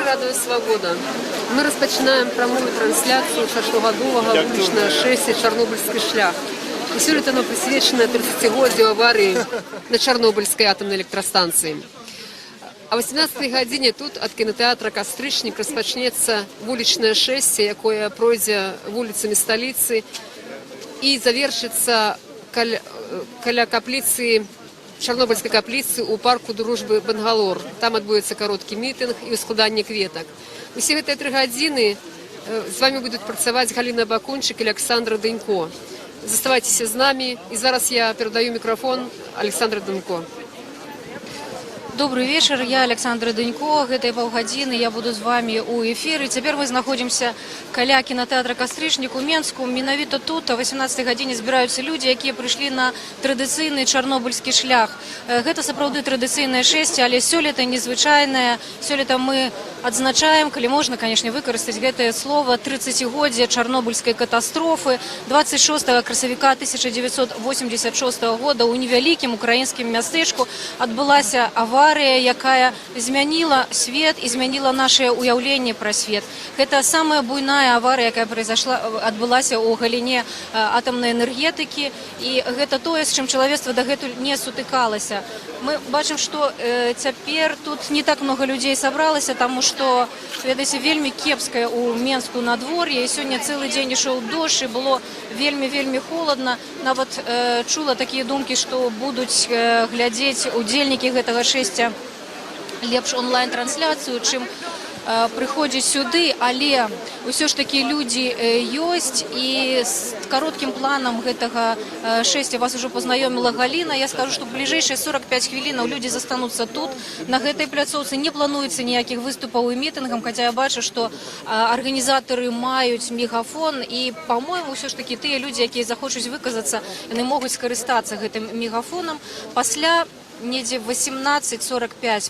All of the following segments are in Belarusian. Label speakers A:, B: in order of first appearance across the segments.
A: Радыё Свабода. Мы распачынаем прамую трансляцыю штогадовага вулічнага шэсця «Чарнобыльскі шлях». І сёлета яно прысвечана 30-годдзю аварыі на Чарнобыльскай атамнай электрастанцыі. А 18 гадзіне тут ад кінатэатра «Кастрычнік» распачнецца вулічнае шэсце, якое пройдзе вуліцамі сталіцы і завершыцца каля капліцы, Чарнобыльскай капліцы ў парку дружбы Бангалор. Там адбудзецца кароткі мітынг і ўскладанне кветак. Усе гэтыя 3 гадзіны з вами будуць працаваць Галіна Бакунчык і Аляксандра Дынько. Заставайцеся з намі. І зараз я перадаю мікрафон Аляксандры Дынько.
B: Добры вечар, я Аляксандра Дынько. Гэтыя паўгадзіны я буду з вами ў эфіры. Цяпер мы знаходзімся каля кінатэатра «Кастрычнік» у Менску. Менавіта тут а 18 гадзіне збіраюцца людзі, якія прыйшлі на традыцыйны чарнобыльскі шлях. Гэта сапраўды традыцыйнае шэсце, але сёлета незвычайнае. Сёлета мы адзначаем, калі можна, канешне, выкарыстаць гэтае слово, 30годдзе чарнобыльскай катастрофы. 26 красавіка 1986 года ў невялікім украінскім мястэчку адбылася аварыя, якая змяніла свет і змяніла наше ўяўленне пра свет. Гэта самая буйная аварыя, якая произошла, адбылася ў галіне атамнай энергетыкі, і гэта тое, з чым чалавецтва дагэтуль не сутыкалася. Мы бачым, што цяпер тут не так много людзей сабралася, таму што, ведаеце, вельмі кепскае ў Менску надвор'е, і сёння цэлы дзень ішоў дождж, і было вельмі, вельмі холадна. Нават чула такія думкі, што будуць глядзець удзельнікі гэтага шэсця лепш онлайн-трансляцыю, чым прыходзіць сюды, але ўсё ж такі людзі ёсць, і з кароткім планам гэтага шэсця вас ужо пазнаёміла Галіна. Я скажу, што бліжэйшыя 45 хвілінаў людзі застануцца тут, на гэтай пляцоўцы. Не плануецца ніякіх выступаў і мітынгам, хаця я бачу, што арганізатары маюць мегафон, і, по-моему, ўсё ж такі тыя людзі, якія захочуць выказацца, яны могуць скарыстацца гэтым мегафонам. Пасля недзе 18:45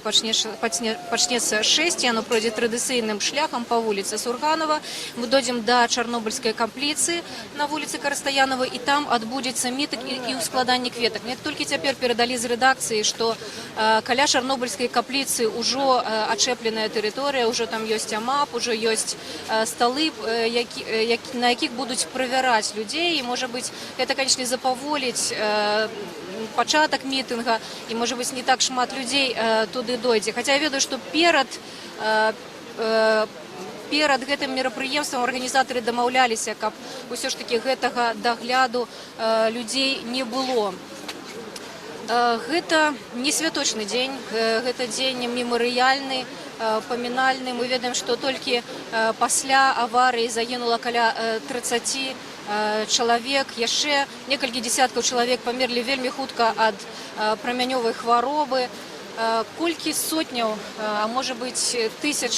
B: пачнецца шэсце, яно пройдзе традыцыйным шляхам па вуліцы Сурганова. Мы дойдзем да Чарнобыльскай капліцы на вуліцы Карастаянова, і там адбудзецца мітынг і ўскладанне кветак. Мне толькі цяпер перадалі з рэдакцыі, што каля Чарнобыльскай капліцы ўжо ачэпленая тэрыторыя, ўжо там ёсць АМАП, ужо ёсць сталы, на якіх будуць правяраць людзей, і, можа быць, гэта, канечне, запаволіць пачатак мітынга, і, можа быць, не так шмат людзей туды дойдзе. Хаця я ведаю, што перад гэтым мерапрыемствам арганізатары дамаўляліся, каб усё ж такі гэтага дагляду людзей не было. Гэта не святочны дзень, гэта дзень мемарыяльны, памінальны. Мы ведаем, што толькі пасля аварыі загінула каля 30 чалавек, яшчэ некалькі дзесяткаў чалавек памерлі вельмі хутка ад прамянёвай хваробы. Колькі сотняў, а можа быць, тысяч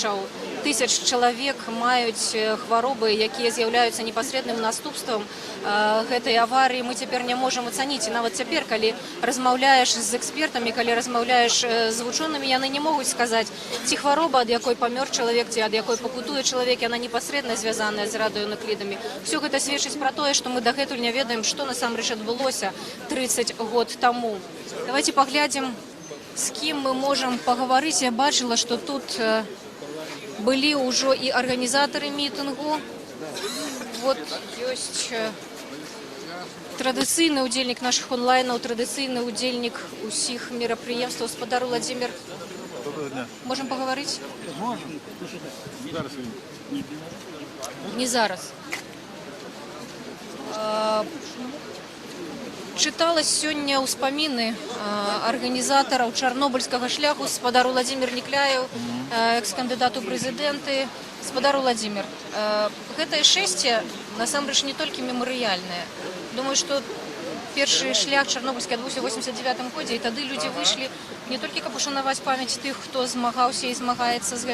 B: чалавек маюць хваробы, якія з'яўляюцца непасрэдным наступствам гэтай аварыі, мы цяпер не можам ацаніць. І нават цяпер, калі размаўляеш з экспертамі, калі размаўляеш з вучонымі, яны не могуць сказаць, ці хвароба, ад якой памёр чалавек, ці ад якой пакутуе чалавек, яна непасрэдна звязаная з радыёнуклідамі. Усё гэта сведчыць пра тое, што мы дагэтуль не ведаем, што насамрэч адбылося 30 год таму. Давайте паглядзім, з кім мы можам пагаварыць. Я бачыла, што тут былі ўжо і арганізатары мітынгу. Вот ёсць традыцыйны ўдзельнік нашых онлайнаў, традыцыйны ўдзельнік усіх мерапрыемстваў, спадар Уладзімір.
C: Добрага дня.
B: Можам пагаварыць?
C: Можам. Зараз він.
B: Не зараз. Чытала сёння ўспаміны арганізатараў чарнобыльскага шляху, спадар Уладзімір Някляеў, экс-кандыдат у прэзідэнты. Спадар Уладзімір, гэтае шэсце насамрэч не толькі мемарыяльнае. Думаю, што першы шлях чарнобыльскі адбыўся ў 89 годзе, і тады людзі выйшлі не толькі каб ушанаваць памяць тых, хто змагаўся і змагаецца з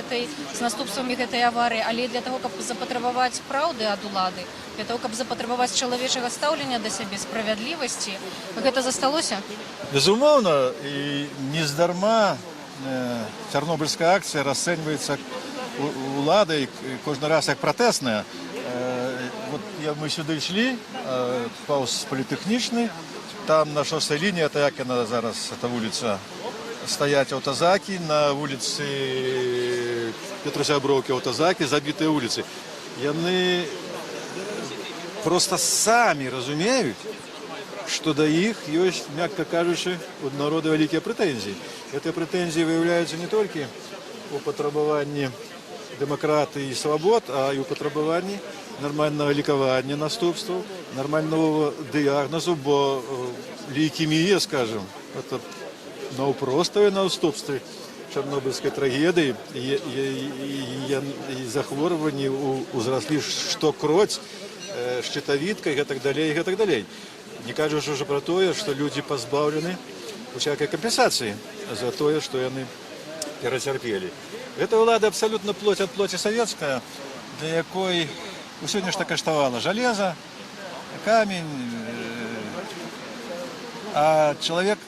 B: наступствамі гэтай аварыі, але і для таго, каб запатрабаваць праўды ад улады, для таго, каб запатрабаваць чалавечага стаўлення да сябе, справядлівасці. Гэта засталося?
C: Безумоўна, і нездарма чарнобыльская акцыя расцэньваецца уладай кожны раз як пратэсная. Вот мы сюды ішлі паўз Політэхнічны, там на шостой лініі, это як яна зараз, эта вуліца, стаяць аўтазакі, на вуліцы Петрасяброўкі, аўтазакі, забітыя вуліцы. Яны проста самі разумеюць, што да іх ёсць, мякка кажучы, у народа вялікія прэтэнзіі. Гэтыя прэтэнзіі выяўляюцца не толькі ў патрабаванні дэмакратыі і свабод, а і ў патрабаванні нармальнага лікавання наступстваў, нармальнага дыягназу, бо лейкемія, скажем, это наўпроставыя наступствы чарнобыльскай трагедыі і захворванні ўзраслі штокроць, шчытавідка і гэтак далей, і гэтак далей. Не кажучы ўжо пра тое, што людзі пазбаўлены усякай кампенсацыі за тое, што яны перацярпелі. Гэта ўлада абсалютна плоть ад плоти савецкая, для якой усё нешта каштавала: жалеза, камень, а чалавек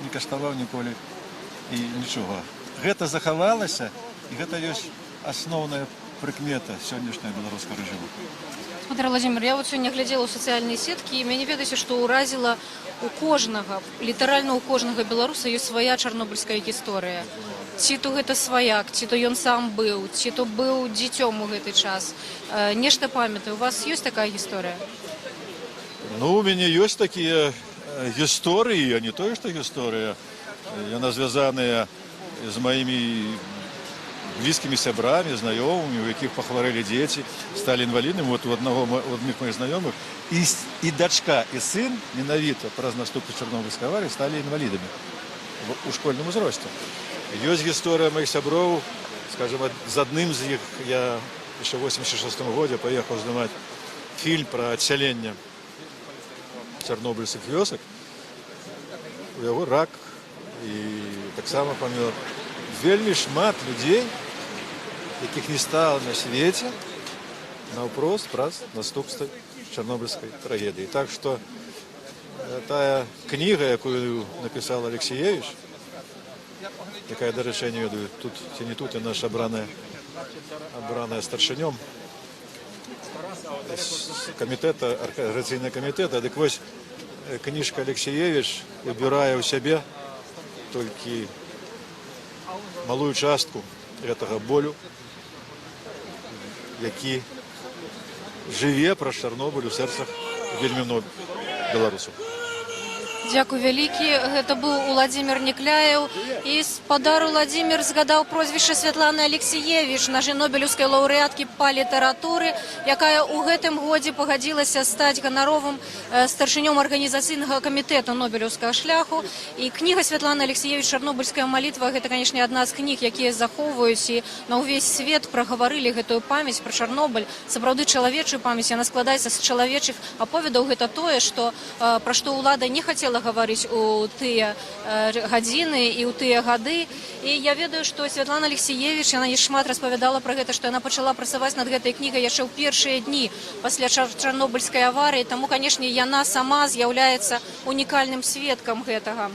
C: не каштаваў ніколі і нічога. Гэта захавалася, і гэта ёсць асноўная прыкмета сённяшняга беларускага рэжыму.
B: Спадар Уладзімір, я вот сёння глядзела ў сацыяльныя сеткі, і мяне, ведаеце, што ўразіла: у кожнага, літаральна ў кожнага беларуса ёсць свая чарнобыльская гісторыя. Ці то гэта сваяк, ці то ён сам быў, ці то быў дзіцём у гэты час. Нешта памятаю. У вас ёсць такая гісторыя?
C: Ну, у мяне ёсць такія гісторыі, а не тое, што гісторыя. Яна звязаная з маімі блізкімі сябрамі, знаёмымі, у якіх пахварэлі дзеці, сталі інвалідамі. Вот у адных маіх знаёмых і дачка, і сын менавіта праз наступствы чарнобыльскай аварыі сталі інвалідамі у школьным узросце. Ёсць гісторыя маіх сяброў, скажем, з адным з іх я яшчэ ў 86 годзе паехаў здымаць фільм пра адсяленне чарнобыльскіх вёсак. У яго рак, і таксама памёр. Вельмі шмат людзей, якіх не стала на свеце наўпрост праз наступствы чарнобыльскай трагедыі. Так што тая кніга, якую напісала Алексіевіч, якая, дарэчы, я не ведаю, тут ці не тут, яна ж абраная старшынём з камітэта, арганізацыйнага камітэта, дык вось, кніжка Алексіевіч убірае ў сябе толькі малую частку гэтага болю, які жыве праз Чарнобыль у сэрцах вельмі многіх беларусаў.
B: Дзякуй вялікі. Гэта быў Уладзімир Някляеў. І спадар Уладзімир згадаў прозвішча Святланы Алексіевіч, нашай нобелеўскай лаўрэаткі па літаратуры, якая ў гэтым годзе пагадзілася стаць ганаровым старшынём арганізацыйнага камітэта нобелеўскага шляху. І кніга Святланы Алексіевіч «Чарнобыльская малітва» — гэта, канешне, адна з кніг, якія захоўваюць і на ўвесь свет прагаварылі гэтую памяць пра Чарнобыль, сапраўды чалавечую памяць. Яна складаецца з чалавечых аповедаў. Гэта тое, пра што ўлада не хацела гаварыць у тыя гадзіны і ў тыя гады. І я ведаю, што Святлана Алексіевіч, яна не шмат распавядала пра гэта, што яна пачала працаваць над гэтай кнігай яшчэ ў першыя дні пасля чарнобыльскай аварыі. Таму, канешне, яна сама з'яўляецца унікальным сведкам гэтага.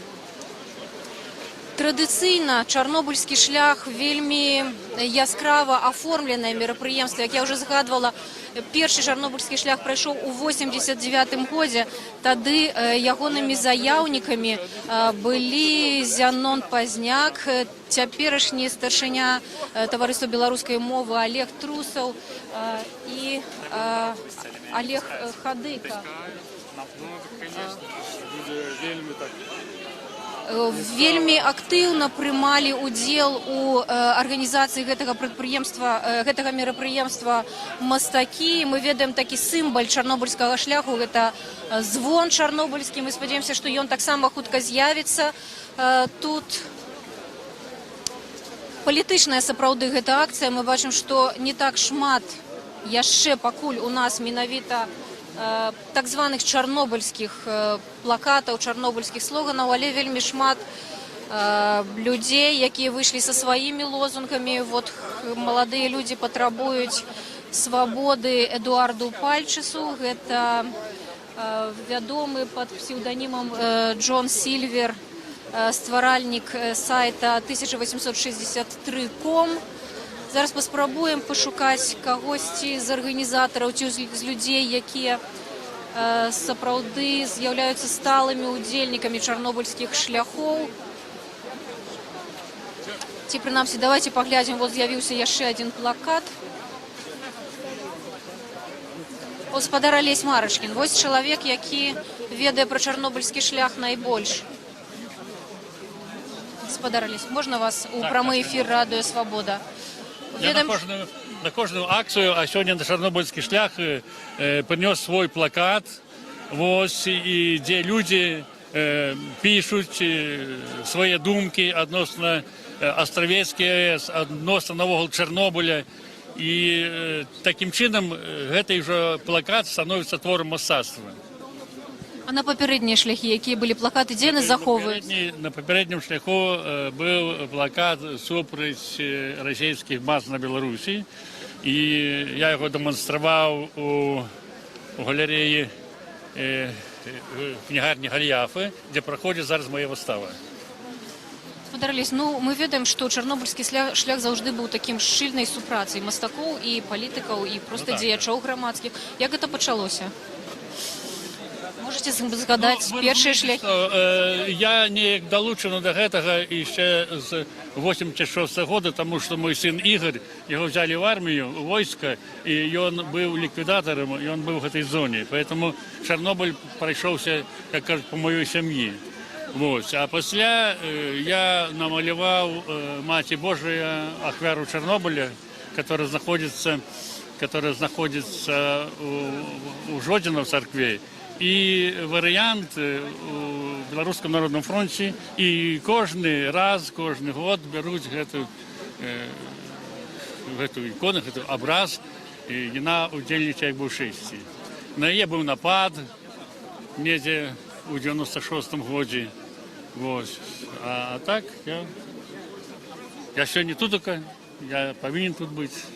B: Традыцыйна чарнобыльскі шлях — вельмі яскрава аформленае мерапрыемства. Як я ўжо згадвала, першы чарнобыльскі шлях прайшоў у 89 годзе. Тады ягонымі заяўнікамі былі Зянон Пазняк, цяперашні старшыня таварыства беларускай мовы Алег Трусаў і Алег Хадыка.
D: Ну, конечно, будзе вельмі так.
B: Вельмі актыўна прымалі ўдзел у арганізацыі гэтага прадпрыемства, гэтага мерапрыемства мастакі. Мы ведаем, такі сімвал чарнобыльскага шляху — гэта звон чарнобыльскі. Мы спадзяемся, што ён таксама хутка з'явіцца тут. Палітычная сапраўды гэта акцыя. Мы бачым, што не так шмат яшчэ пакуль у нас менавіта так званых чарнобыльскіх плакатаў, чарнобыльскіх слоганаў, але вельмі шмат людзей, якія выйшлі са сваімі лозунгамі. Вот маладыя людзі патрабуюць свабоды Эдуарду Пальчысу. Гэта вядомы пад псеўданімам Джон Сільвер, стваральнік сайта 1863 ком. Зараз паспрабуем пашукаць кагосьці з арганізатараў ці з людзей, якія сапраўды з'яўляюцца сталымі удзельнікамі чарнобыльскіх шляхоў. Ці прынамсі давайте паглядзім, вот з'явіўся яшчэ адзін плакат. Гаспадар Алесь Марачкін. Вось чалавек, які ведае пра чарнобыльскі шлях найбольш. Гаспадар Алесь, можна вас у прамы эфір Радыё Свабода?
E: Я на кожную акцыю, а сёння на Чарнобыльскі шлях прынёс свой плакат, вось, і дзе людзі пішуць свае думкі адносна Астравецкай АЭС, адносна наогул Чарнобыля. І такім чынам гэты ўжо плакат становіцца творам мастацтва.
B: А на папярэднія шляхі, якія былі плакаты, дзе яны захоўваюцца?
E: На папярэднім шляху быў плакат супраць расійскіх баз на Беларусі. І я яго дэманстраваў у галерэі кнігарні Галіяфы, дзе праходзіць зараз моя выстава.
B: Спадар Алесь, ну мы ведаем, што чарнобыльскі шлях заўжды быў такім шчыльнай супрацай мастакоў і палітыкаў, і проста дзеячоў грамадскіх. Як гэта пачалося? Можаце згадаць
E: Ну, вы
B: першыя
E: разумееце,
B: шляхі?
E: што я неяк далучаны да гэтага яшчэ з 86 года, таму што мой сын Ігар, яго взяли в армію, у войска, і ён быў ліквідатарам, і ён быў в гэтай зоне. Поэтому Чарнобыль прайшоўся, как кажуць, по маёй сям'і. Вот. А пасля я намаляваў Маці Божая ахвяру Чарнобыля, которая знаходзіцца у Жодзіна в царкве. І варыянт у Беларускам народным фронце, і кожны раз, кожны год бяруць гэту ікону, гэты абраз, і яна удзельнічае як бы ў шэсці. На яе быў напад недзе ў 96 годзе. Вот. А так я сёння тут, я павінен тут быць.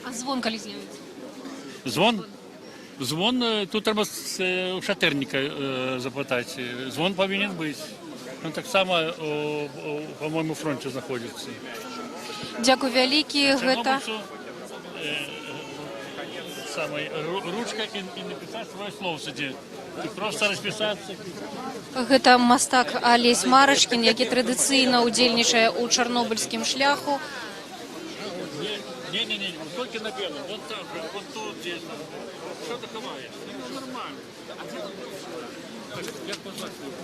B: А звон калі з'явіцца?
E: Звон? Звон тут трэба у шатэрніка запытаць. Звон павінен быць. Ён таксама, по-моему, фронце знаходзіцца.
B: Дзякуй вялікі. Гэта
E: Чарнобыльцу, самой, ручка и написать свое слово сюда. И просто расписаться.
B: Гэта мастак Алесь Марачкін, які традыцыйна ўдзельнічае ў чарнобыльскім шляху.
E: Не-не-не, только на белом. Вот там же, вот тут где-то. Что ты ховаешь? Ну, нормально. Так, я позвать буду.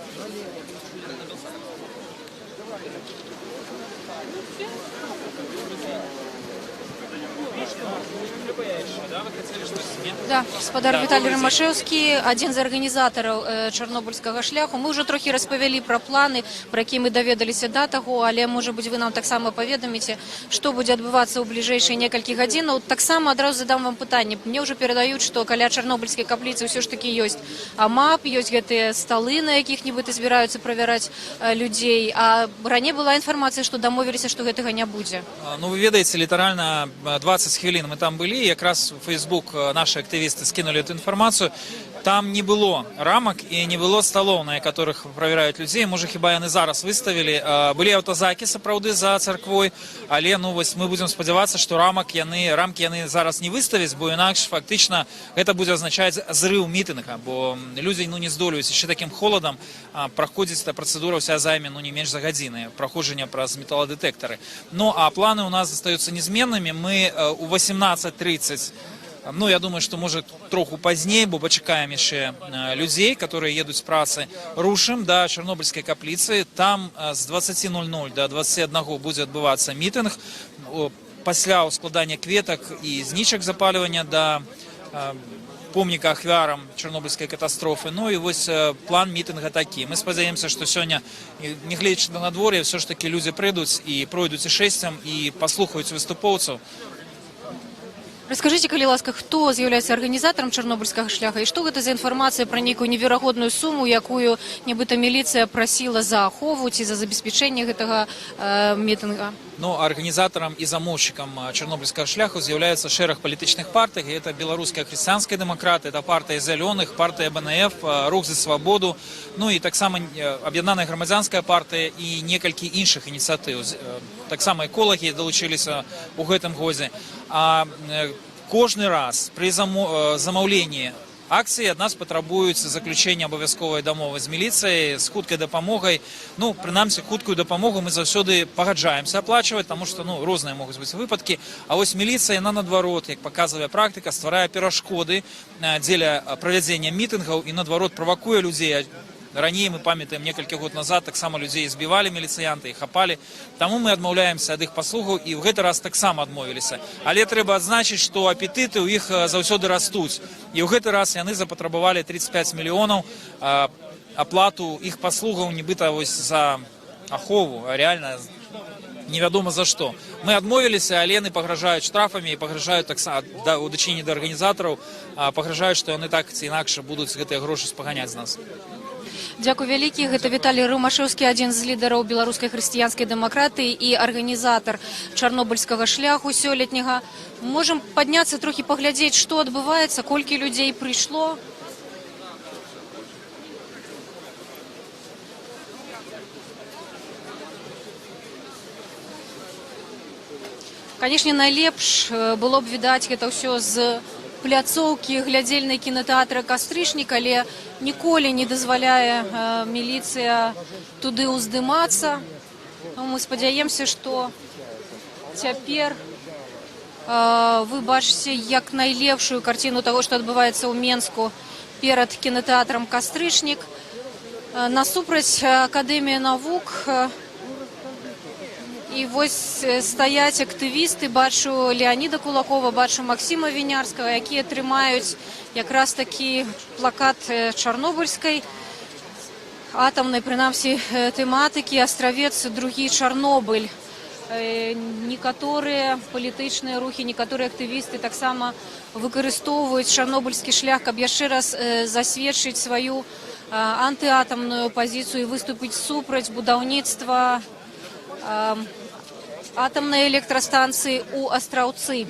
B: Да, спадар Віталій Рымашэўскі, адзін з арганізатараў чарнобыльскага шляху. Мы ўжо трохі распавялі пра планы, пра якія мы даведаліся да таго, але, можа быць, вы нам таксама паведаміце, што будзе адбывацца ў бліжэйшыя некалькі гадзінаў. Таксама адразу задам вам пытанне. Мне ўжо перадаюць, што каля чарнобыльскай капліцы ўсё ж такі ёсць АМАП, ёсць гэтыя сталы, на якіх нібыта збіраюцца правяраць людзей. А раней была інфармацыя, што дамовіліся, што гэтага не будзе.
F: Ну, вы ведаеце, літаральна 20 хвілін мы там былі, якраз у Facebook наши актывісты скинули эту інфармацыю. Там не было рамак і не было сталоў, на которых правяраюць людзей. Можа, хіба яны зараз выставілі. Былі аўтазакі, сапраўды, за царквой, але, ну, вось мы будзем спадзявацца, што рамкі яны зараз не выставяць, бо інакш фактычна гэта будзе азначаць зрыў мітынга, бо людзі, ну, не здолеюць яшчэ такім холадам праходзіць, эта працэдура ўся займе, ну, не менш за гадзіны праходжання праз металадэтэктары. Ну а планы у нас застаюцца незменнымі. Мы у 18:30, ну, я думаю, што, можа, троху пазней, бо пачакаем яшчэ людзей, которые едуць з працы, рушым да чарнобыльскай капліцы. Там з 20:00 до 21 будзе адбывацца мітынг. Пасля ўскладання кветак і знічак запальвання да помніка ахвярам чарнобыльскай катастрофы. Ну і вось план мітынга такі. Мы спадзяемся, што сёння, нягледзячы на надвор'е, все ж таки людзі прыйдуць і пройдуць і шэсцем, і паслухаюць выступоўцаў.
B: Раскажыце, калі ласка, хто з'яўляецца арганізатарам чарнобыльскага шляха і што гэта за інфармацыя пра нейкую неверагодную суму, якую нібыта міліцыя прасіла за ахову ці за забеспячэнне гэтага мітынга?
F: Ну, арганізатарам і замоўшчыкам чарнобыльскага шляху з'яўляецца шэраг палітычных партый. Это Беларуская хрысціянская дэмакраты, это партыя зялёных, партыя БНФ, Рух за свабоду, ну і таксама Аб'яднаная грамадзянская партыя і некалькі іншых ініцыятыў. Таксама эколагі далучыліся ў гэтым годзе. А кожны раз пры замаўленні Акцыі ад нас патрабуюць заключэння абавязковай дамовы з міліцыяй, з хуткай дапамогай. Ну, прынамсі, хуткую дапамогу мы заўсёды пагаджаемся аплачваць, таму што, ну, розныя могуць быць выпадкі. А вось міліцыя, яна наадварот, як паказвае практыка, стварае перашкоды дзеля правядзення мітынгаў і наадварот правакуе людзей. Раней, мы памятаем, некалькі год назад таксама людзей збівалі міліцыянты і хапалі. Таму мы адмаўляемся ад іх паслугаў і ў гэты раз таксама адмовіліся. Але трэба адзначыць, што апетыты ў іх заўсёды растуць. І ў гэты раз яны запатрабавалі 35 мільёнаў аплату іх паслугаў нібыта вось за ахову, а рэальна невядома за што. Мы адмовіліся, але яны пагражаюць штрафамі і пагражаюць таксама у дачыненні да арганізатараў, пагражаюць, што яны так ці інакш будуць гэтыя грошы спаганяць з нас.
B: Дзякуй вялікі. Гэта Віталій Рымашэўскі, адзін з лідараў Беларускай хрысціянскай дэмакратыі і арганізатар Чарнобыльскага шляху сёлетняга. Можам падняцца трохі, паглядзець, што адбываецца, колькі людзей прыйшло. Канешне, найлепш было б відаць гэта ўсё з пляцоўкі глядзельнай кінатэатра «Кастрычнік», але ніколі не дазваляе міліцыя туды ўздымацца. Ну, мы спадзяемся, што цяпер вы бачыце як найлепшую карціну таго, што адбываецца ў Менску перад кінатэатрам «Кастрычнік». Насупраць Акадэмія навук, і вось стаяць актывісты, бачу Леаніда Кулакова, бачу Максіма Вінярскага, якія трымаюць якраз такі плакат чарнобыльскай атамнай, прынамсі, тэматыкі «Астравец — другі Чарнобыль». Некаторыя палітычныя рухі, некаторыя актывісты таксама выкарыстоўваюць чарнобыльскі шлях, каб яшчэ раз засведчыць сваю антыатамную пазіцыю і выступіць супраць будаўніцтва атамнай электрастанцыі ў Астраўцы.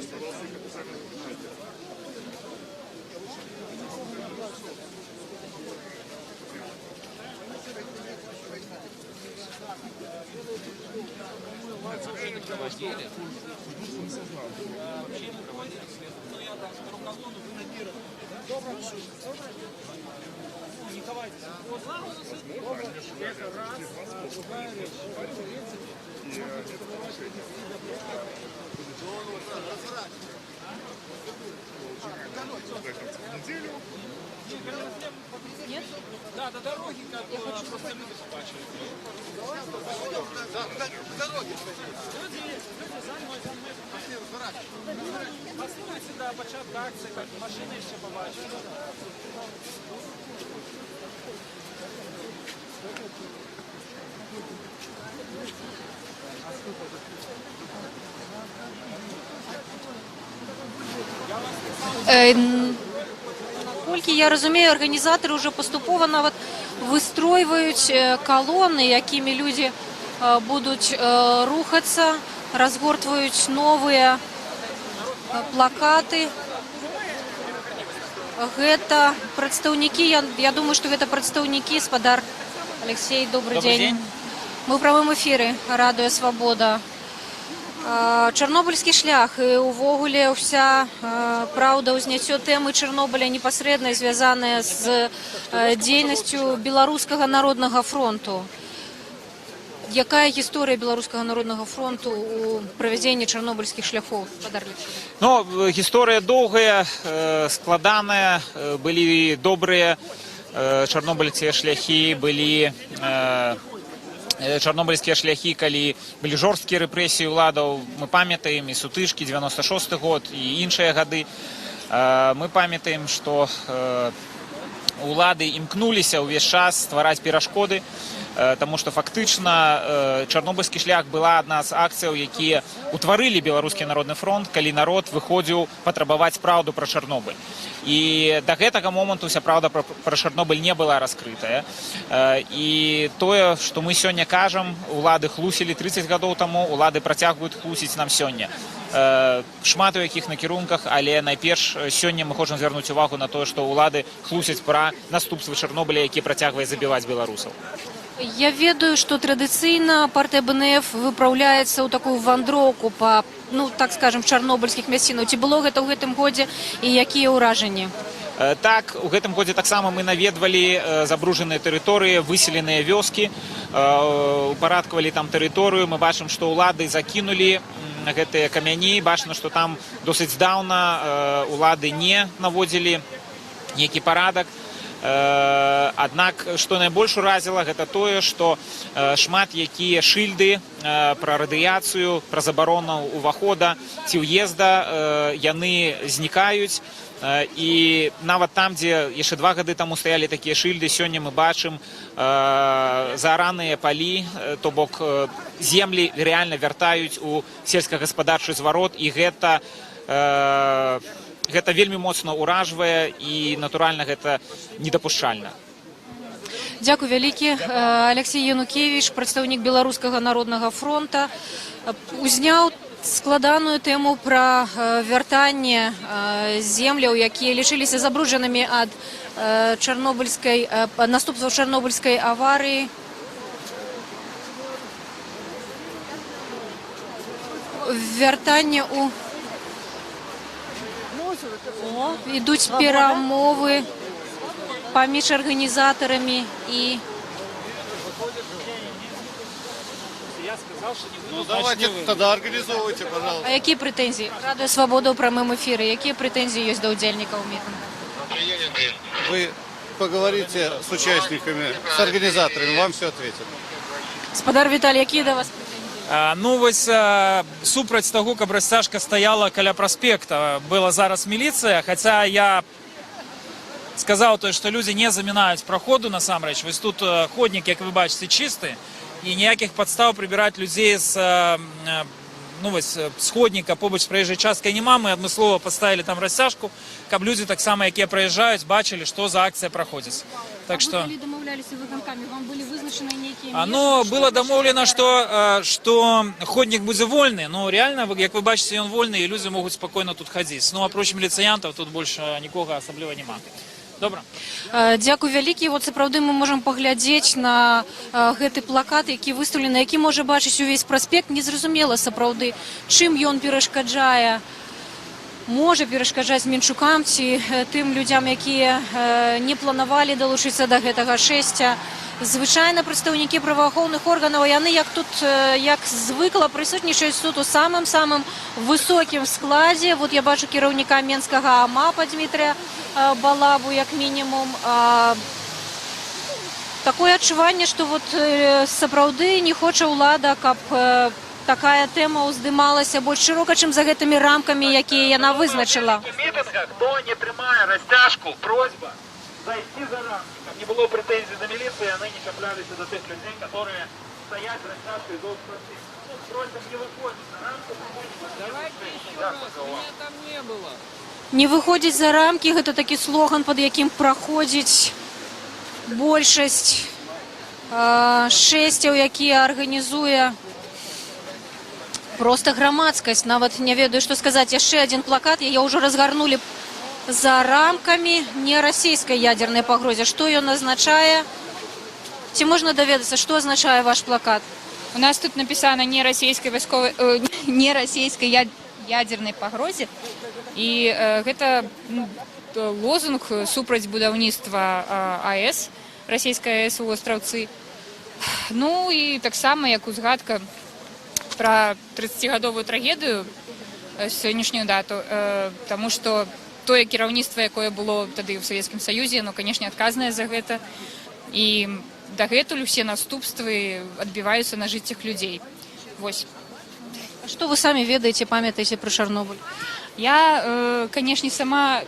B: Нет?
F: Да, до дороги, как просто люди побачили. Послухайте до початку акції, так машини ще побачили.
B: Наколькі я разумею, арганізатары ўжо паступова нават выстройваюць калоны, якімі людзі будуць рухацца, разгортваюць новыя плакаты. Гэта прадстаўнікі, я думаю, што гэта прадстаўнікі, спадар Алексей, добры
F: Добры
B: дзень.
F: дзень.
B: Мы ў прамым эфіры Радыё Свабода. Чарнобыльскі шлях і ўвогуле ўся праўда, ўзняццё тэмы Чарнобыля непасрэдна звязаная з дзейнасцю Беларускага народнага фронту. Якая гісторыя Беларускага народнага фронту у правядзенні чарнобыльскіх шляхоў, спадар Алексей?
G: Ну, гісторыя доўгая, складаная, былі добрыя чарнобыльскія шляхі, былі чарнобыльскія шляхі, калі былі жорсткія рэпрэсіі ўладаў, мы памятаем і сутычкі, 96 год і іншыя гады. Мы памятаем, што улады імкнуліся ўвесь час ствараць перашкоды, таму што фактычна чарнобыльскі шлях была адна з акцыяў, якія утварылі Беларускі народны фронт, калі народ выходзіў патрабаваць праўду пра Чарнобыль. І да гэтага моманту вся праўда пра Чарнобыль не была раскрытая. І тое, што мы сёння кажам, улады хлусілі 30 гадоў таму, улады працягваюць хлусіць нам сёння. Шмат у якіх накірунках, але найперш сёння мы хочам звярнуць увагу на тое, што ўлады хлусяць пра наступствы Чарнобыля, які працягвае забіваць беларусаў.
B: Я ведаю, што традыцыйна партыя БНФ выпраўляецца ў такую вандроўку па, ну, так скажем, чарнобыльскіх мясцінаў. Ці было гэта ў гэтым годзе і якія ўражанні?
G: Так, у гэтым годзе таксама мы наведвалі забруджаныя тэрыторыі, выселеныя вёскі, упарадкавалі там тэрыторыю. Мы бачым, што ўлады закінулі гэтыя камяні, бачна, што там досыць даўна улады не наводзілі нейкі парадак. Аднак, што найбольш уразіла, гэта тое, што шмат якія шыльды пра радыяцыю, пра забарону ўвахода ці ўезда, яны знікаюць. І нават там, дзе яшчэ 2 гады таму стаялі такія шыльды, сёння мы бачым заараныя палі, то бок землі рэальна вяртаюць у сельскагаспадарчы зварот, і гэта вельмі моцна ўражвае, і, натуральна, гэта недапушчальна.
B: Дзякуй вялікі. Аляксей Янукевіч, прадстаўнік Беларускага народнага фронта, узняў складаную тэму пра вяртанне земляў, якія лічыліся забруджанымі ад чарнобыльскай наступстваў чарнобыльскай аварыі. Вяртанне у. О, ідуць перамовы паміж арганізатарамі і
H: Ну давайте тогда организовывайте, пожалуйста.
B: А якія прэтэнзіі? Радыё Свабода ў прамым эфіры. Якія прэтэнзіі ёсць да ўдзельнікаў мітынгу?
H: Вы поговорите с участниками, с организаторами, вам все ответят.
B: Спадар Віталь, якія да вас прэтэнзіі?
F: Ну вось супраць таго, каб расцяжка стаяла каля праспекта, была зараз міліцыя, хаця я сказаў тое, што людзі не замінаюць праходу насамрэч. Вось тут ходнік, як вы бачыце, чысты, і ніякіх падстаў прыбіраць людзей ну, вось, з ходніка побач з праезжай часткай няма. Мы адмыслова паставілі там расцяжку, каб людзі таксама, якія праязджаюць, бачылі, што за акцыя праходзіць. Так што.
B: Вы калі дамаўляліся ў выканкаме, вам былі вызначаны нейкія
F: Ну,
B: межы?
F: было дамоўлена, што ходнік будзе вольны. Ну, рэальна, як вы бачыце, ён вольны, і людзі могуць спакойна тут хадзіць. Ну, апроч міліцыянтаў, тут больш нікога асабліва няма. Добра.
B: Дзякуй вялікі. Вот сапраўды мы можам паглядзець на гэты плакат, які выстаўлены, які можа бачыць увесь праспект. Незразумела сапраўды, чым ён перашкаджае, можа перашкаджаць мінчукам ці тым людзям, якія не планавалі далучыцца да гэтага шэсця. Звычайна прадстаўнікі праваахоўных органаў, яны як тут, як звыкла, прысутнічаюць тут у самым-самым высокім складзе. Вот я бачу кіраўніка менскага АМАПа Дмітрыя Балабу, як мінімум. Такое адчуванне, што вот сапраўды не хоча ўлада, каб такая тэма ўздымалася больш шырока, чым за гэтымі рамкамі, якія яна вызначыла.
I: Мітынга, хто не трымае расцяжку, просьба зайти за рамки, каб не было прэтэнзій да міліцыі, яны не чапляліся да тых людзей, которые стаяць з расцяжкай доўг. Ну, просьба не выходзіць за рамку. Дзякую за ўвагу.
B: «Не выходзіць за рамкі» — гэта такі слоган, пад якім праходзіць большасць шэсцяў, якія арганізуе проста грамадскасць. Нават не ведаю, што сказаць. Яшчэ адзін плакат, яе ўжо разгарнулі: «За рамкамі, не расійскай ядзернай пагрозе». Што ён азначае? Ці можна даведацца, што азначае ваш плакат?
J: У нас тут написано «не расійскай вайсковай, не расійскай ядзернай пагрозе». І гэта, ну, лозунг супраць будаўніцтва АЭС, расійскай АЭС у Астраўцы. Ну і таксама як узгадка пра 30гадовую трагедыю, сённяшнюю дату, таму што тое кіраўніцтва, якое было тады ў Савецкім Саюзе, ну, канешне, адказнае за гэта. І дагэтуль усе наступствы адбіваюцца на жыццях людзей. Вось.
B: А што вы самі ведаеце, памятаеце пра Чарнобыль?
J: Я, канешне, сама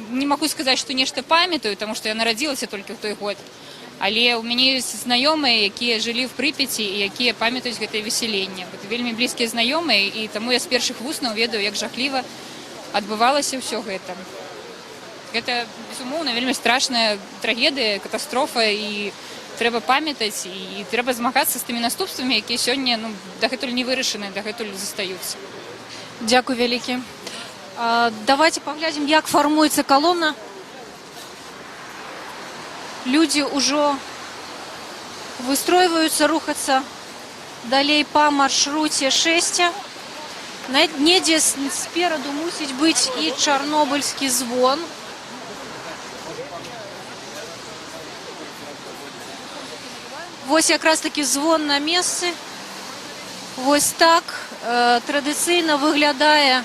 J: не магу сказаць, што нешта памятаю, таму што я нарадзілася толькі ў той год. Але ў мяне ёсць знаёмыя, якія жылі в Прыпяці і якія памятаюць гэтае высяленне. Вот вельмі блізкія знаёмыя, і таму я з першых вуснаў ведаю, як жахліва адбывалася ўсё гэта. Гэта, безумоўна, вельмі страшная трагедыя, катастрофа, і трэба памятаць, і трэба змагацца з тымі наступствамі, якія сёння, ну, дагэтуль не вырашаны, дагэтуль застаюцца.
B: Дзякуй вялікі. Давайте паглядзім, як фармуецца калона. Людзі ўжо выстройваюцца рухацца далей па маршруце шэсця. Недзе спераду мусіць быць і чарнобыльскі звон. Вось якраз такі звон на месцы. Вось так традыцыйна выглядае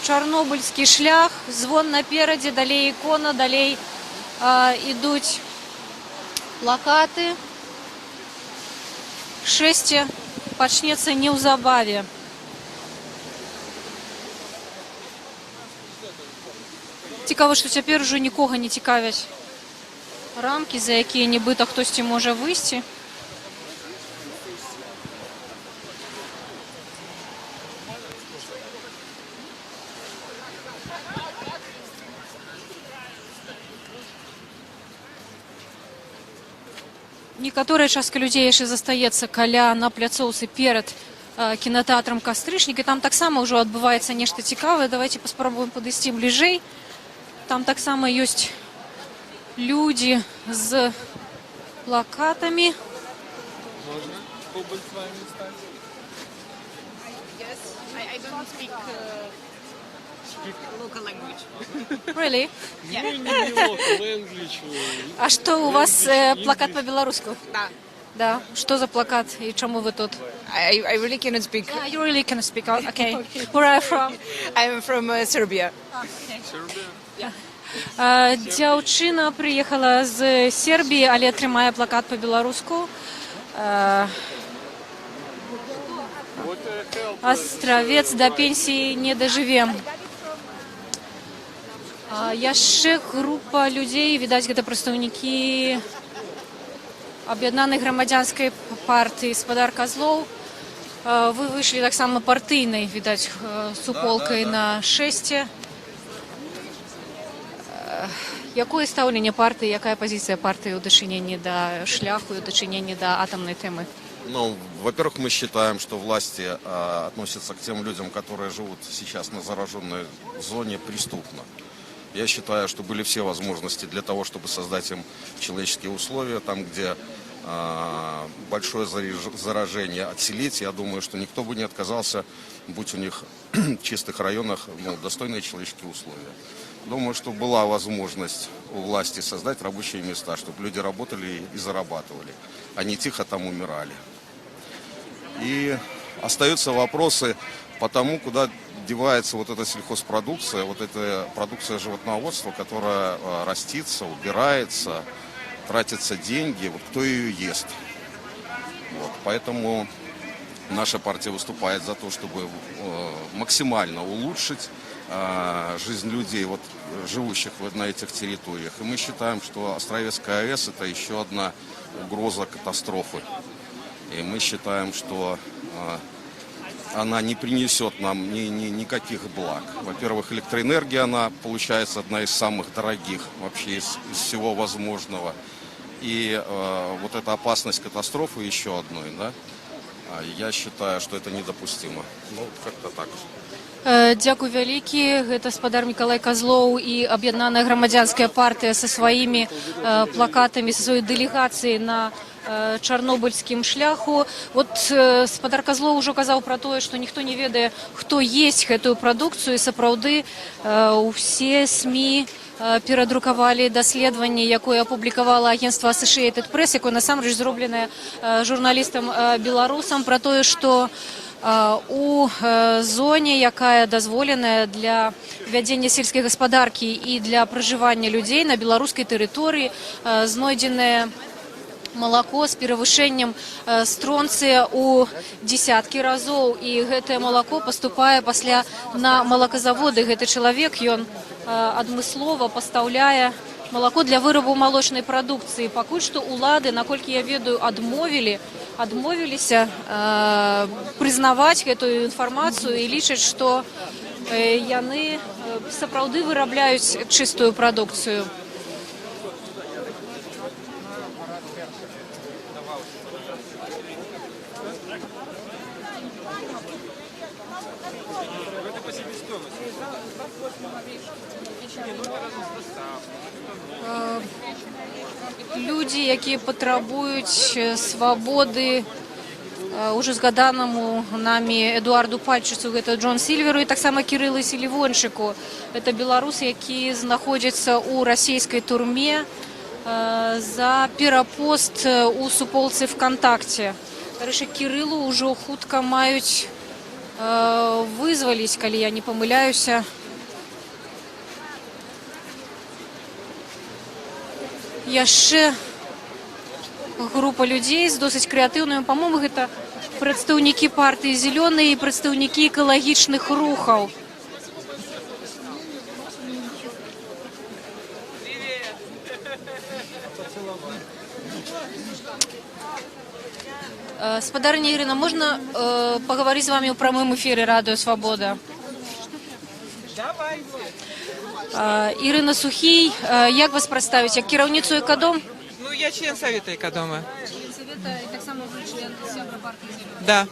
B: чарнобыльскі шлях. Звон наперадзе, далей ікона, далей ідуць плакаты. Шэсце пачнецца неўзабаве. Цікава, што цяпер ужо нікога не цікавяць рамкі, за якія нібыта хтосьці можа выйсці. Некаторая частка людзей яшчэ застаецца каля на пляцоўцы перад кінатэатрам «Кастрычнік», і там таксама ўжо адбываецца нешта цікавае. Давайте паспрабуем падысці бліжэй. Там таксама ёсць людзі з плакатамі.
D: Можно побыть с вами стать?
K: Yes, I don't speak local language.
B: Really?
D: Ну, не local language.
B: А што у вас плакат па-беларуску?
K: Да.
B: Да. Што за плакат і чаму вы тут?
K: I really cannot speak.
B: Yeah, you really can speak. Okay. Where are you from?
K: I'm from Serbia.
B: Дзяўчына прыехала з Сербіі, але трымае плакат па-беларуску. «Астравец, да пенсіі не дажывем». А яшчэ група людзей, відаць, гэта прадстаўнікі Аб'яднанай грамадзянскай партыі, спадар Казлоў. Вы выйшлі таксама партыйнай, відаць, суполкай на шэсце. Якое стаўленне партыі, якая пазіцыя партыі ў дачыненні да шляху і ў дачыненні да атамнай тэмы?
L: Ну, во-первых, мы считаем, что власти относятся к тем людям, которые живут сейчас на зараженной зоне, преступно. Я считаю, что были все возможности для того, чтобы создать им человеческие условия там, где большое заражение, отселить. Я думаю, что никто бы не отказался, будь у них в чистых районах, ну, достойные человеческие условия. Думаю, что была возможность у власти создать рабочие места, чтобы люди работали и зарабатывали, а не тихо там умирали. И остаются вопросы по тому, куда девается вот эта сельхозпродукция, вот эта продукция животноводства, которая растится, убирается, тратятся деньги, вот кто ее ест. Вот, поэтому наша партия выступает за то, чтобы максимально улучшить жизнь людей, вот, живущих вот на этих территориях. И мы считаем, что Островецкая АЭС – это еще одна угроза катастрофы. И мы считаем, что она не принесет нам никаких благ. Во-первых, электроэнергия, она получается одна из самых дорогих вообще из всего возможного. И вот эта опасность катастрофы еще одной, да, я считаю, что это недопустимо. Ну, как-то так.
B: Дзякуй вялікі. Гэта спадар Мікалай Казлоў і Аб'яднаная грамадзянская партыя са сваімі плакатамі, са сваёй дэлегацыяй на чарнобыльскім шляху. Вот спадар Казлоў ужо казаў пра тое, што ніхто не ведае, хто есць гэтую прадукцыю, і сапраўды ўсе СМІ перадрукавалі даследаванне, якое апублікавала агенцтва Associated Press, якое насамрэч зробленае журналістам беларусам, пра тое, што у зоне, якая дазволеная для вядзення сельскай гаспадаркі і для пражывання людзей на беларускай тэрыторыі, знойдзенае малако з перавышэннем стронцыя ў десяткі разоў, і гэтае малако паступае пасля на малаказаводы. Гэты чалавек, ён адмыслова пастаўляе малако для вырабу малочнай прадукцыі. Пакуль што улады, наколькі я ведаю, адмовіліся прызнаваць гэтую інфармацыю і лічаць, што яны сапраўды вырабляюць чыстую прадукцыю. Людзі, якія патрабуюць свабоды ўжо згаданаму намі Эдуарду Пальчыцу, гэта Джон Сільверу і таксама Кірылы Селівончыку. Это беларус, які знаходзіцца ў расійскай турме. за перапост у суполцы ВКонтакте. Дарэчы, Кірылу ўжо хутка маюць вызваліць, калі я не памыляюся. Яшчэ група людзей з досыць крэатыўнымі, па-мойму, гэта прадстаўнікі партыі «Зялёныя» і прадстаўнікі экалагічных рухаў. Спадарыня Ірына, можна пагаварыць з вамі ў прамым эфіры Радыё Свабода? Ірына Сухій, як вас прадставіць? Як кіраўніцу «Экадом»?
M: Ну, я член Совета Экодома.
B: Совета і таксама вы член сябра партыі «Зялёных».
M: Да.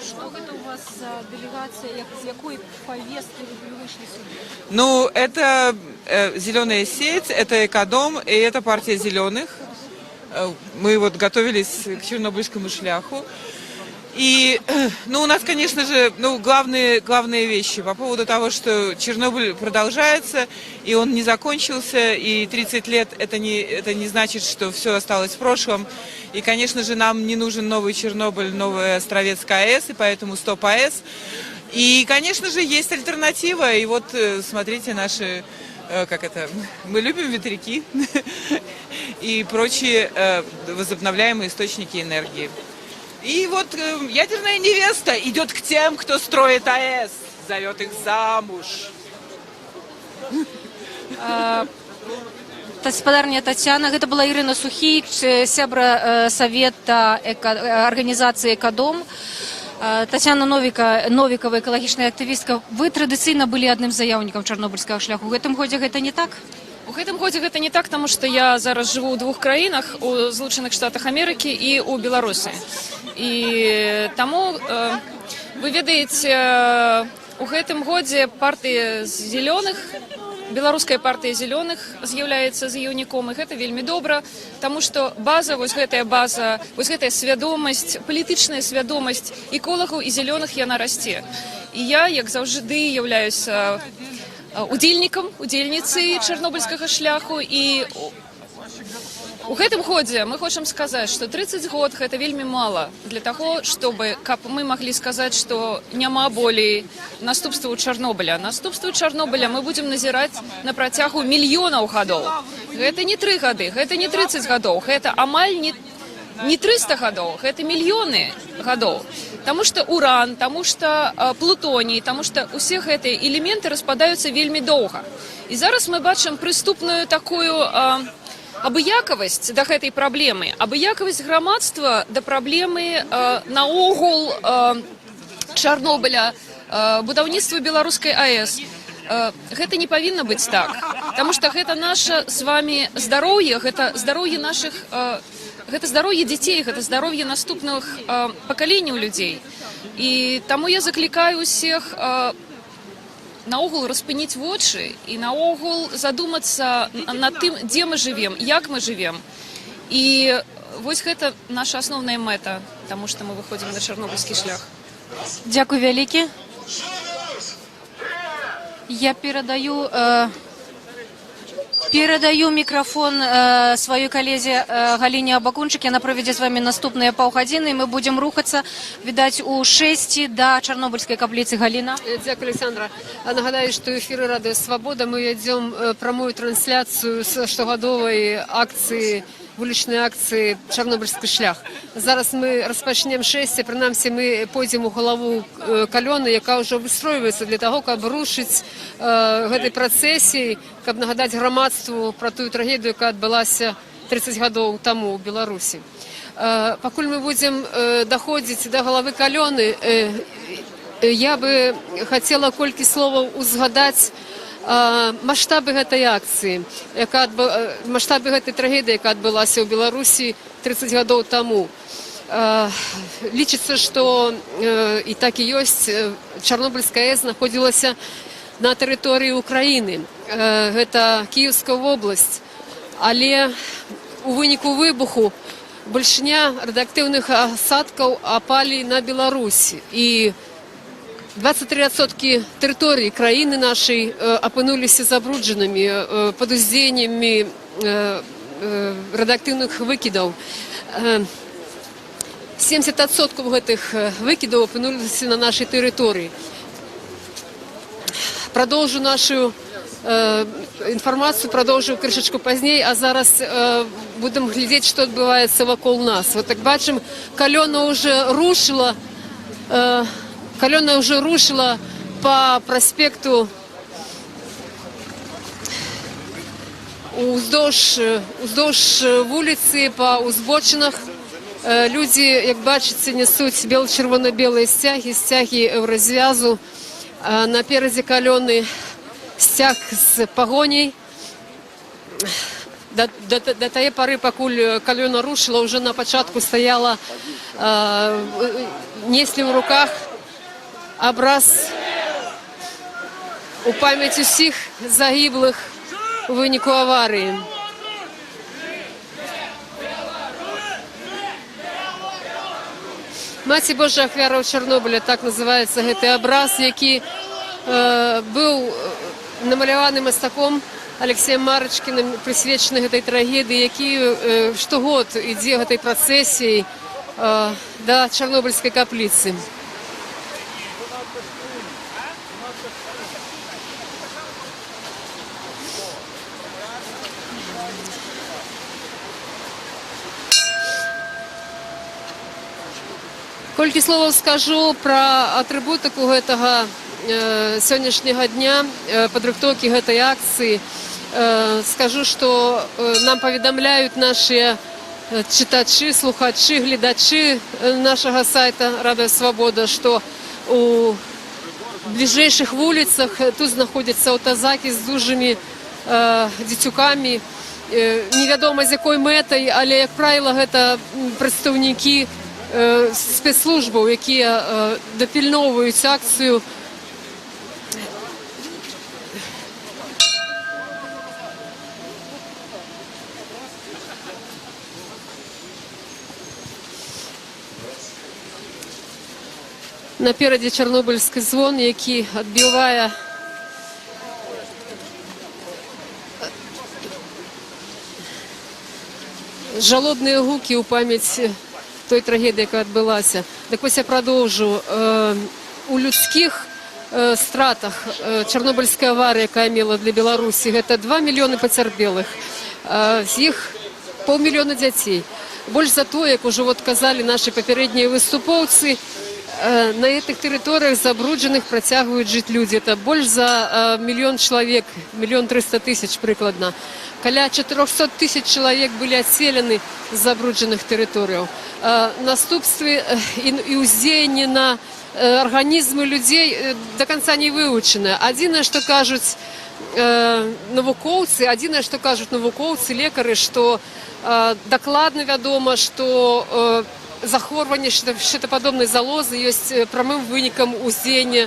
B: Што гэта ў вас за дэлегацыя, з якой павесткай вы выйшлі сюды?
M: Ну, это «Зеленая сеть», это «Экодом» и это партия «Зеленых». Мы вот готовились к Чернобыльскому шляху. И, ну, у нас, конечно же, ну, главные вещи по поводу того, что Чернобыль продолжается, и он не закончился, и 30 лет это не значит, что все осталось в прошлом. И, конечно же, нам не нужен новый Чернобыль, новая Островецкая АЭС, и поэтому стоп АЭС. И, конечно же, есть альтернатива. И вот, смотрите, наши, как это, мы любим ветряки и прочие возобновляемые источники энергии. И вот ядерная невеста идет к тем, кто строит АЭС, зовет их замуж.
B: Спадарыня Тацяна, гэта была Ірына Сухій, сябра Савета арганізацыі «Экадом». Тацяна Новікава, экалагічная актывістка, вы традыцыйна былі адным з заяўнікаў Чарнобыльскага шляху. У гэтым годзе гэта не так?
N: У гэтым годзе гэта не так, таму што я зараз жыву ў двух краінах: у Злучаных Штатах Амерыкі і ў Беларусі. І таму вы ведаеце, у гэтым годзе партыя зялёных, Беларуская партыя зялёных з'яўляецца заяўніком, і гэта вельмі добра, таму што база, вось гэтая база, вось гэтая свядомасць, палітычная свядомасць эколагаў і зялёных, яна расце. І я, як заўжды, являюся удзельнікам, удзельніцай Чарнобыльскага шляху, і у гэтым годзе мы хочам сказаць, што 30 год — гэта вельмі мала для таго, чтобы каб мы маглі сказаць, што няма болей наступстваў Чарнобыля. Наступствы Чарнобыля мы будзем назіраць на працягу мільёнаў гадоў. Гэта не 3 гады, гэта не 30 гадоў, гэта амаль не 300 гадоў, гэта мільёны гадоў. Таму што уран, таму што плутоній, таму што усе гэтыя элементы распадаюцца вельмі доўга. І зараз мы бачым прыступную такую абыякавасць да гэтай праблемы, абыякавасць грамадства да праблемы наогул Чарнобыля, будаўніцтва беларускай АЭС. Гэта не павінна быць так, таму што гэта наша з вами здароўе, гэта здароўе нашых, гэта здароўе дзяцей, гэта здароўе наступных пакаленняў людзей. І таму я заклікаю усіх наогул распыніць вочы і наогул задумацца над тым, дзе мы жывем, як мы жывем. І вось гэта наша асноўная мэта, таму што мы выходзім на Чарнобыльскі шлях.
B: Дзякуй вялікі. Я перадаю мікрафон сваёй калезе Галіне Абакунчык. Яна правядзе з вамі наступныя паўгадзіны. І мы будзем рухацца, відаць, у 6 да Чарнобыльскай капліцы. Галіна.
A: Дзякую, Аляксандра. А нагадаю, што ў эфіры Радыё Свабода мы вядзём прамую трансляцыю з штогадовай акцыі, вулічнай акцыі «Чарнобыльскі шлях». Зараз мы распачнем шэсце, прынамсі мы пойдзем у галаву калоны, якая ўжо выстройваецца для таго, каб рушыць гэтай працэсіяй, каб нагадаць грамадству пра тую трагедыю, якая адбылася 30 гадоў таму ў Беларусі. Пакуль мы будзем даходзіць да галавы калоны, я бы хацела колькі словаў узгадаць маштабы гэтай акцыі, маштабы гэтай трагедыі, якая адбылася ў Беларусі 30 гадоў таму. Лічыцца, што і так і ёсць, Чарнобыльская АЭС знаходзілася на тэрыторыі Украіны. Гэта Кіеўская вобласць. Але у выніку выбуху большыня радыактыўных асадкаў апалі на Беларусь. І 23% тэрыторыі краіны нашай апынуліся забруджанымі пад уздзеяннямі. радыактыўных выкідаў. 70% гэтых выкідаў апынуліся на нашай тэрыторыі. Прадоўжу нашу інфармацыю, прадоўжу крышачку пазней, а зараз будзем глядзець, што адбываецца вакол нас. Вот так бачым, калона ўжо рушыла па праспекту уздоўж вуліцы, па ўзбочынах. Людзі, як бачыце, нясуць бел-чырвона-белыя сцягі, сцягі Еўразвязу. Наперадзе калоны сцяг з Пагоняй. Да тае пары, пакуль калона рушыла, ўжо на пачатку стаяла, неслі ў руках абраз у памяць усіх загіблых у выніку аварыі. Маці Божая ахвяраў Чарнобыля, так называецца гэты абраз, які быў намаляваны мастаком Аляксеем Марачкіным, прысвечаны гэтай трагедыі, які штогод ідзе гэтай працэсіяй да Чарнобыльскай капліцы. Колькі словаў скажу пра атрыбутыку гэтага сённяшняга дня, падрыхтоўкі гэтай акцыі. Скажу, што нам паведамляюць нашыя чытачы, слухачы, гледачы нашага сайта Радыё Свабода, што у бліжэйшых вуліцах тут знаходзяцца аўтазакі з дужымі дзецюкамі. Невядома, з якой мэтай, але, як правіла, гэта прадстаўнікі спецслужбаў, якія дапільноўваюць акцыю. Наперадзе чарнобыльскі звон, які адбівае жалобныя гукі ў памяць той трагедыі, якая адбылася. Так вось, я прадоўжу. У людскіх стратах чарнобыльская аварыя, якая мела для Беларусі, гэта 2 мільёны пацярпелых. З іх паўмільёна дзяцей. Больш за то, як ужо вот казалі нашы папярэднія выступоўцы, на гэтых тэрыторыях забруджаных працягваюць жыць людзі. Это больш за мільён чалавек, 1 300 000 прыкладна. Каля 400 тысяч чалавек былі адселены з забруджаных тэрыторыяў. Наступствы і ўздзеянне на арганізмы людзей да канца не вывучаны. Адзінае, што кажуць навукоўцы, лекары, што дакладна вядома, што захворванне шчытападобнай залозы ёсць прамым вынікам уздзеяння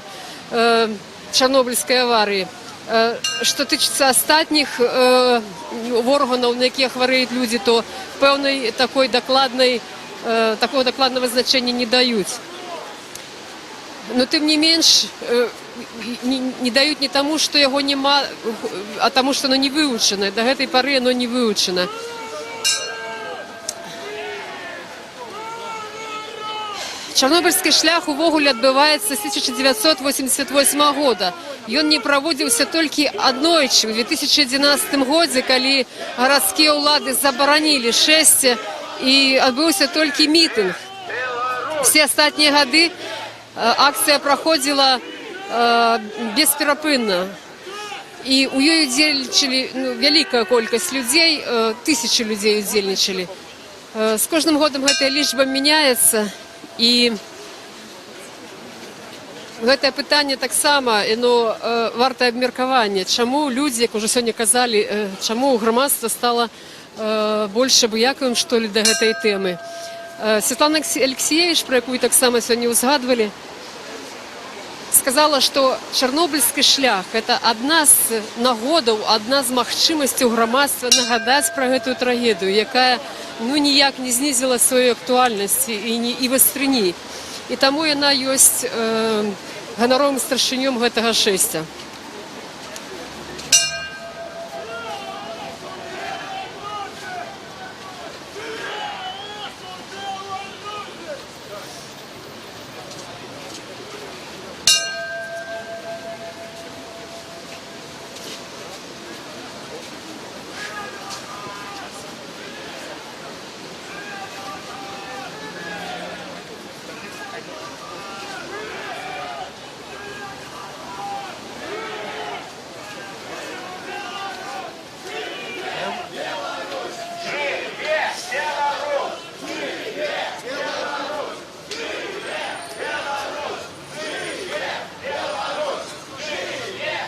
A: чарнобыльскай аварыі. Што тычыцца астатніх органаў, на якія хварэюць людзі, то пэўнай такой дакладнай такого дакладнага значэння не даюць. Но тым не менш не даюць не таму, што яго няма, а таму, што оно не вывучана. Да гэтай пары оно не вывучана. Чарнобыльскі шлях увогуле адбываецца з 1988 года. Ён не праводзіўся толькі аднойчы ў 2011 годзе, калі гарадскія ўлады забаранілі шэсце і адбыўся толькі мітынг. Все астатнія гады акцыя праходзіла бесперапынна. І ў ёй удзельнічалі, ну, вялікая колькасць людзей, тысячы людзей удзельнічалі. З кожным годам гэтая лічба мяняецца, і гэтае пытанне таксама яно вартае абмеркавання. Чаму людзі, як ужо сёння казалі, чаму грамадства стала больш абыякавым, што ли, да гэтай тэмы. Святлана Алексіевіч, пра якую таксама сёння ўзгадвалі, сказала, што чарнобыльскі шлях — это адна з нагодаў, адна з магчымасцяў грамадства нагадаць пра гэтую трагедыю, якая, ну, ніяк не знізіла сваёй актуальнасці і не і вастрыні. І таму яна ёсць ганаровым старшынём гэтага шэсця.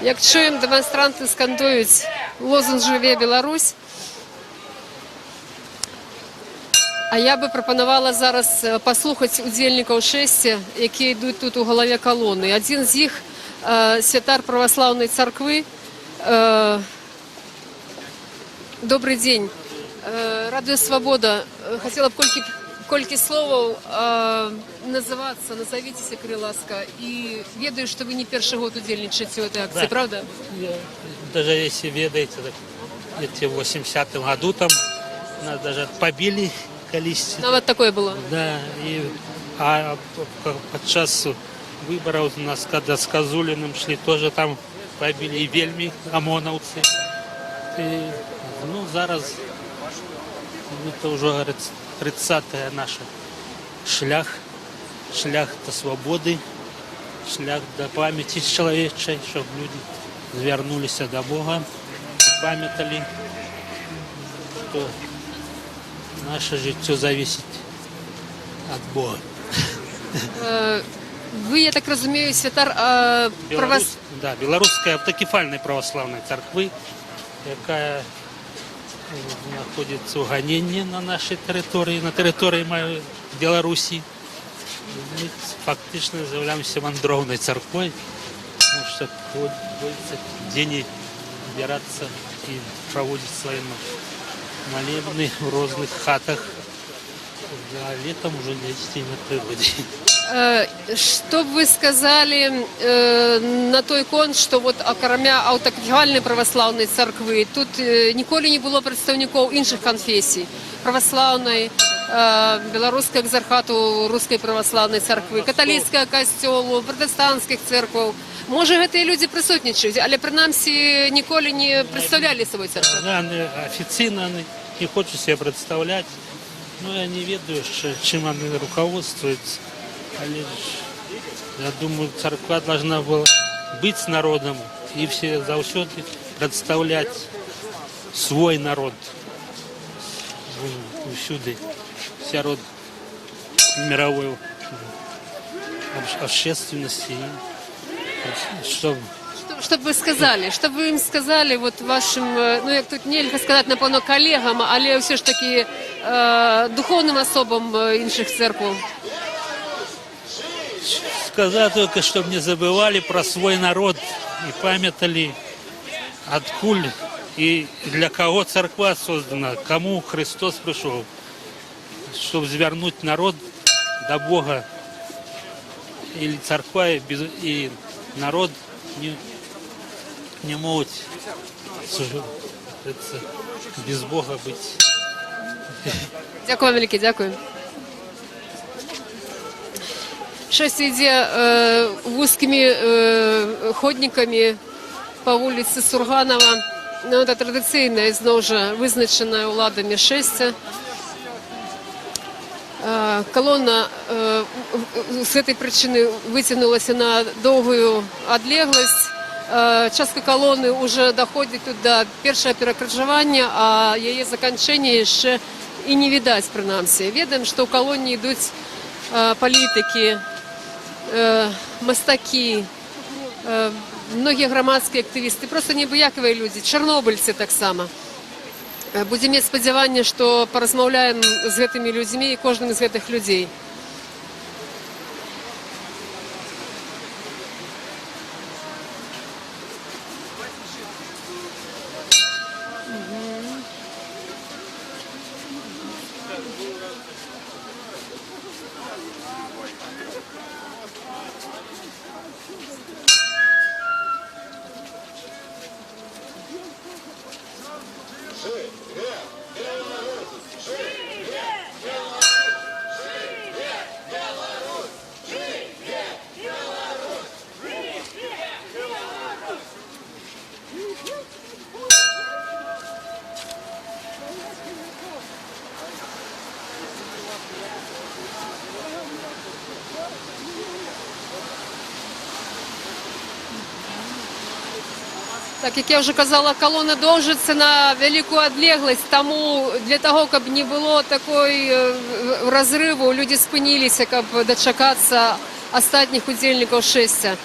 A: Як чуем, дэманстранты скандуюць лозунг «Жыве Беларусь». А я бы прапанавала зараз паслухаць удзельнікаў шэсця, якія ідуць тут у галаве калоны. Адзін з іх святар праваслаўнай царквы. Добры дзень. Радыё Свабода. Хацела б колькі словаў называцца, назавіцеся, калі ласка. І ведаю, што вы не першы год удзельнічаеце ў гэтай акцыі,
O: Да.
A: праўда?
O: Я, даже если ведаеце, так, где-то в 80-м году там нас даже побили калісь.
A: Нават такое было.
O: Да, и падчас выборов у нас, когда с Козулиным шли, тоже там побили и вельмі ОМОНовцы. І, ну, зараз, ну, это уже, говорит, 30-я наша шлях, шлях до свободы, шлях до памяти человечей, чтобы люди звярнуліся до Бога и памяталі, что наше жыццё зависит от Бога.
A: Вы, я так разумею, святар
O: Беларусь, да, Белорусской автокефальной православной церкви, якая знаходзіцца ў ганенні на нашай тэрыторыі, на тэрыторыі Беларусі. Мы фактычна з'яўляемся вандроўнай царквой, потому что приходится дзе збірацца і праводзіць свае малебны ў розных хатах. А летом уже дзесьці на прыродзе.
A: Што б вы сказалі на той конт, што вот акрамя аўтакефальнай праваслаўнай царквы тут ніколі не было прадстаўнікоў іншых канфесій: праваслаўнай, беларускага экзархату рускай праваслаўнай царквы, каталіцкага касцёлу, пратэстанцкіх цэркваў? Можа, гэтыя людзі прысутнічаюць, але прынамсі ніколі не прадстаўлялі свой царкву.
O: Да, они официально они не хочут себя представлять. Ну, я не ведаю, чем они руководствуются. Але ж, я думаю, церква должна была быть с народом и все заўсёды представлять свой народ усюды, сярод мировой общественности. И чтобы
A: Что бы вы сказали? Что бы вы им сказали, вот вашим, ну, як тут нельга сказаць, напэўна, калегам, але ўсё ж такі духоўным асобам іншых цэркваў?
O: Сказать только, чтобы не забывали про свой народ и памяталі, адкуль и для кого церква создана, кому Христос пришел, чтобы звернуть народ до Бога. Или церква и народ не могут говорится, без Бога быть.
A: Дзякуй вам вялікі, дзякуй. Шэсце ідзе вузкімі ходнікамі па вуліцы Сурганава. Ну, гэта традыцыйнае, зноў жа, вызначанае ўладамі шэсце. Калона з гэтай прычыны выцягнулася на доўгую адлегласць. Частка калоны ўжо даходзіць тут да першага перакрыжавання, а яе заканчэнне яшчэ і не відаць прынамсі. Ведаем, што ў калоне ідуць палітыкі, мастакі, многія грамадскія актывісты, проста неабыякавыя людзі, чарнобыльцы таксама. Будзем мець спадзяванне, што паразмаўляем з гэтымі людзьмі і кожным з гэтых людзей. Так, як я ўжо казала, калона доўжыцца на вялікую адлегласць, таму для таго, каб не было такой разрыву, людзі спыніліся, каб дачакацца астатніх удзельнікаў шэсця.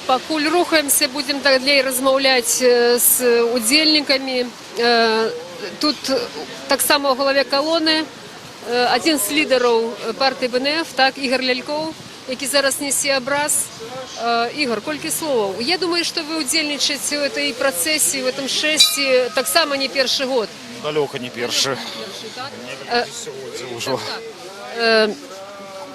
A: Пакуль рухаемся, будзем далей размаўляць з удзельнікамі. Тут таксама ў галаве калоны адзін з лідараў партыі БНФ, так, Ігар Лялькоў, які зараз нясе абраз. Ігар, колькі словаў. Я думаю, што вы ўдзельнічаеце ў гэтай працэсіі, у гэтым шэсці таксама не першы год.
P: Далёка не першы. Ўжо.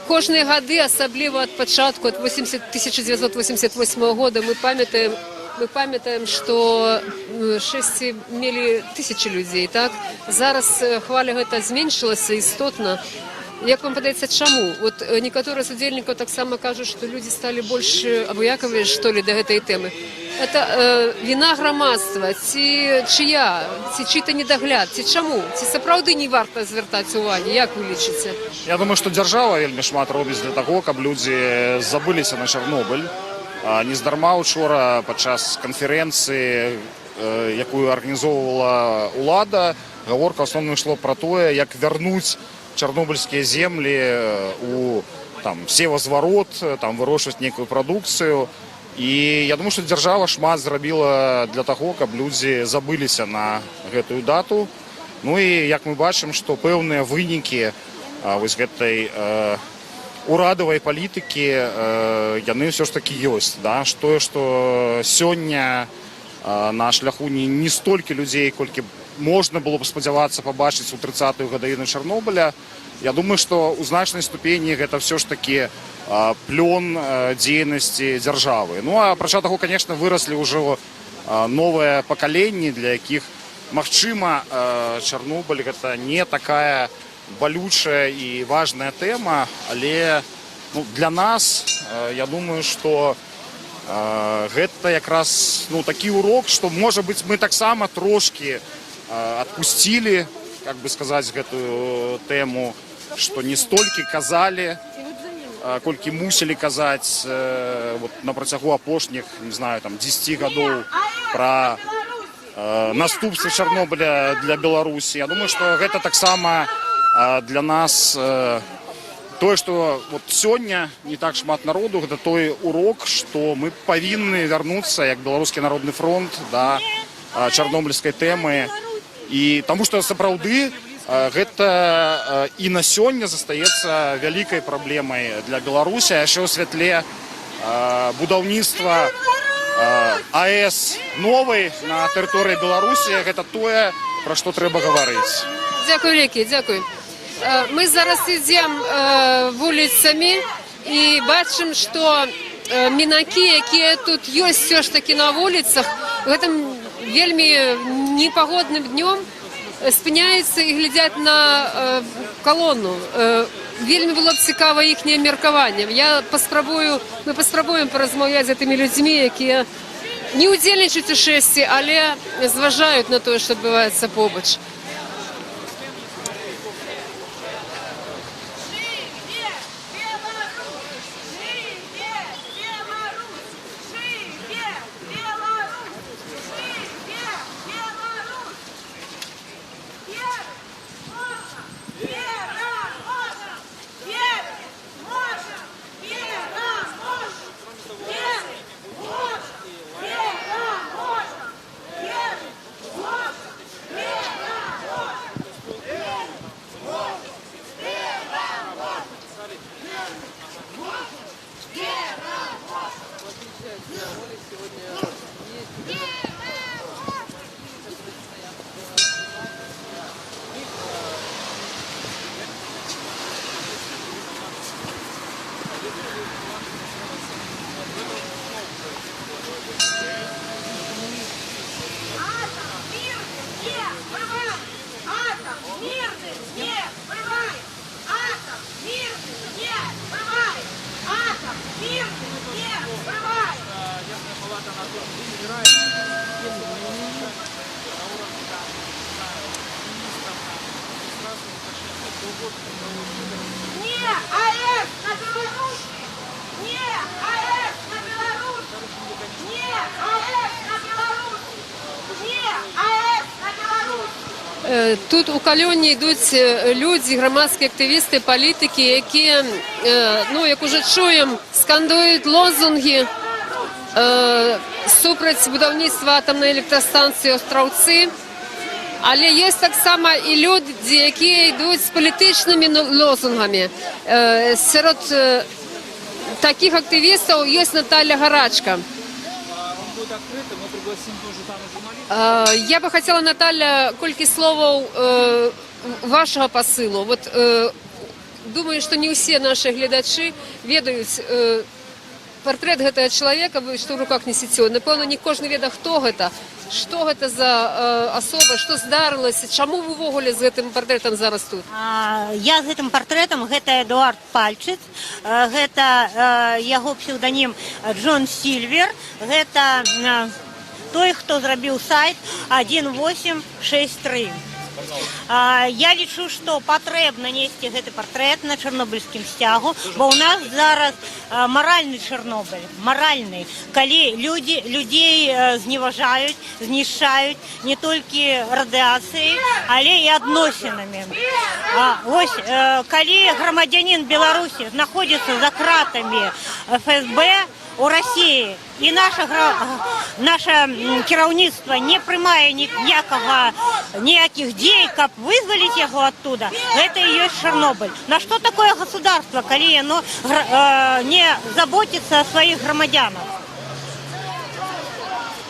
A: Кожныя гады, асабліва ад пачатку, ад 80, 1988 года, мы памятаем, што шэсці мелі тысячы людзей, так? Зараз хваля гэта зменшылася істотна. Як вам падаецца, чаму? Вот некаторыя з удзельнікаў таксама кажуць, што людзі сталі больш абыякавыя, што ли, да гэтай тэмы. Это віна грамадства, ці чыя, ці чый-то недагляд, ці чаму? Ці сапраўды не варта звяртаць увагі, як вы лічыце?
P: Я думаю, што дзяржава вельмі шмат робіць для таго, каб людзі забыліся на Чарнобыль. Нездарма учора падчас канферэнцыі, якую арганізоўвала ўлада, гаворка ў асноўным ішло пра тое, як вярнуць чарнобыльскія землі у там севазварот, там вырошчваць нейкую прадукцыю. І я думаю, што дзяржава шмат зрабіла для таго, каб людзі забыліся на гэтую дату. Ну і як мы бачым, што пэўныя вынікі вось гэтай урадавай палітыкі яны ўсё ж такі ёсць, да? Тое, што сёння на шляху не столькі людзей, колькі можна было б спадзявацца пабачыць у 30-ю гадавіну Чарнобыля, я думаю, што ў значнай ступені гэта ўсё ж такі плён дзейнасці дзяржавы. Ну а апрача таго, конечно, выраслі ўжо новыя пакаленні, для якіх, магчыма, Чарнобыль гэта не такая балючая і важная тэма, але, ну, для нас, я думаю, што гэта якраз, ну, такі урок, што, можа быць, мы таксама трошкі адпусцілі, как бы сказаць, гэтую тэму, што не столькі казалі, колькі мусілі казаць вот, на працягу апошніх, не знаю, там 10 гадоў пра наступствы Чарнобыля для Беларусі. Я думаю, што гэта таксама для нас тое, што вот сёння не так шмат народу, гэта той урок, што мы павінны вярнуцца як Беларускі народны фронт да чарнобыльскай тэмы. І таму што сапраўды гэта і на сёння застаецца вялікай праблемай для Беларусі, а яшчэ ў святле будаўніцтва АЭС новай на тэрыторыі Беларусі, гэта тое, пра што трэба гаварыць.
A: Дзякуй вялікі, дзякуй. Мы зараз ідзем вуліцамі і бачым, што мінакі, якія тут ёсць усё ж такі на вуліцах, гэтым вельмі непагодным днём спыняюцца і глядзяць на калону. Вельмі было б цікава іхняе меркаванне. Я паспрабую, мы паспрабуем паразмаўляць з гэтымі людзьмі, якія не ўдзельнічаюць у шэсці, але зважаюць на тое, што адбываецца побач.
K: Жыве Беларусь! Жыве Беларусь! Жыве Беларусь! Жыве Беларусь! Верыць можна! Пераможам! Верыць можам! Пераможам! Верыць можам! Пераможам! Верыць можам! Пераможам! Верыць можам! Пераможам! Можам! Пераможам! Атом мирным не бывает! Атом мирным не бывает! Атом мирным не бывает! Атом мирным не бывает! Не АЭС на Беларуси! Не АЭС на Беларуси! Не АЭС на Беларуси! Не АЭС на Беларуси!
A: Тут у калоне ідуць людзі, грамадскія актывісты, палітыкі, якія, ну, як ужо чуем, скандуюць лозунгі. супраць будаўніцтва атамнай электрастанцыі Астраўцы. Але ёсць таксама і людзі, якія ідуць з палітычнымі лозунгамі. Сярод такіх актывістаў ёсць Наталля Гарачка.
F: Будет открыто, мы пригласим тоже там журналистов.
A: Я бы хацела, Наталля, колькі словаў вашага пасылу. Вот, думаю, што не ўсе нашы гледачы ведаюць партрэт гэтага чалавека, вы што ў руках несеце. Напэўна, не кожны ведае, хто гэта, што гэта за асоба, што здарылася, чаму вы ўвогуле з гэтым партрэтам зараз тут?
Q: Я з гэтым партрэтам, гэта Эдуард Пальчыц, гэта яго псеўданім Джон Сільвер, гэта той, хто зрабіў сайт 1863. Я лічу, што патрэбна несці гэты партрэт на чарнобыльскім сцягу, бо ў нас зараз маральны Чарнобыль, маральны, калі людзей зневажаюць, знішчаюць не толькі радыацыяй, але і адносінамі. Вось, калі грамадзянін Беларусі знаходзіцца за кратамі ФСБ у Расіі і наша кіраўніцтва не прымае ніякіх дзей, каб вызваліць яго оттуда, гэта і ёсць Чарнобыль. На што такое государство, калі яно не заботится о сваіх грамадзянах?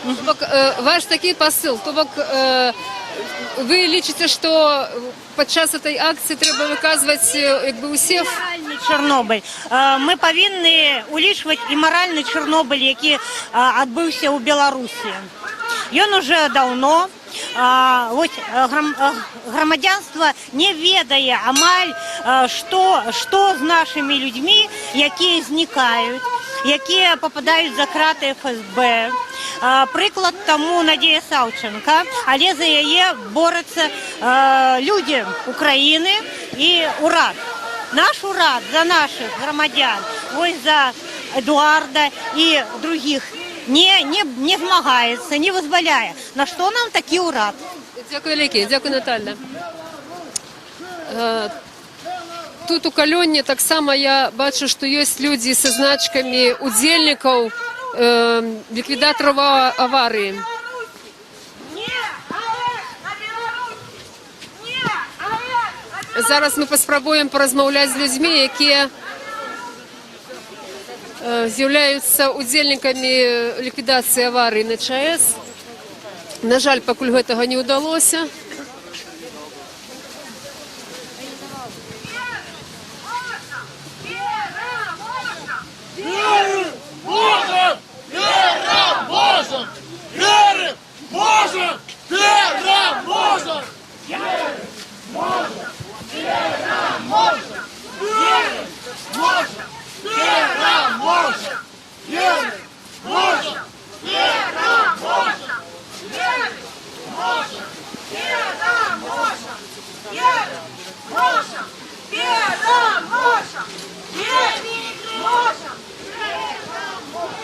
A: То бок, ваш такі пасыл, то бок, вы лічыце, што падчас этой акцыі трэба выказваць як бы усе
Q: Маральны Чарнобыль. Мы павінны улічваць і маральны Чарнобыль, які адбыўся ў Беларусі. Ён уже даўно. Вось, грамадзянства не ведае амаль, што з нашымі людзьмі, якія знікаюць, якія пападаюць за краты ФСБ. Прыклад таму Надзея Саўчанка, але за яе борацца людзі Украіны і урад. Наш урад за нашых грамадзян, вось за Эдуарда і другіх не змагаецца, не вызваляе. На што нам такі ўрад?
A: Дзякуй вялікі, дзякуй, Наталля. Тут у калоне таксама я бачу, што ёсць людзі са значкамі удзельнікаў ліквідатараў аварыі.
K: Не АЭС на Беларуси! Не АЭС на
A: Зараз мы паспрабуем паразмаўляць з людзьмі, якія з'яўляюцца удзельнікамі ліквідацыі аварыі на ЧАЭС. На жаль, пакуль гэтага не ўдалося.
K: Пераможам!
I: Можем! Пераможам! Верым! Можем! Пераможам! Можем! Пераможам! Верым! Можем! Пераможам! Верым! Можем!
K: Пераможам! Верым! Можам! Пераможам! Верым! Можам! Пераможам! Верым! Можам! Пераможам!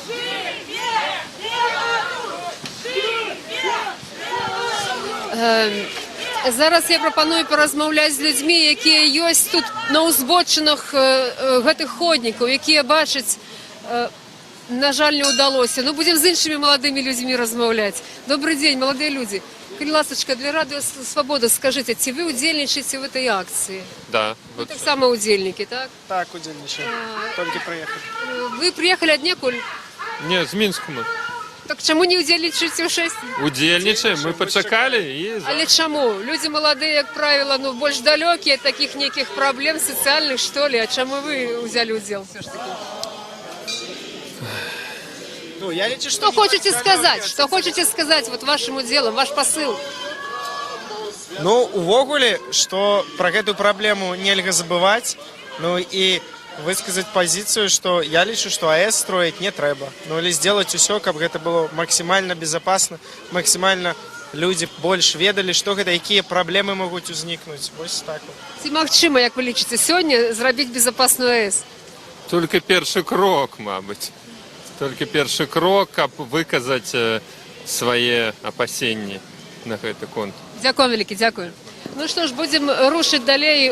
K: Жыве Беларусь! Жыве Беларусь!
A: Зараз я прапаную паразмаўляць з людзьмі, якія ёсць тут на ўзбочынах гэтых ходнікаў, якія бачаць, на жаль, не ўдалося. Ну, будзем з іншымі маладымі людзьмі размаўляць. Добры дзень, маладыя людзі. Калі ласачка, для Радыё Свабода скажыце, ці вы ўдзельнічаеце в этой акцыі?
D: Да.
A: Вы таксама ўдзельнікі, так?
R: Так, удзельнічаем. Толькі прыехалі.
A: Вы прыехалі аднекуль?
D: Не, з Мінску мы.
A: Так чаму не ўдзельнічаеце ў шэсці?
D: Удзельнічаем, мы пачакалі і
A: Але чаму? Людзі маладыя, як правіла, ну, больш далёкія ад такіх нейкіх праблем сацыяльных, што ли. А чаму вы ўзялі ўдзел усё ж такі?
R: Ну, я лічу, што
A: Што хочаце сказаць? Што хочаце сказаць вот вашым удзелам, ваш пасыл?
R: Ну, увогуле, што пра гэтую праблему нельга забываць, ну і высказаць пазіцыю, што я лічу, што АЭС строить не трэба. Ну или сделать усё, каб гэта было максімальна безопасно, максімальна людзі больш ведалі, што гэта, якія праблемы могуць узнікнуць. Вось так вот.
A: Ці магчыма, як вы лічыце, сёння зрабіць безопасную АЭС?
D: Толькі першы крок, мабыць. Толькі першы крок, каб выказаць свае апасенні на гэты конт.
A: Дзякуй вялікі, дзякую. Ну што ж, будзем рушыць далей,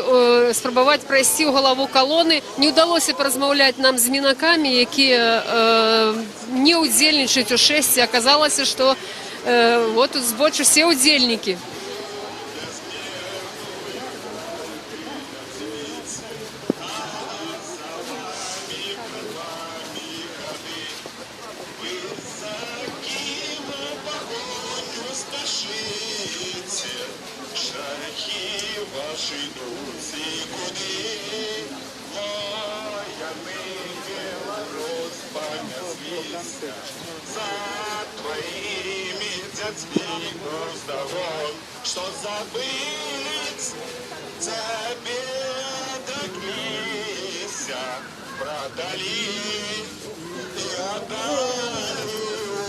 A: спрабаваць прайсці ў галаву калоны. Не ўдалося паразмаўляць нам з мінакамі, якія не ўдзельнічаюць у шэсці. Аказалася, што вот тут збочу усе ўдзельнікі.
S: Шляхі вашы ідуць і куды, Вояны беларус панясліся за тваімі дзяцьмі ўздагон, што забылі цябе адракліся, прадалі і аддалі ў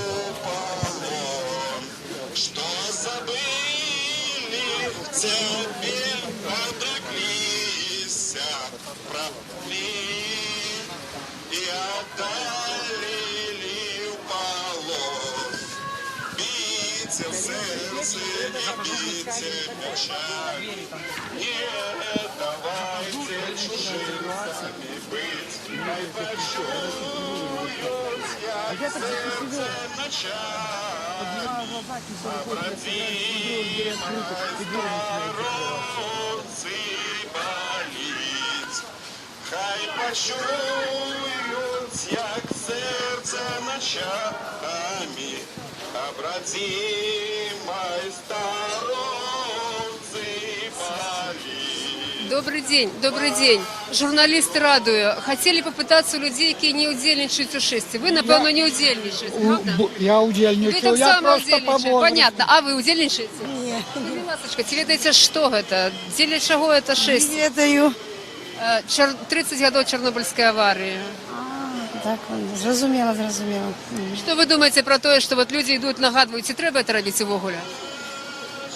S: палон, што забылі цябе адракліся, прадалі і аддалі ў палон. Біце ў сэрцы і біце мячамі, не давайце чужым самі быць, хай пачуюць, як сэрца начамі, пабрацімай старонцы баліць. Хай пачуюць, як сэрца начамі, пабрацімай старонцы баліць.
A: Добры дзень, добры дзень. Журналісты радыё. Хацелі папытацца ў людзей, якія не ўдзельнічаюць у шэсці. Вы, напэўна, не ўдзельнічаеце, праўда?
T: Я
A: Вы
T: удзельнічаю, я
A: таксама
T: просто по
A: ўдзельнічаеце.
T: возрасту.
A: Понятно. А вы ўдзельнічаеце? Не. Калі ласачка, ці ведаеце, што гэта? Дзеля чаго гэта шэсце?
U: Не ведаю.
A: 30 гадоў Чарнобыльскай аварыі.
U: Так, зразумела, зразумела.
A: Што вы думаеце пра тое, што вот людзі ідуць, нагадваюць, ці трэба гэта рабіць увогуле?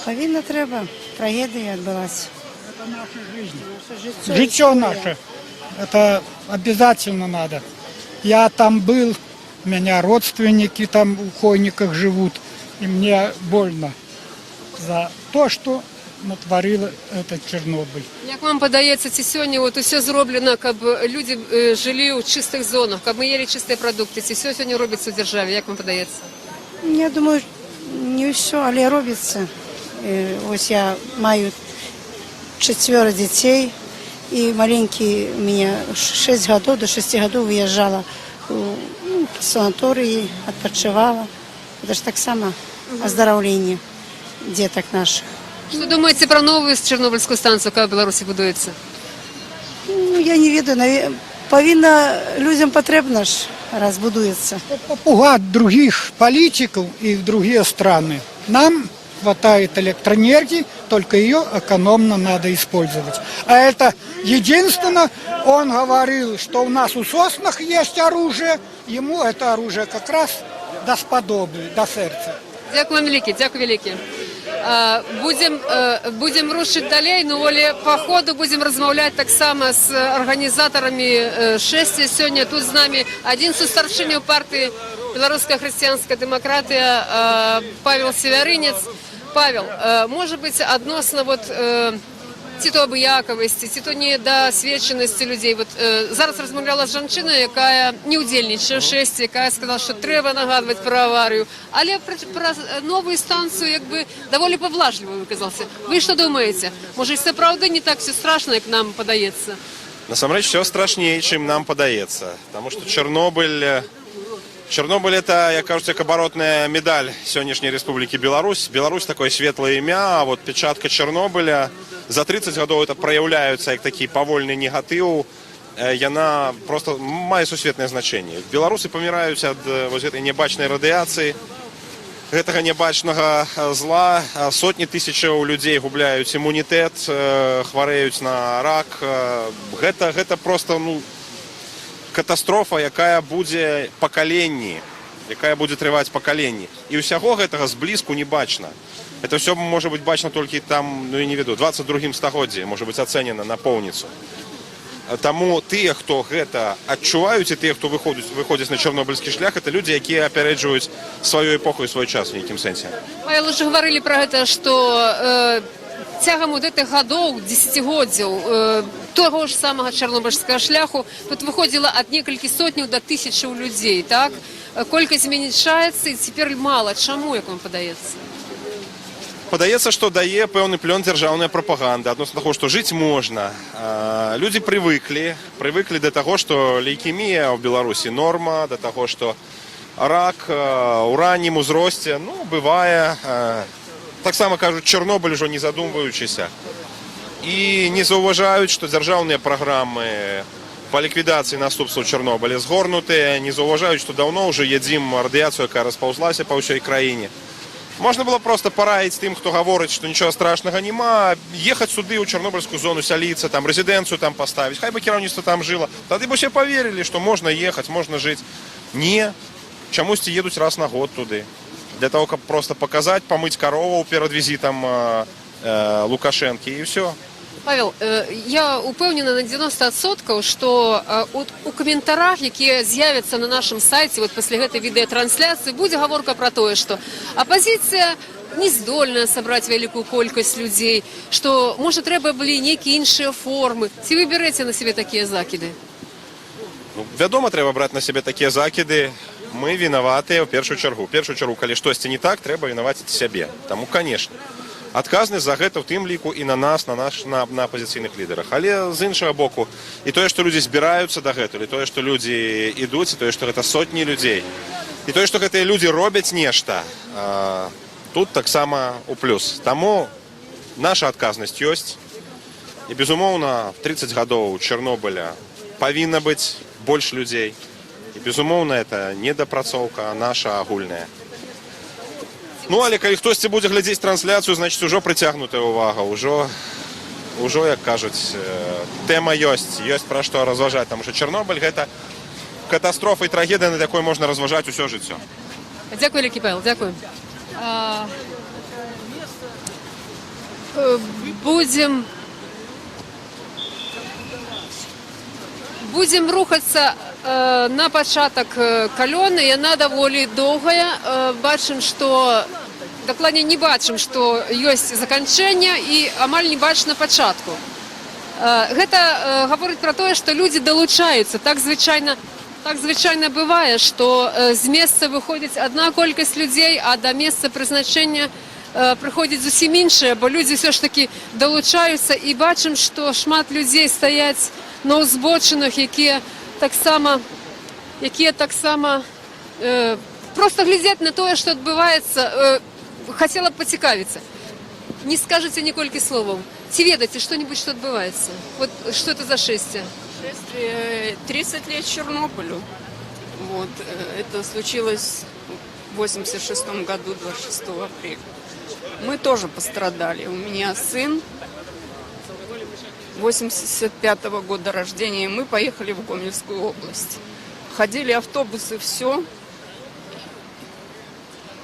U: Павінна, трэба. Трагедыя адбылася.
T: Это наша жизнь. Жыццё наше. Это обязательно надо. Я там был, у меня родственники там у Хойниках живут, и мне больно за то, что натворил этот Чернобыль.
A: Як вам падаецца, ці сёння вот усё зроблена, каб людзі жылі ў чыстых зонах, каб мы елі чыстыя прадукты, ці ўсё сёння робіцца ў дзяржаве, як вам падаецца?
U: Я думаю, не ўсё, але робіцца. Вось я маю чацвёра дзяцей, і маленькі у мяне 6 гадоў, до 6 гадоў выязджала у, ну, санаторыі, адпачывала. Это ж таксама аздараўленне дзетак нашых.
A: Што думаеце пра новую Чарнобыльскую станцыю, якая ў Беларусі будуецца?
U: Ну, я не ведаю, павінна, людзям патрэбна ж, раз будуецца.
T: Попугать других политиков и в другие страны. Нам хватает электроэнергии, только ее экономно надо использовать. А это единственное, он говорил, что у нас у соснах есть оружие, ему это оружие как раз до сподобы, до сердца.
A: Дзякуй вам вялікі, дзякуй вялікі. Будзем рушыць далей, ну але па ходу будзем размаўляць таксама з арганізатарамі шэсця. Сёння тут з намі адзін са старшыняў партыі «Беларуская хрысціянская дэмакратыя» Павел Севярынец. Павел, можа быць, адносна вот, ці то абыякавасці, ці то недасведчанасці людзей. Вот, зараз размаўляла з жанчынай, якая не ўдзельнічае ў шэсці, якая сказала, што трэба нагадваць пра аварыю, але пра новую станцыю як бы даволі паблажліва выказаўся. Вы што думаеце? Можа, і сапраўды не так усё страшна, як нам падаецца?
V: Насамрэч усё страшней, чым нам падаецца. Таму што Чарнобыль — это, як кажуць, як абаротная медаль сённяшняй Рэспублікі Беларусь. Беларусь — такое светлае імя, а вот печатка Чарнобыля за 30 гадоў это праяўляюцца як такі павольны негатыў. Яна просто мае сусветнае значэнне. Беларусы паміраюць ад вось гэтай нябачнай радыяцыі, гэтага нябачнага зла. Сотні тысячаў людзей губляюць імунітэт, хварэюць на рак. Гэта просто, ну, катастрофа, якая будзе пакаленні, якая будзе трываць пакаленні. І ўсяго гэтага зблізку не бачна. Это ўсё можа быць бачна толькі там, ну, я не ведаю, 22 стагоддзі, можа быць ацэнена на поўніцу. Таму тыя, хто гэта адчуваюць, і тыя, хто выходзяць на чарнобыльскі шлях, это людзі, якія апярэджваюць сваю эпоху і свой час у нейкім сэнсе.
A: Павел, ужо гаварылі пра гэта, што Цягам вот гэтых гадоў, дзесяцігоддзяў таго ж самага Чарнобыльскага шляху тут выходзіла ад некалькі сотняў да тысячаў людзей, так? Колькасць змяншаецца, і цяпер мала. Чаму, як вам падаецца?
V: Падаецца, што дае пэўны плён дзяржаўная прапаганда адносна таго, што жыць можна. Людзі прывыклі да таго, што лейкемія ў Беларусі норма, да таго, што рак у раннім узросце, ну, бывае. Таксама кажуць Чарнобыль, ужо не задумваючыся. І не заўважаюць, што дзяржаўныя праграмы па ліквідацыі наступстваў Чарнобыля згорнутыя, не заўважаюць, што даўно ўжо ядзім радыяцыю, якая распаўзлася па ўсёй краіне. Можна было проста параіць тым, хто гаворыць, што нічога страшнага няма, ехаць сюды, ў чарнобыльскую зону, сяліцца, там рэзідэнцыю там паставіць, хай бы кіраўніцтва там жыла. Тады бы усе паверылі, што можна ехаць, можна жыць. Не, чамусьці едуць раз на год туды. Для того, каб проста паказаць, памыць карову перад візітам Лукашэнкі, і ўсё.
A: Павел, я упэўнена на 90%, што от у каментарах, якія з'явяцца на нашым сайце вот пасля гэтай відэатрансляцыі, будзе гаворка пра тое, што апазіцыя не здольная сабраць вялікую колькасць людзей, што, можа, трэба былі нейкія іншыя формы. Ці вы бярэце на сябе такія закіды?
V: Ну, вядома, трэба браць на сябе такія закіды. Мы вінаватыя ў першую чаргу. У першую чаргу, калі штосьці не так, трэба вінаваціць сябе. Таму, конечно, адказнасць за гэта ў тым ліку і на нас, на апазіцыйных лідарах. Але з іншага боку, і тое, што людзі збіраюцца дагэтуль, і тое, што людзі ідуць, і тое, што гэта сотні людзей, і тое, што гэтыя людзі робяць нешта, тут таксама у плюс. Таму наша адказнасць ёсць. І, безумоўна, 30 гадоў Чарнобыля павінна быць больш людзей. І, безумоўна, это недапрацоўка наша агульная. Ну, але калі хтосьці будзе глядзець трансляцыю, значыць, ужо прыцягнутая ўвага, ўжо, як кажуць, тэма ёсць, ёсць пра што разважаць, таму што Чарнобыль — гэта катастрофа і трагедыя, над якой можна разважаць усё жыццё.
A: Дзякуй вялікі, Павел, дзякуй. Будзем рухацца на пачатак калёны. Яна даволі доўгая. Бачым, што, дакладней, не бачым, што ёсць заканчэнне, і амаль не бачна пачатку. Гэта гаворыць пра тое, што людзі далучаюцца. Так звычайна бывае, што з месца выходзіць адна колькасць людзей, а да месца прызначэння прыходзіць зусім іншая, бо людзі ўсё ж такі далучаюцца, і бачым, што шмат людзей стаяць на ўзбочынах, якія таксама проста глядзяць на тое, што адбываецца. Хацела б пацікавіцца. Не скажаце ніколькі словаў? Ці ведаеце што-небудзь, што адбываецца? Вот что это за шествие?
C: Шествие 30 лет Чернобылю. Вот, это случилось в 86 году, 26 апреля. Мы тоже пострадали. У меня сын 85 года рождения, и мы поехали в Гомельскую область. Ходили автобусы, все.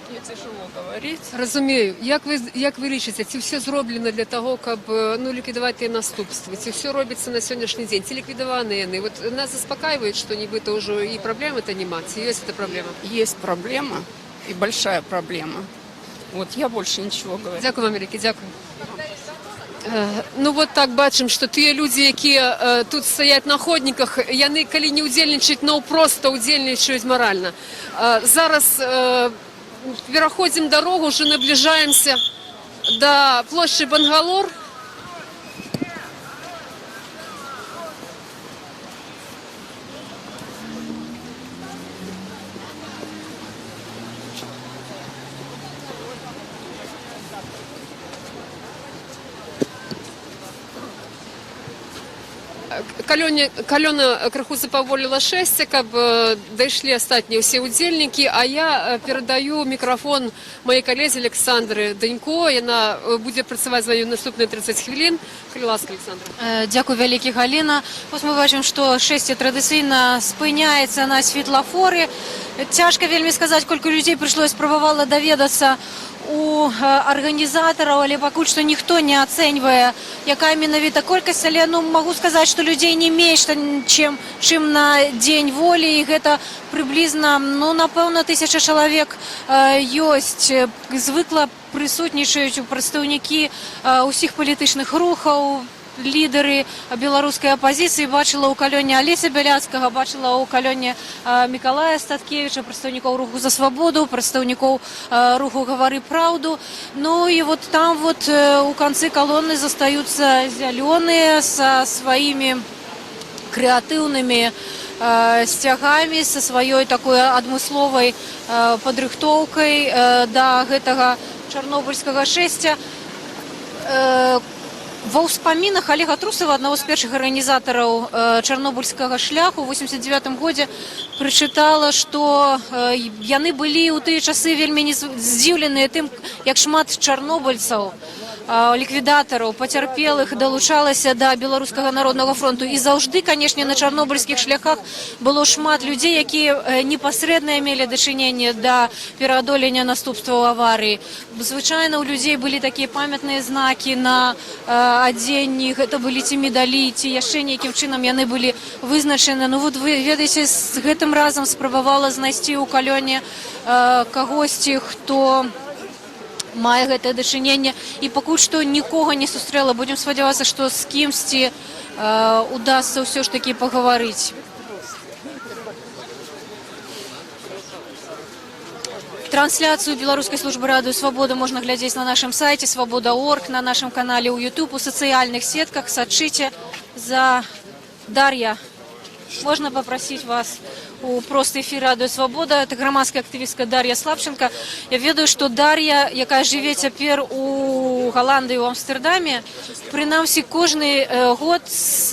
C: Мне тяжело говорить.
A: Разумею. Як вы лічыце, ці ўсё зроблена для таго, каб ну, ліквідаваць тыя наступствы? Ці ўсё робіцца на сённяшні дзень? Ці ліквідаваныя яны? Вот нас заспакайваюць, што нібыта ўжо і праблемы-то няма. Ці ёсць эта праблема?
C: Есть проблема, и большая проблема. Вот я больше ничего говорить.
A: Дзякуй вам вялікі, дзякуй. Ну вот так бачым, што тыя людзі, якія тут стаяць на ходніках, яны калі не ўдзельнічаюць наўпрост, то ўдзельнічаюць маральна. Зараз пераходзім дарогу, уже набліжаемся да плошчы Бангалор. Калёна крыху запаволіла шэсце, каб дайшлі астатнія ўсе ўдзельнікі, а я перадаю мікрафон маёй калезе Александры Данько. Яна будзе працаваць з вамі наступныя 30 хвілін. Калі ласка, Александра.
B: Дзякуй вялікі, Галіна. Вось мы бачым, што шэсце традыцыйна спыняецца на светлафоры. Цяжка вельмі сказаць, колькі людзей прыйшло, спрабавала даведацца у у арганізатараў, але пакуль што ніхто не ацэньвае, якая менавіта колькасць, але, ну, магу сказаць, што людзей не менш, чым на Дзень Волі, і гэта прыблізна, ну, напэўна, 1000 чалавек ёсць. Звыкла прысутнічаюць прадстаўнікі ўсіх палітычных рухаў, лідары беларускай апазіцыі. Бачыла ў калёне Алеся Бяляцкага, бачыла ў калёне Мікалая Статкевіча, прадстаўнікоў руху «За свабоду», прадстаўнікоў руху «Гавары праўду». Ну і вот там вот у канцы калоны застаюцца зялёныя са сваімі крэатыўнымі сцягамі, са сваёй такой адмысловай падрыхтоўкай да гэтага чарнобыльскага шэсця. Ва ўспамінах Алега Трусава, аднаго з першых арганізатараў чарнобыльскага шляху, у 89 годзе прачытала, што яны былі ў тыя часы вельмі здзіўленыя тым, як шмат чарнобыльцаў, ліквідатараў, пацярпелых далучалася да Беларускага народнага фронту. І заўжды, канешне, на чарнобыльскіх шляхах было шмат людзей, якія непасрэдна мелі дачыненне да пераадолення наступстваў аварыі. Звычайна, у людзей былі такія памятныя знакі на адзенні, гэта былі ці медалі, ці яшчэ нейкім чынам яны былі вызначаны. Ну вот, вы ведаеце, з гэтым разам спрабавала знайсці ў калёне кагосьці, хто мае гэтае дачыненне, і пакуль што нікога не сустрэла. Будзем спадзявацца, што з кімсьці удасца ўсё ж такі пагаварыць. Трансляцыю беларускай службы Радыё Свабода можна глядзець на нашым сайце свабода.орг, на нашым канале ў YouTube, у сацыяльных сетках. Сачыце за. Дар'я, можна папрасіць вас у просты эфір Радыё Свабода? Это грамадская актывістка Дар'я Слабчанка. Я ведаю, што Дар'я, якая жыве цяпер у Галандыі, у Амстердаме, прынамсі кожны год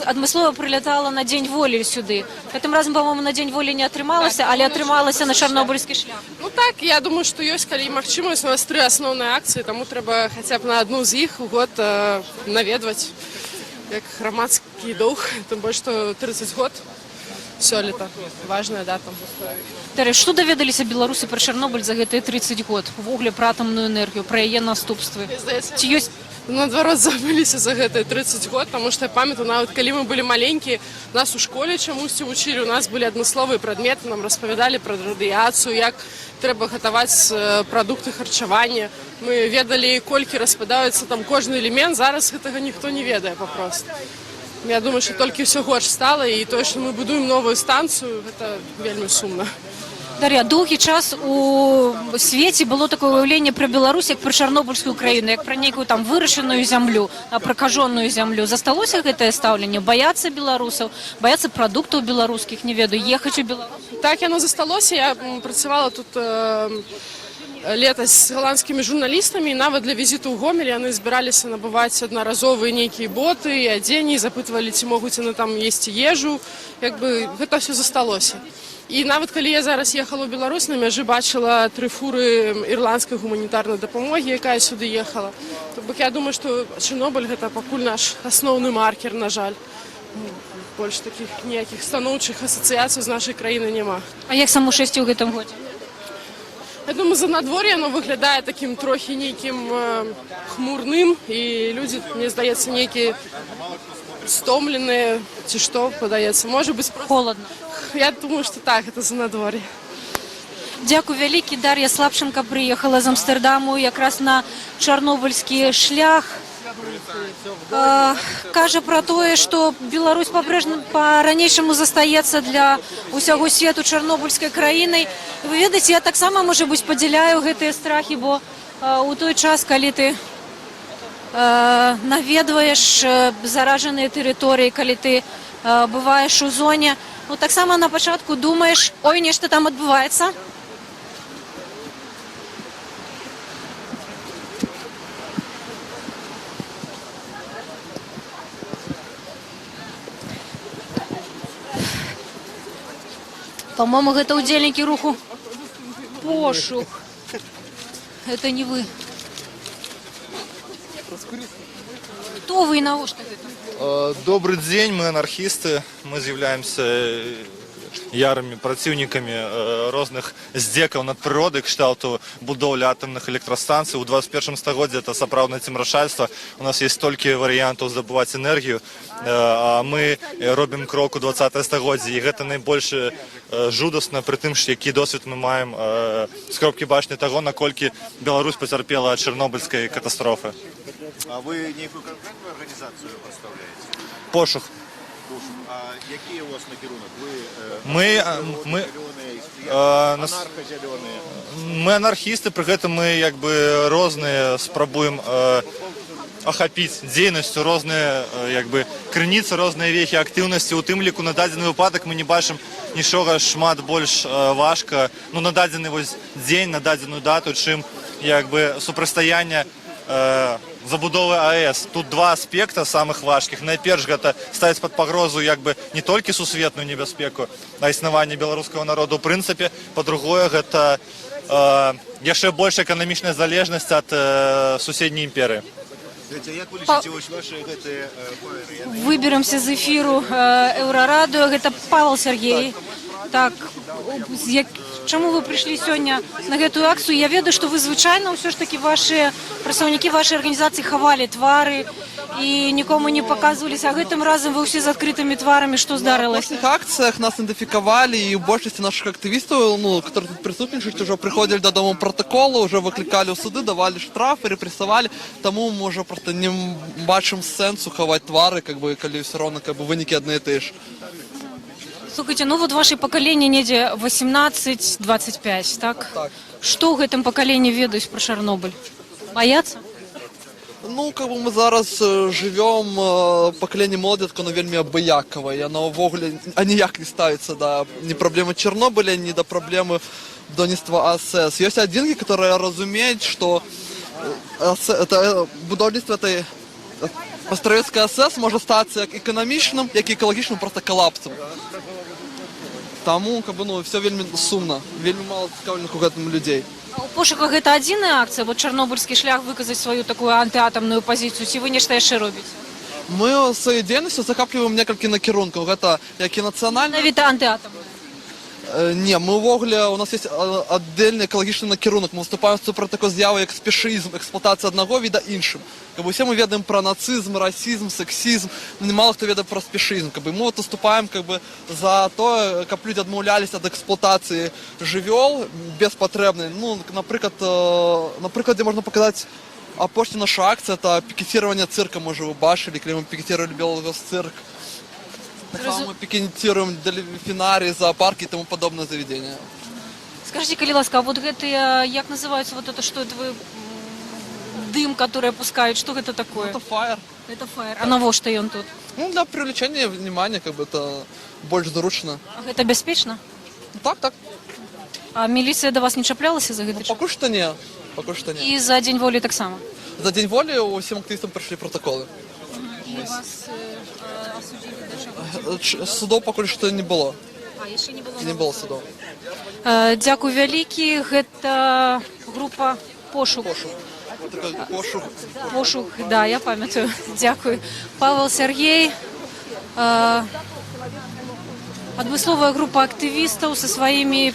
B: адмыслова прылятала на Дзень Волі сюды. Гэтым разам, по-моему, на Дзень Волі не атрымалася, але атрымалася на чарнобыльскі шлях.
E: Ну так, я думаю, што ёсць калі магчымасць, у нас тры асноўныя акцыі, таму трэба хаця б на адну з іх у год наведваць, як грамадскі доўг, тым больш што 30 год сёлета, важная дата.
B: Дар'я, што даведаліся беларусы пра Чарнобыль за гэтыя 30 год? Увогуле пра атамную энергію, пра яе наступствы?
E: Мне здаецца,
B: Ці ёсць
E: наадварот, забыліся за гэтыя 30 год, таму што я памятаю, нават калі мы былі маленькія, нас у школе чамусьці вучылі, у нас былі адмысловыя прадметы, нам распавядалі пра радыяцыю, як трэба гатаваць прадукты харчавання. Мы ведалі, колькі распадаюцца там кожны элемент, зараз гэтага ніхто не ведае папросту. Я думаю, што толькі ўсё горш стала, і тое, што мы будуем новую станцыю, гэта вельмі сумна.
B: Дар'я, доўгі час у свеце было такое ўяўленне пра Беларусь як пра чарнобыльскую краіну, як пра нейкую там вырашаную зямлю, пракажоную зямлю. Засталося гэтае стаўленне? Баяцца беларусаў, баяцца прадуктаў беларускіх, не ведаю, ехаць у Беларусь?
E: Так, яно засталося. Я працавала тут летась з галандскімі журналістамі, і нават для візіту ў Гомель яны збіраліся набываць аднаразовыя нейкія боты і адзенні, запытвалі, ці могуць яны там есці ежу. Як бы гэта ўсё засталося. І нават калі я зараз ехала ў Беларусь, на мяжы бачыла тры фуры ірландскай гуманітарнай дапамогі, якая сюды ехала. То бок я думаю, што Чарнобыль — гэта пакуль наш асноўны маркер, на жаль. Больш такіх ніякіх станоўчых асацыяцый з нашай краіны няма.
B: А як само шэсце ў гэтым годзе?
E: Я думаю, за надвор'е яно выглядае такім трохі нейкім хмурным, і людзі, мне здаецца, нейкія стомленыя ці што, падаецца. Можа быць, просто
B: Холодно.
E: Я думаю, што так, это за надвор'е.
B: Дзякуй вялікі. Дар'я Слабчанка прыехала з Амстердаму якраз на чарнобыльскі шлях. Кажа пра тое, што Беларусь па-ранейшаму застаецца для ўсяго свету чарнобыльскай краінай. Вы ведаеце, я таксама, можа быць, падзяляю гэтыя страхі, бо у той час, калі ты наведваеш заражаныя тэрыторыі, калі ты бываеш у зоне, ну, таксама на пачатку думаеш: «Ой, нешта там адбываецца». По-моему, гэта удзельнікі руху «Пошук». Это не вы. Хто вы і навошта гэта?
G: Добры дзень, мы анархісты, мы з'яўляемся ярымі праціўнікамі розных здзекаў над прыродай кшталту будоўля атамных электрастанцый. У 21 стагоддзі это сапраўднае цемрашальства. У нас есть столькі варыянтаў здабываць энергію, а мы робім крок у 20 стагоддзе, і гэта найбольш жудасна, пры тым ж, які досвед мы маем з кропкі бачання таго, наколькі Беларусь пацярпела ад чарнобыльскай катастрофы.
H: А вы нейкую канкрэтную арганізацыю прадстаўляеце?
G: Пошук.
H: Пошук. А які ў вас накірунак? Вы
G: Мы
H: зялёныя, анарха-зялёныя?
G: Мы анархісты, пры гэтым мы як бы розныя спрабуем ахапіць дзейнасцю розныя як бы крыніцы, розныя вехі актыўнасці. У тым ліку на дадзены выпадак мы не бачым нічога шмат больш важка, ну, на дадзены вось дзень, на дадзеную дату, чым як бы супрацьстаяння забудовы АЭС. Тут два аспекта самых важкіх. Найперш, гэта ставіць пад пагрозу як бы не толькі сусветную небяспеку, а існаванне беларускага народу ў прынцыпе. Па-другое, гэта яшчэ больш эканамічная залежнасць ад суседняй імперыі.
H: Скажыце, а як вы лічыце, вось вашы гэтыя фаеры, яны
B: Выберамся з эфіру Еўрарадыё. Гэта Павел Сергей. Так, чаму вы прыйшлі сёння на гэтую акцыю? Я ведаю, што вы звычайна ўсё ж такі, вашы прадстаўнікі вашай арганізацыі хавалі твары і нікому не паказваліся, а гэтым разам вы ўсе з адкрытымі тварамі. Што здарылася?
W: На апошніх акцыях нас ідэнтыфікавалі, і ў большасці нашых актывістаў, ну, которые тут прысутнічаюць, ужо прыходзілі дадому пратаколы, ужо выклікалі ў суды, давалі штрафы, рэпрэсавалі. Таму мы ўжо проста не бачым сэнсу хаваць твары, как бы, калі ўсё роўна, как бы, вынікі адны і тыя ж.
B: Слухайце, ну вот ваше пакаленне недзе 18-25, так?
W: Так.
B: Што ў гэтым пакаленні ведаюць пра Чарнобыль? Баяцца?
W: Ну, как бы мы зараз жывём, пакаленне моладзі, яно вельмі абыякавае, яно ўвогуле аніяк не ставіцца да ні праблемы Чарнобыля, ні да праблемы будаўніцтва АЭС. Ёсць адзінкі, которые разумеюць, што АЭС, это, будаўніцтва этой Астравецкай АЭС можа стацца як эканамічным, як і экалагічным проста калапсам. Таму, как бы, ну, усё вельмі сумна, вельмі мала зацікаўленых у гэтым людзей.
B: А ў Пошуках гэта адзіная акцыя, вот Чарнобыльскі шлях, выказаць сваю такую антыатамную пазіцыю, ці вы нешта яшчэ робіце?
W: Мы сваёй дзейнасцю захапліваем некалькі накірункаў. Гэта як і нацыянальна.
B: Менавіта антыатамную.
W: Не, мы ўвогуле, у нас есть аддзельны экалагічны накірунак. Мы выступаем супраць такой з'явы, як спешызм, эксплуатацыя аднаго віда іншым. Как бы, усе мы ведаем пра нацызм, расізм, сексізм, но мало хто ведае пра спешызм. Как бы, мы вот выступаем, как бы, за то, каб людзі адмаўляліся ад эксплуатацыі жывёл беспатрэбнай. Ну, напрыклад, на прыкладзе можна паказаць апошняя наша акцыя, это пикетирование цирка, можа, вы бачылі, калі мы пикетировали Белгосцирк. Таксама мы пикетируем дельфинарии, зоопарки и тому подобное заведения.
B: Скажыце, калі ласка, а вот гэтыя, як называются вот это, что это вы, дым, который опускают, что гэта такое?
W: Это фаер.
B: Это фаер. А навошта ён тут?
W: Ну, для привлечения внимания, как бы, это больш зручна.
B: А гэта бяспечна?
W: Так.
B: А міліцыя да вас не чаплялася за гэты час?
W: Пока что не. Пока что не.
B: І за Дзень Волі таксама?
W: За День воли у всем активистам пришли протоколы.
B: І вас асудзілі да чаго?
W: Судов пока что не было.
B: А, яшчэ не было?
W: Не было судов.
B: Дзякуй вялікі. Гэта група Пошук.
W: Пошук.
B: Пошук, да, я памятаю. Дзякуй. Павел Сергей. Адмысловая група актывістаў са сваімі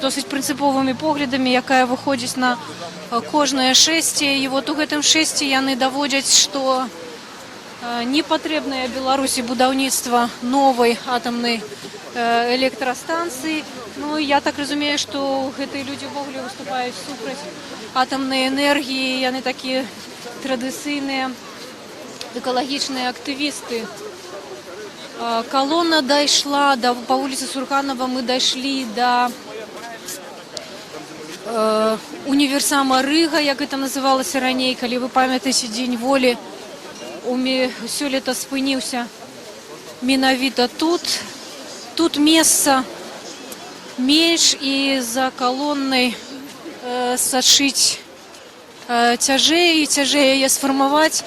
B: досыць прынцыповымі поглядамі, якая выходзіць на кожнае шэсце. І вот у гэтым шэсці яны даводзяць, што не патрэбнае Беларусі будаўніцтва новай атамнай электрастанцыі. Ну, я так разумею, што гэтыя людзі ўвогуле выступаюць супраць атамнай энергіі, яны такія традыцыйныя экалагічныя актывісты. Калона дайшла па вуліцы Сурканова, мы дайшлі да універсама Рыга, як гэта называлася раней, калі вы памятаеце, Дзень Волі сёлета спыніўся менавіта тут. Тут месца менш, і за калоннай сачыць цяжэй і цяжэй яе сфармаваць.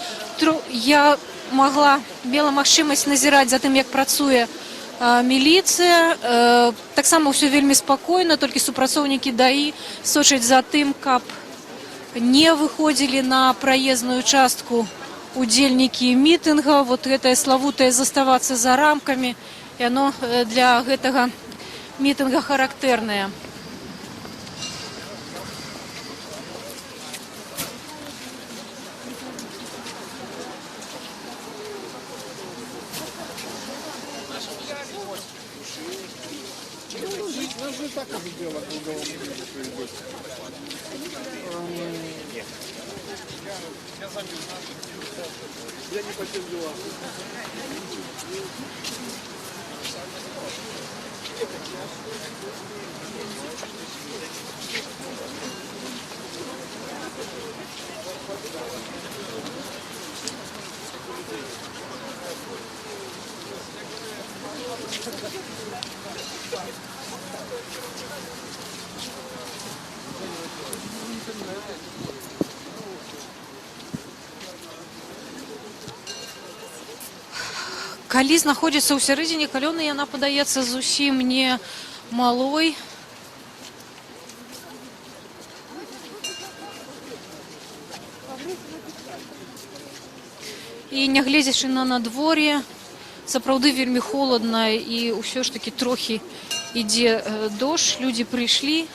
B: Я мела магчымасць назіраць за тым, як працуе міліцыя. Таксама ўсё вельмі спакойна, толькі супрацоўнікі ДАІ сочаць за тым, каб не выходзілі на праезную частку удзельнікі мітынга. Вот гэтае славутае заставацца за рамкамі, яно для гэтага мітынга характэрная.
J: Я не по тем делам.
B: Калі знаходзіцца ў сярэдзіне калёны, яна падаецца зусім не малой. І нягледзячы на надвор'е, сапраўды вельмі холадна і ўсё ж такі трохі ідзе дождж, людзі прыйшлі.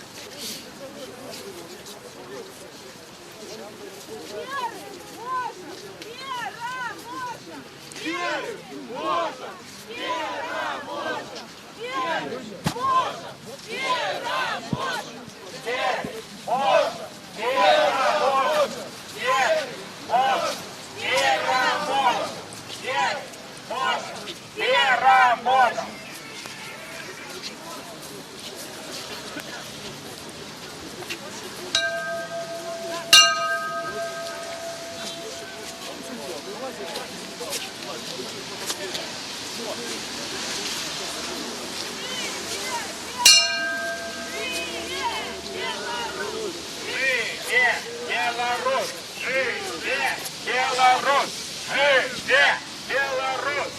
I: Беларусь! Жыве Беларусь! Жыве Беларусь!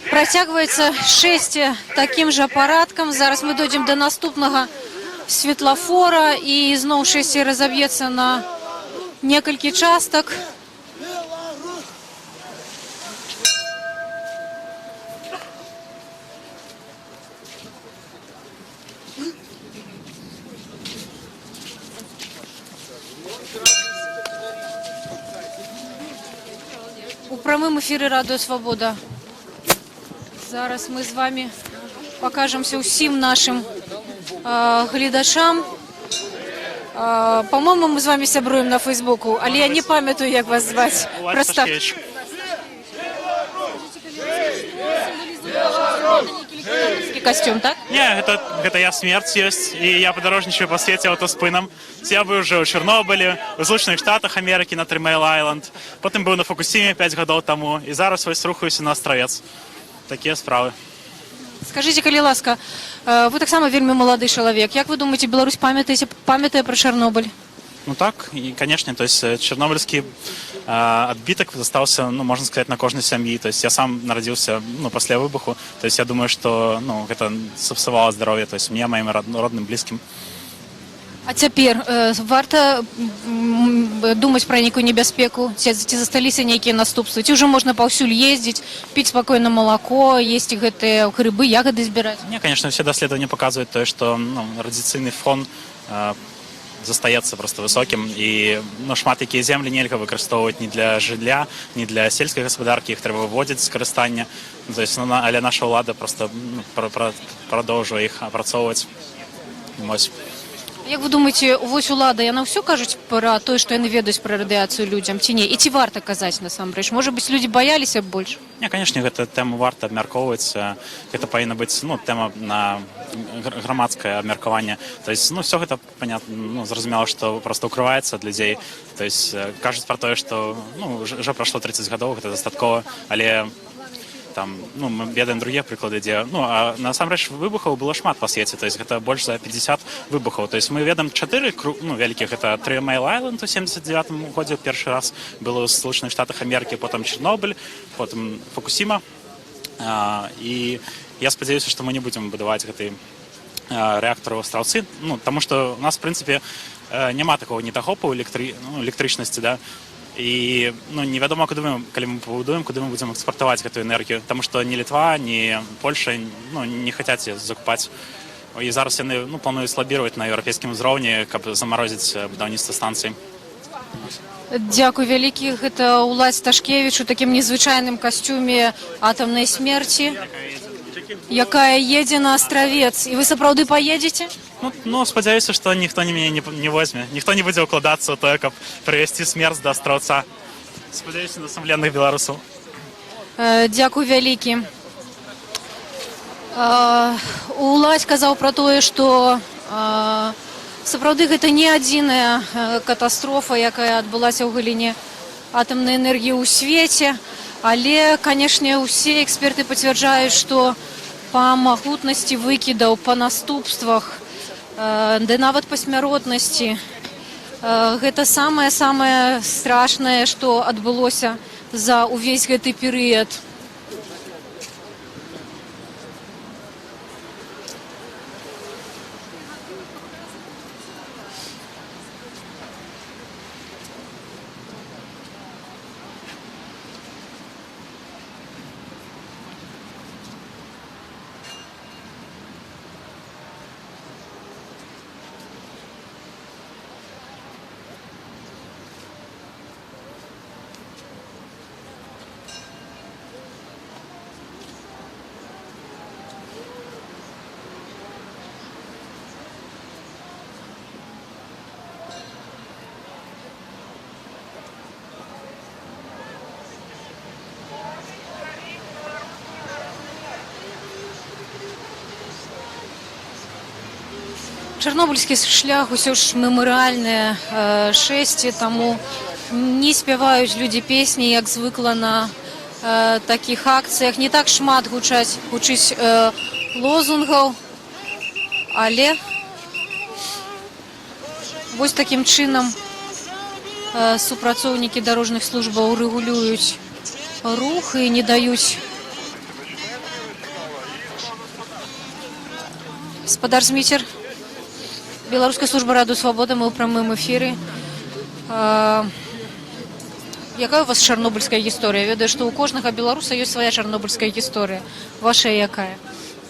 B: Працягваецца шэсце такім жа парадкам. Зараз мы дойдзем да наступнага светлафора, і зноў шэсце разаб'ецца на некалькі частак. У прамым эфіры Радыё Свабода. Зараз мы з вамі пакажамся ўсім нашым гледачам. Па-мойму, мы з вамі сябруем на Фэйсбуку, але я не памятаю, як вас зваць.
L: Уладзь
B: Проста
L: Сташкевіч.
B: Касцюм, так?
L: Не, гэта я смерць ёсць, і я падарожнічаю па свеце аўтаспынам. Я быў ужо ў Чарнобылі, у Злучаных Штатах Амерыкі на Тры Майл Айленд, потым быў на Фукусіме 5 гадоў таму, і зараз вось рухаюся на Астравец. Такія справы.
B: Скажыце, калі ласка, вы таксама вельмі малады чалавек. Як вы думаеце, Беларусь памятае пра Чарнобыль?
L: Ну так, и, конечно, то есть чернобыльский адбітак застаўся, ну, можно сказать, на кожнай сям'і. То есть я сам нарадзіўся, ну, пасля выбуху. То есть я думаю, что, ну, гэта сапсавала здароўе, то есть мне, маім родным, блізкім.
B: А цяпер варта думаць пра нейкую небяспеку, ці засталіся нейкія наступствы, ці ўжо можна паўсюль ездзіць, піць спакойна малако, есці гэтыя грыбы, ягады збіраць?
L: Не, конечно, все даследаванні показывают то, что, ну, радыяцыйны фон застаецца просто высокім, і, ну, шмат якія землі нельга выкарыстоўваць ні для жылля, ні для сельскай гаспадаркі, іх трэба выводзіць з карыстання. Ну, то есть, ну, але наша ўлада просто, ну, прадоўжвае іх апрацоўваць. Вось.
B: Як вы думаеце, вось улада, яна ўсё кажуць пра тое, што яны ведаюць пра радыяцыю, людзям ці не? І ці варта казаць насамрэч? Можа быць, людзі баяліся б больш?
L: Не, конечно, гэту тэму варта абмяркоўваць. Гэта павінна быць, ну, тэма на грамадскае абмеркаванне. То есть, ну, все гэта понятно, ну, зразумела, што просто укрываецца ад людзей. То есть кажуць пра тое, што, ну, ўжо прайшло 30 гадоў, гэта дастаткова, але там, ну, мы ведаем другія прыклады, дзе, ну, а насамрэч выбухаў было шмат па свеце, то есть гэта больш за 50 выбухаў. То есть мы ведаем чатыры ну, вялікіх: гэта Тры Майл Айленд у 79 годзе першы раз было ў Злучаных Штатах Амерыкі, потым Чарнобыль, потым Фукусіма. І я спадзяюся, што мы не будзем будаваць гэты рэактар у Астраўцы, ну, таму што у нас, в прынцыпе, няма такого недахопу ну, электрычнасці, да, і, ну, невядома, куды мы, калі мы пабудуем, куды мы будзем экспартаваць гэтую энергію, таму што ні Літва, ні Польша, ну, не хацяць закупаць. І зараз яны, ну, плануюць лабіраваць на еўрапейскім узроўні, каб замарозіць будаўніцтва станцыі.
B: Дзякуй вялікі. Гэта Уладзь Сташкевіч у такім незвычайным касцюме атамнай смерці, якая едзе на Астравец. І вы сапраўды паедзеце?
L: Ну, спадзяюся, што ніхто не мяне не возьме. Ніхто не будзе ўкладацца ў тое, каб прывесці смерць да Астраўца. Спадзяюся на сумленных беларусаў.
B: Дзякуй вялікі. Уладзь казаў пра тое, што сапраўды гэта не адзіная катастрофа, якая адбылася ў галіне атамнай энергіі ў свеце, але, канешне, ўсе эксперты пацвярджаюць, што па магутнасці выкідаў, па наступствах, ды нават па смяротнасці, гэта самае-самае страшнае, што адбылося за ўвесь гэты перыяд. Чарнобыльскі шлях усё ж мемарыяльнае шэсце, таму не спяваюць людзі песні, як звыкла на такіх акцыях. Не так шмат гучыць лозунгаў, але вось такім чынам супрацоўнікі дарожных службаў рэгулююць рух і не даюць. Спадар Зміцер, Беларуская служба Радыё Свабода, мы ў прамым эфіры. Якая у вас чарнобыльская гісторыя? Ведаю, што ў кожнага беларуса ёсць свая чарнобыльская гісторыя. Ваша якая?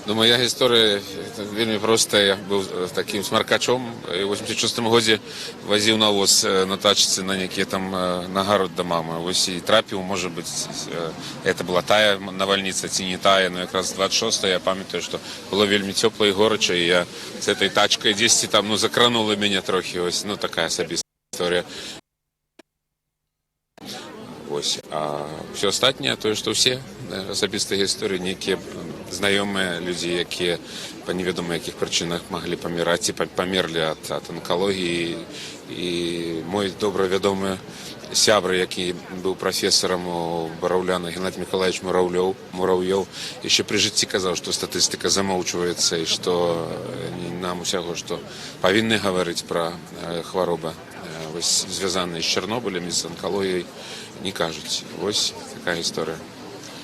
J: Ну, моя гісторыя вельмі простая. Я быў такім смаркачом і ў 86 годзе вазіў навоз на тачцы на нейкія там на гарод да мамы. Вось і трапіў, можа быць, это была тая навальніца ці не тая, но якраз 26, я памятаю, што было вельмі цёпла і горача, і я з этой тачкай дзесьці там, ну, закранула мяне трохі, ось, ну, такая асабістая гісторыя. Вось. А ўсё астатняе, тое, што ўсе асабістыя гісторыі, нейкія знаёмыя людзі, якія па невядома якіх прычынах маглі паміраць і памерлі ад анкалогіі. І мой добра вядомы сябра, які быў прафесарам у Бараўляна, Геннадзь Мікалаевіч Мураўёў, яшчэ пры жыцці казаў, што статыстыка замоўчваецца і што нам усяго, што павінны гаварыць пра хваробы, вось, звязаныя з Чарнобылем і з анкалогіяй, не кажуць. Вось такая гісторыя.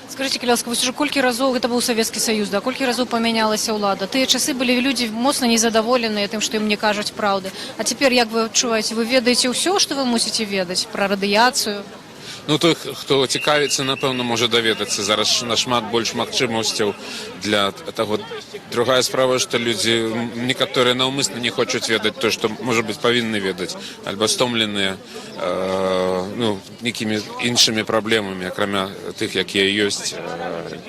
B: Скажыце, калі ласка, вось ужо колькі разоў, гэта быў Савецкі Саюз, да, колькі разоў памянялася ўлада? Тыя часы былі людзі моцна незадаволеныя тым, што ім не кажуць праўды. А цяпер як вы адчуваеце, вы ведаеце ўсё, што вы мусіце ведаць пра радыяцыю?
J: Ну, той, хто цікавіцца, напэўна, можа даведацца. Зараз нашмат больш магчымасцяў для таго. Другая справа, што людзі некаторыя наўмысна не хочуць ведаць то, што, можа быць, павінны ведаць, альбо стомленыя ну, нейкімі іншымі праблемамі, акрамя тых, якія ёсць.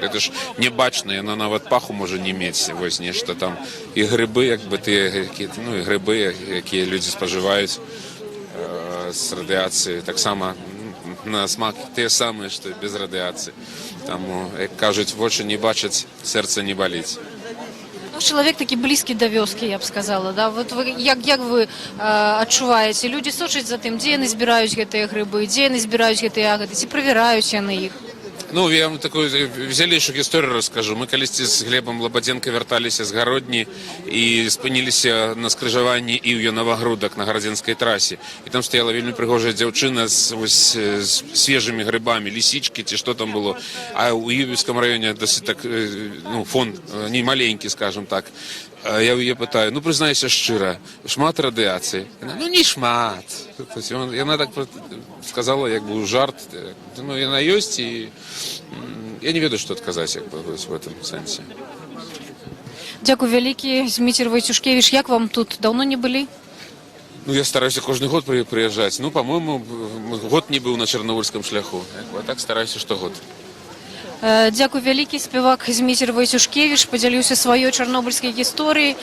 J: Гэта ж не бачна, яна нават паху можа не мець, вось нешта там. І грыбы, як бы тыя, які, ну, і грыбы, якія людзі спажываюць з радыяцыі, таксама на смак тыя самыя, што і без радыяцыі. Таму, як кажуць, вочы не бачаць, сэрца не баліць.
B: Ну, чалавек такі блізкі да вёскі, я б сказала. Да? Вот вы, як вы адчуваеце, людзі сочаць за тым, дзе яны збіраюць гэтыя грыбы, дзе яны збіраюць гэтыя ягады, ці правяраюць яны іх?
J: Ну, я вам такую весялейшую гісторыю раскажу. Мы калісьці з Глебам Лабадзенка вярталіся з Гародні і спыніліся на скрыжаванні Іўя Навагрудак на гарадзенскай трасе. І там стаяла вельмі прыгожая дзяўчына з, вось, з свежымі грыбамі, лісічкі ці што там было. А ў Іўеўскім раёне досыць так, ну, фон не маленькі, скажем так. А я ў яе пытаю: «Ну, прызнайся шчыра, шмат радыяцыі?» Яна: «Ну, не шмат». То есть яна так сказала, як бы ў жарт. Ну, яна ёсць, і я не ведаю, што адказаць, як бы, вось в этом сэнсе.
B: Дзякуй вялікі, Зміцер Вайцюшкевіч. Як вам тут? Даўно не былі?
J: Ну, я стараюся кожны год прыязджаць. Ну, по-моему, год не быў на Чарнобыльскім шляху. А так стараюся штогод.
B: Дзякуй вялікі, спявак Зміцер Вайцюшкевіч падзяліўся сваёй чарнобыльскай гісторыяй.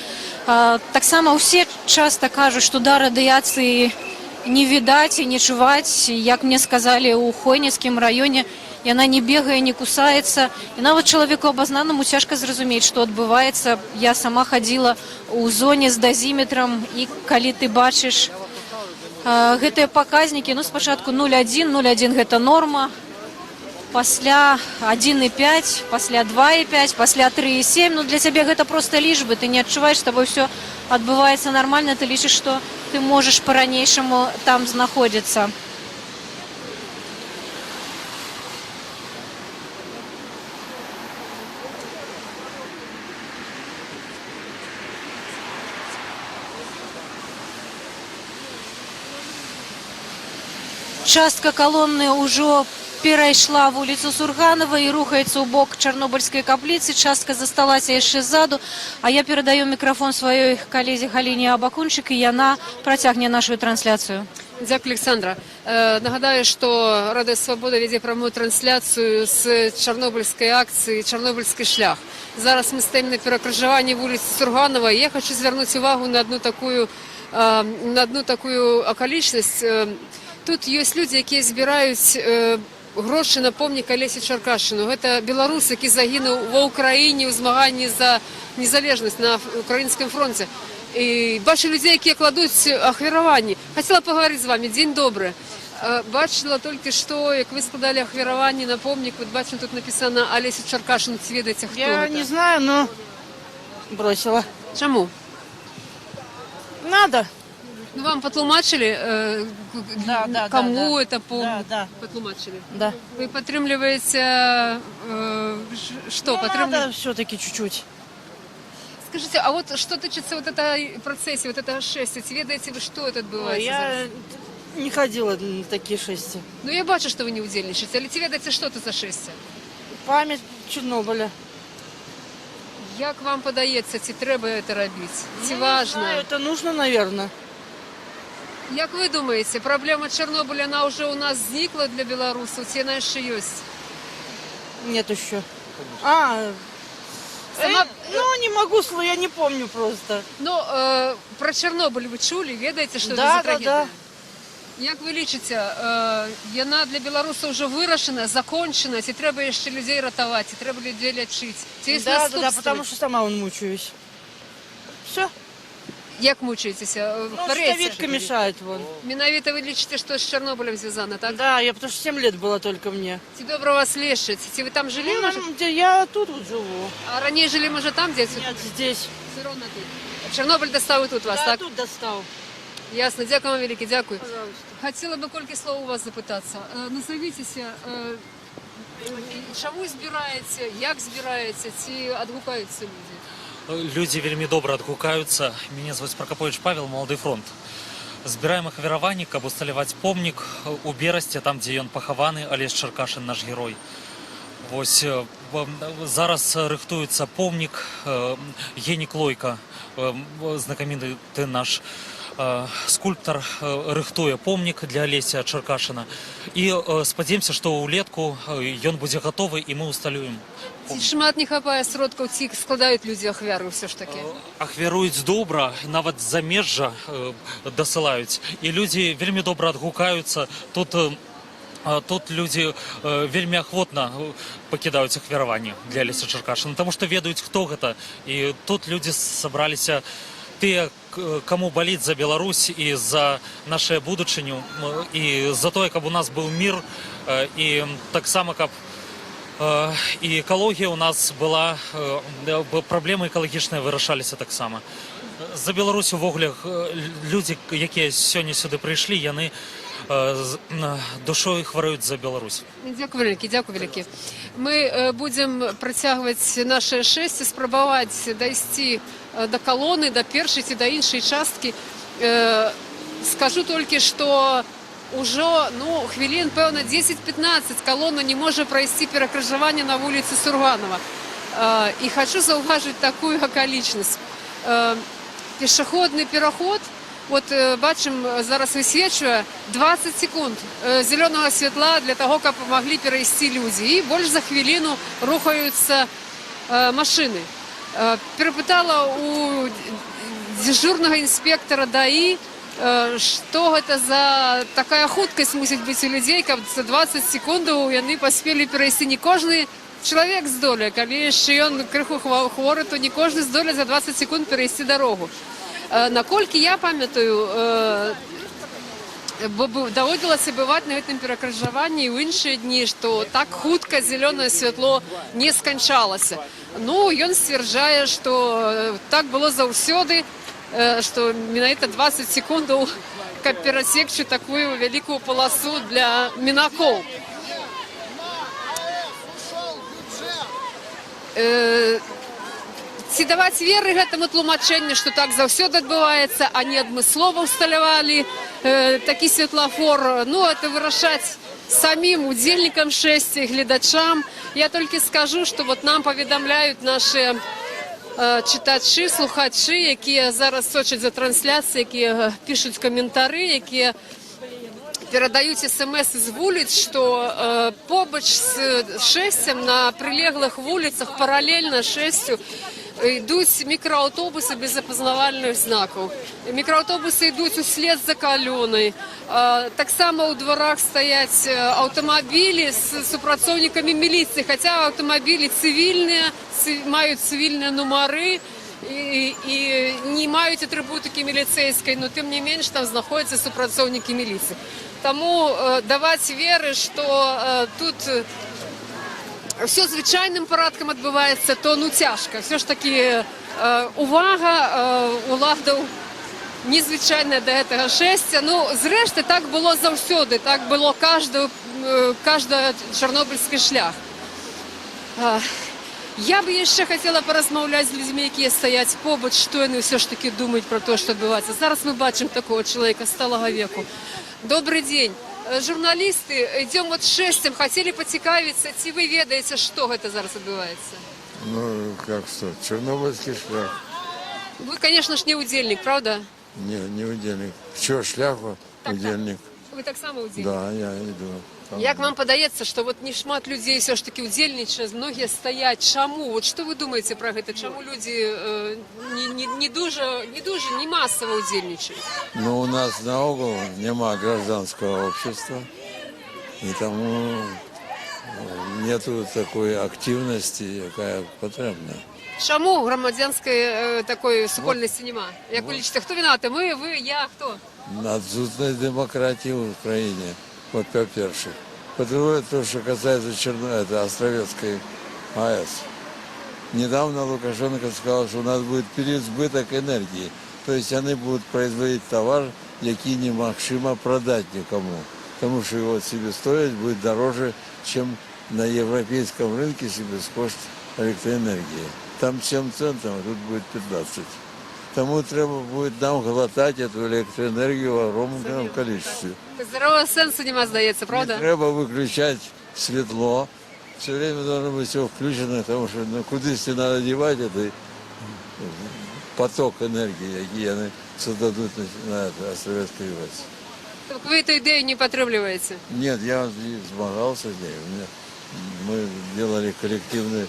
B: Таксама ўсе часта кажуць, што да радыяцыі не відаць і не чуваць. Як мне сказалі ў Хойніцкім раёне, яна не бегае, не кусаецца. І нават чалавеку абазнанаму цяжка зразумець, што адбываецца. Я сама хадзіла ў зоне з дазіметрам, і калі ты бачыш гэтыя паказнікі, ну, спачатку 0,1, 0,1 гэта норма, пасля 1,5, пасля 2,5, пасля 3,7. Ну, для цябе гэта проста лічбы, ты не адчуваеш, з табой ўсё адбываецца нармальна, ты лічыш, што ты можаш па-ранейшаму там знаходзіцца. Частка калоны ўжо перайшла вуліцу Сурганова і рухаецца ў бок Чарнобыльскай капліцы. Частка засталася яшчэ ззаду. А я перадаю мікрафон сваёй калезе Галіне Абакунчык, і яна працягне нашу трансляцыю.
A: Дзякуй, Аляксандра. Нагадаю, што Радыё Свабода вядзе прамую трансляцыю з чарнобыльскай акцыі «Чарнобыльскі шлях». Зараз мы стаім на перакрыжаванні вуліцы Сурганова. Я хачу звярнуць увагу на адну такую акалічнасць. Тут ёсць людзі, якія збіраюць грошы на помнік Алесю Чаркашыну. Гэта беларус, які загінуў ва Украіне ў змаганні за незалежнасць на украінскім фронце. І бачу людзей, якія кладуць ахвяраванні. Хацела пагаварыць з вамі. Дзень добры. Бачыла толькі што, як вы складалі ахвяраванні на помнік. Вот бачым, тут напісана Алесю Чаркашыну. Ці ведаеце, хто
M: Я
A: гэта?
M: не знаю, но бросила.
A: Чаму?
M: Надо.
A: Ну, вам патлумачылі, каму
M: да.
A: гэта помнік?
M: Да.
A: Патлумачылі?
M: Да.
A: Вы падтрымліваеце, што?
M: Ну,
A: Падтрымліваеце?
M: надо все-таки чуть-чуть.
A: Скажыце, а вот што тычыцца вот этой працэсіі, вот этого шэсця, ці ведаеце вы, што это адбываецца
M: Ой, я
A: зараз?
M: не ходила на такие шествия.
A: Ну, я бачу, што вы не ўдзельнічаеце, але ці ведаеце, што это за шэсце?
M: Память Чернобыля.
A: Як вам падаецца, ці трэба это рабіць? Ці
M: Ну, не
A: важна?
M: знаю, это нужно, наверное.
A: Як вы думаеце, праблема Чарнобыля, яна ўжо ў нас знікла для беларусаў, ці яна яшчэ ёсць?
M: Нет еще. А, ну, не могу, я не помню просто.
A: Ну, пра Чарнобыль вы чулі, ведаеце, што
M: Да,
A: гэта за
M: да,
A: трагедыя?
M: да.
A: Як вы лічыце, яна для беларусаў ўжо вырашана, закончана, ці трэба яшчэ людзей ратаваць, ці трэба людзей лячыць? Ці ёсць
M: Да,
A: наступствы?
M: потому что сама вон мучаюсь. Все.
A: Як мучаецеся?
M: Ну,
A: Хварэеце?
M: щитовидка мешает вон.
A: Менавіта вы лічыце, што з Чарнобылем звязана, так?
M: Да, я потому что 7 лет было только мне.
A: Ці добра вас лечаць? Ці вы там жылі?
M: Ну,
A: можа?
M: где я тут вот живу.
A: А раней жылі, можа, там, дзе?
M: Нет, здесь.
A: Все равно тут. Чарнобыль дастаў і тут вас,
M: Да,
A: так?
M: тут достал.
A: Ясна, дзякуй вам вялікі, дзякуй.
M: Пожалуйста.
A: Хацела бы колькі слоў у вас запытацца. Назавіцеся, чаму збіраеце, як збіраеце, ці адгукаюцца людзі?
N: Людзі вельмі добра адгукаюцца. Мяне зваць Пракаповіч Павел, Малады фронт. Збіраем ахвяраванні, каб усталяваць помнік у Берасці, там, дзе ён пахаваны, Алесь Чаркашын, наш герой. Вось зараз рыхтуецца помнік, Генік Лойка, знакаміты наш скульптар, рыхтуе помнік для Алеся Чаркашына. І спадзяемся, што ўлетку ён будзе гатовы і мы усталюем.
A: Ці шмат не хапае сродкаў, ці складаюць людзі ахвяры ўсё ж такі?
N: Ахвяруюць добра, нават з замежжа дасылаюць. І людзі вельмі добра адгукаюцца. Тут людзі вельмі ахвотна пакідаюць ахвяраванні для Алеся Чаркашына, таму што ведаюць, хто гэта. І тут людзі сабраліся тыя, каму баліць за Беларусь і за нашу будучыню, і за тое, каб у нас быў мір, і таксама, каб і экалогія у нас была, праблемы экалагічныя вырашаліся таксама. За Беларусь увогуле людзі, якія сёння сюды прыйшлі, яны душой хварэюць за Беларусь.
A: Дзякуй вялікі, дзякуй вялікі. Мы будзем працягваць наша шэсце, спрабаваць дайсці да калоны, да першай ці да іншай часткі. Скажу толькі, што ўжо, ну, хвілін, пэўна, 10-15 калона не можа прайсці перакрыжаванне на вуліцы Сурганова. І хачу заўважыць такую акалічнасць. Пешаходны пераход, вот бачым, зараз высвечвае 20 секунд зялёнага святла для таго, каб маглі перайсці людзі. І больш за хвіліну рухаюцца машыны. Перапытала у дзяжурнага інспектара ДАІ, што гэта за такая хуткасць мусіць быць у людзей, каб за 20 секундаў яны паспелі перайсці. Не кожны чалавек здолее, калі яшчэ ён крыху хворы, то не кожны здолее за 20 секунд перайсці дарогу. Наколькі я памятаю, бо даводзілася бываць на гэтым перакрыжаванні і ў іншыя дні, што так хутка зялёнае святло не сканчалася. Ну, ён сцвярджае, што так было заўсёды, што менавіта 20 секундаў, каб перасекчы такую вялікую паласу для мінакоў. Ці даваць веры гэтаму тлумачэнню, што так заўсёды адбываецца, а не адмыслова ўсталявалі такі светлафор, ну, это вырашаць самім удзельнікам шэсця і гледачам. Я толькі скажу, што вот нам паведамляюць нашы чытачы, слухачы, якія зараз сочаць за трансляцыяй, якія пішуць каментары, якія перадаюць смс з вуліц, што побач з шэсцем на прылеглых вуліцах паралельна шэсцю ідуць мікрааўтобусы без апазнавальных знакаў. Мікрааўтобусы ідуць услед за калонай. Таксама ў дварах стаяць аўтамабілі з супрацоўнікамі міліцыі, хаця аўтамабілі цывільныя, маюць цывільныя нумары і не маюць атрыбутыкі міліцэйскай, но тым не менш там знаходзяцца супрацоўнікі міліцыі. Таму даваць веры, што тут ўсё звычайным парадкам адбываецца, то, ну, цяжка. Усё ж такі увага уладаў незвычайная да гэтага шэсця. Ну, зрэшты, так было заўсёды, так было каждый чарнобыльскі шлях. Я бы яшчэ хацела паразмаўляць з людзьмі, якія стаяць побач, што яны ўсё ж такі думаюць пра тое, што адбываецца. Зараз мы бачым такого чалавека сталага веку. Добрый дзень. Журналісты, ідзём вот шэсцем, хацелі пацікавіцца, ці вы ведаеце, што гэта зараз адбываецца?
F: Ну, как что, Чернобыльский шлях.
A: Вы, конечно ж, не удзельнік, правда?
F: Не, не удзельнік. Чего, шляху удзельнік?
A: Вы таксама удзельнік?
F: Да, я иду. Там.
A: Як вам падаецца, што вот не шмат людзей усё ж такі удзельнічае, многія стаяць? Чаму? Вот што вы думаеце пра гэта? Чаму людзі не дужа, не масава удзельнічаюць?
F: Ну, у нас наогул няма гражданского общества, и таму нету такой активности, якая патрэбна.
A: Чаму грамадзянскай такой супольнасці няма? Як вы лічыце, хто вінаваты? Мы, вы, я, хто?
F: Адсутнасць дэмакратыі ў краіне, вот па-першае. Па-другое, то, что касается это Островецкой АЭС. Недавно Лукашенко сказал, что у нас будет переизбыток энергии. То есть они будут производить товар, які немагчыма продать никому. Потому что его себестоимость будет дороже, чем на европейском рынке себекошт электроэнергии. Там 7 центов, а тут будет 15. Таму трэба будет нам глотать эту электроэнергию в огромном количестве.
A: Здаровага сэнсу няма, здаецца, правда?
F: Не трэба выключать светло. Все время должно быть все включено, потому что, ну, кудись надо девать этот поток энергии, які они создадут на это, Островецкой АЭС.
A: Так вы эту ідэю не падтрымліваеце?
F: Нет, я и змагался с ней. Мы делали коллективное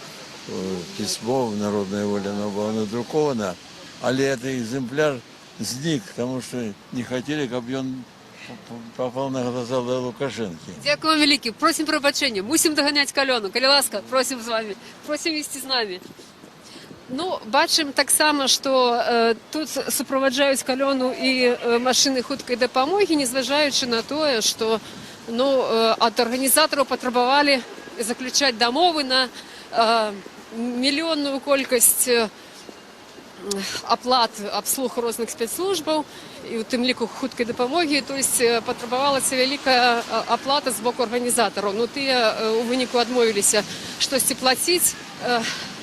F: письмо в «Народная воля», оно было надруковано, але этот экземпляр знік, потому что не хотели, чтобы он попал на глаза Лукашенко.
A: Дзякуй вам вялікі. Просім прабачэння. Мусім даганяць калону. Калі ласка, просім з вамі. Просім ісці з намі. Ну, бачым таксама, што тут суправаджаюць калону і машыны хуткай дапамогі, незважаючы на тое, што, ну, ад арганізатараў патрабавалі заключаць дамовы на мільённую колькасць аплат абслуг розных спецслужбаў і у тым ліку хуткай дапамогі, то есть патрабавалася вялікая аплата з боку арганізатараў. Ну, тыя у выніку адмовіліся штосьці плаціць,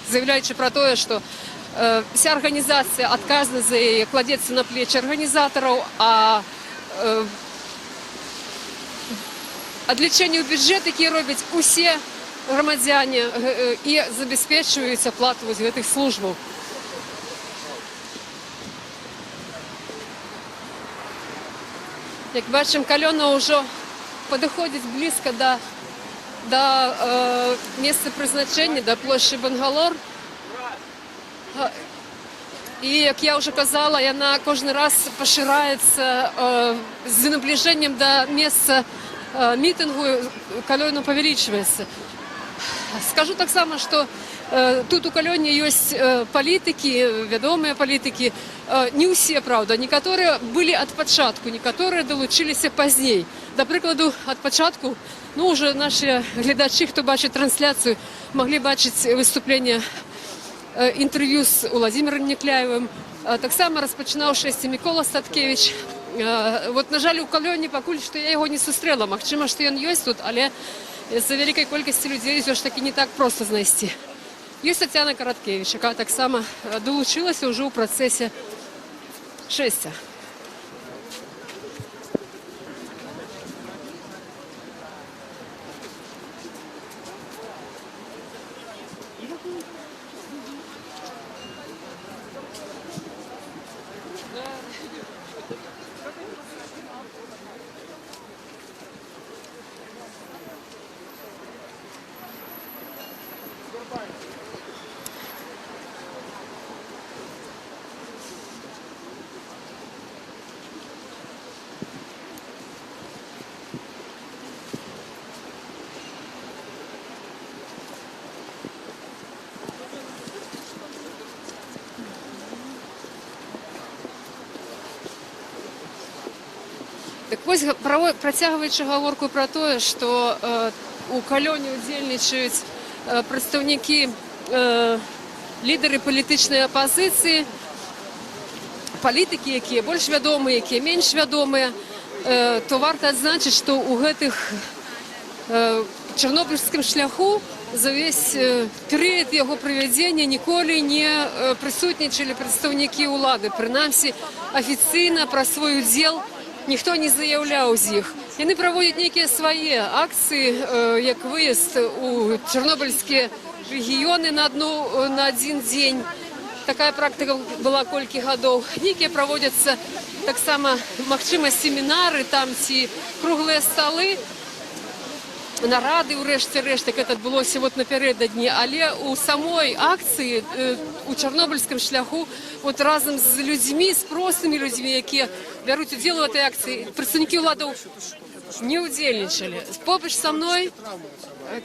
A: заяўляючы пра тое, што вся арганізацыя, адказнасць за яе кладзецца на плечы арганізатараў, а адлічэнне ў бюджэт, які робяць усе грамадзяне і забяспечваюць аплату вось гэтых службаў. Як бачым, калона ўжо падыходзіць блізка да месца прызначэння, да плошчы Бангалор. І, як я ўжо казала, яна кожны раз пашыраецца з набліжэннем да месца мітынгу, калона павялічваецца. Скажу таксама, што тут у калоне ёсць палітыкі, вядомыя палітыкі. Не ўсе, праўда, некаторыя былі ад пачатку, некаторыя далучыліся пазней. Да прыкладу, ад пачатку, ну, ужо нашы гледачы, хто бачыць трансляцыю, маглі бачыць выступленне, інтэрв'ю з Уладзімірам Някляевым. Таксама распачынаў шэсце Мікола Статкевіч. Вот, на жаль, у калоне пакуль што я яго не сустрэла. Магчыма, што ён ёсць тут, але з-за вялікай колькасці людзей усё ж такі не так проста знайсці. Ёсць Тацяна Караткевіч, якая таксама далучылася ўжо ў працэсе шэсця. Так вось, працягваючы гаворку пра тое, што у калоне ўдзельнічаюць прадстаўнікі, лідары палітычнай апазіцыі, палітыкі, якія больш вядомыя, якія менш вядомыя, то варта адзначыць, што ў гэтых Чарнобыльскім шляху за ўвесь перыяд яго правядзення ніколі не прысутнічалі прадстаўнікі ўлады. Прынамсі, афіцыйна пра свой удзел ніхто не заяўляў з іх. Яны праводзяць нейкія свае акцыі, як выезд у чарнобыльскія рэгіёны на адзін дзень. Такая практыка была колькі гадоў. Нейкія праводзяцца таксама, магчыма, семінары там ці круглыя сталы, нарады ўрэшце рэшт, як это адбылося вот напярэдадні, але у самой акцыі у Чарнобыльскім шляху вот разам з людзьмі, з простымі людзьмі, якія бяруць удзел у этой акцыі, прадстаўнікі ўладаў не ўдзельнічалі. Побач са мной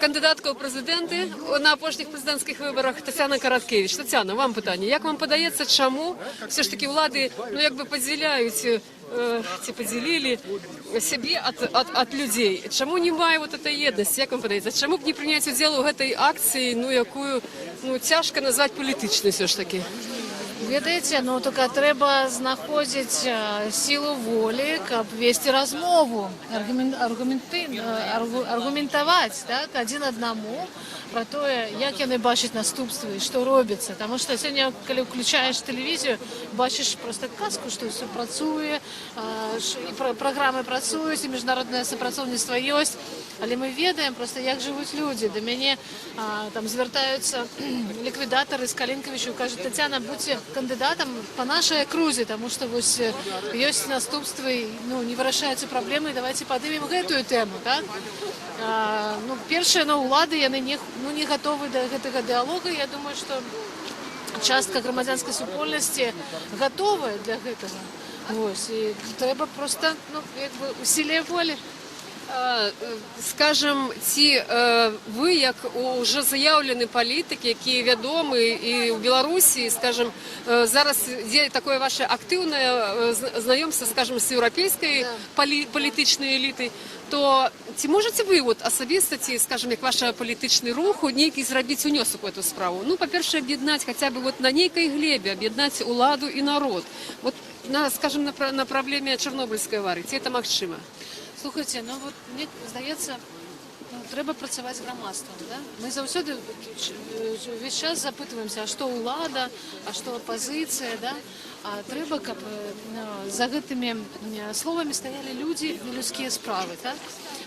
A: кандыдатка ў прэзідэнты на апошніх прэзідэнцкіх выбарах Тацяна Караткевіч. Тацяна, вам пытанне. Як вам падаецца, чаму ўсё ж такі ўлады, ну, як бы падзяляюць ці падзялілі сябе ад людзей? Чаму не вот этой еднасці? Як вам падаецца? Чаму б не прыняць удзел у гэтай акцыі, ну, якую, ну, цяжка назваць палітычнай усё ж такі?
O: Ведаеце, ну только трэба знаходзіць сілу волі, каб весці размову, аргументаваць, так, адзін аднаму пра тое, як яны бачаць наступствы і што робіцца. Таму што сёння, калі ўключаеш тэлевізію, бачыш проста казку, што ўсё працуе, і праграмы працуюць, і міжнароднае супрацоўніцтва ёсць. Але мы ведаем проста, як жывуць людзі. Да мяне там звяртаюцца ліквідатары з Калінкавічаў, кажуць: «Тацяна, будзьце кандыдатам па нашай акрузе, таму што вось ёсць наступствы, ну, не вырашаюцца праблемы, давайте падымем гэтую тэму». Так? Ну, першае, ну, улады яны не, ну, не гатовы да гэтага дыалога. Я думаю, што частка грамадзянскай супольнасці гатовая для гэтага. Вось, і трэба проста, ну, як бы усилие воли.
A: Скажем, ці вы, як уже заяўлены палітык, які вядомы і ў Беларусі, скажем, зараз ідзе такое ваше актыўнае знаёмства, скажем, з еўрапейскай палітычнай элітай, то ці можаце вы вот асабіста ці, скажем, як ваш палітычны рух нейкі зрабіць унёсак у эту справу? Ну, па-першае, аб'яднаць хаця бы вот на нейкай глебе, аб'яднаць уладу і народ. Вот на, скажем, на праблеме Чарнобыльскай аварыі, ці это магчыма?
O: Слухайте, ну вот мне здаецца, Ну, трэба працаваць з грамадствам. Да? Мы заўсёды увесь час запытваемся, а што ўлада, а што апазіцыя, да? А трэба, каб за гэтымі словамі стаялі людзі і людскія справы. Так?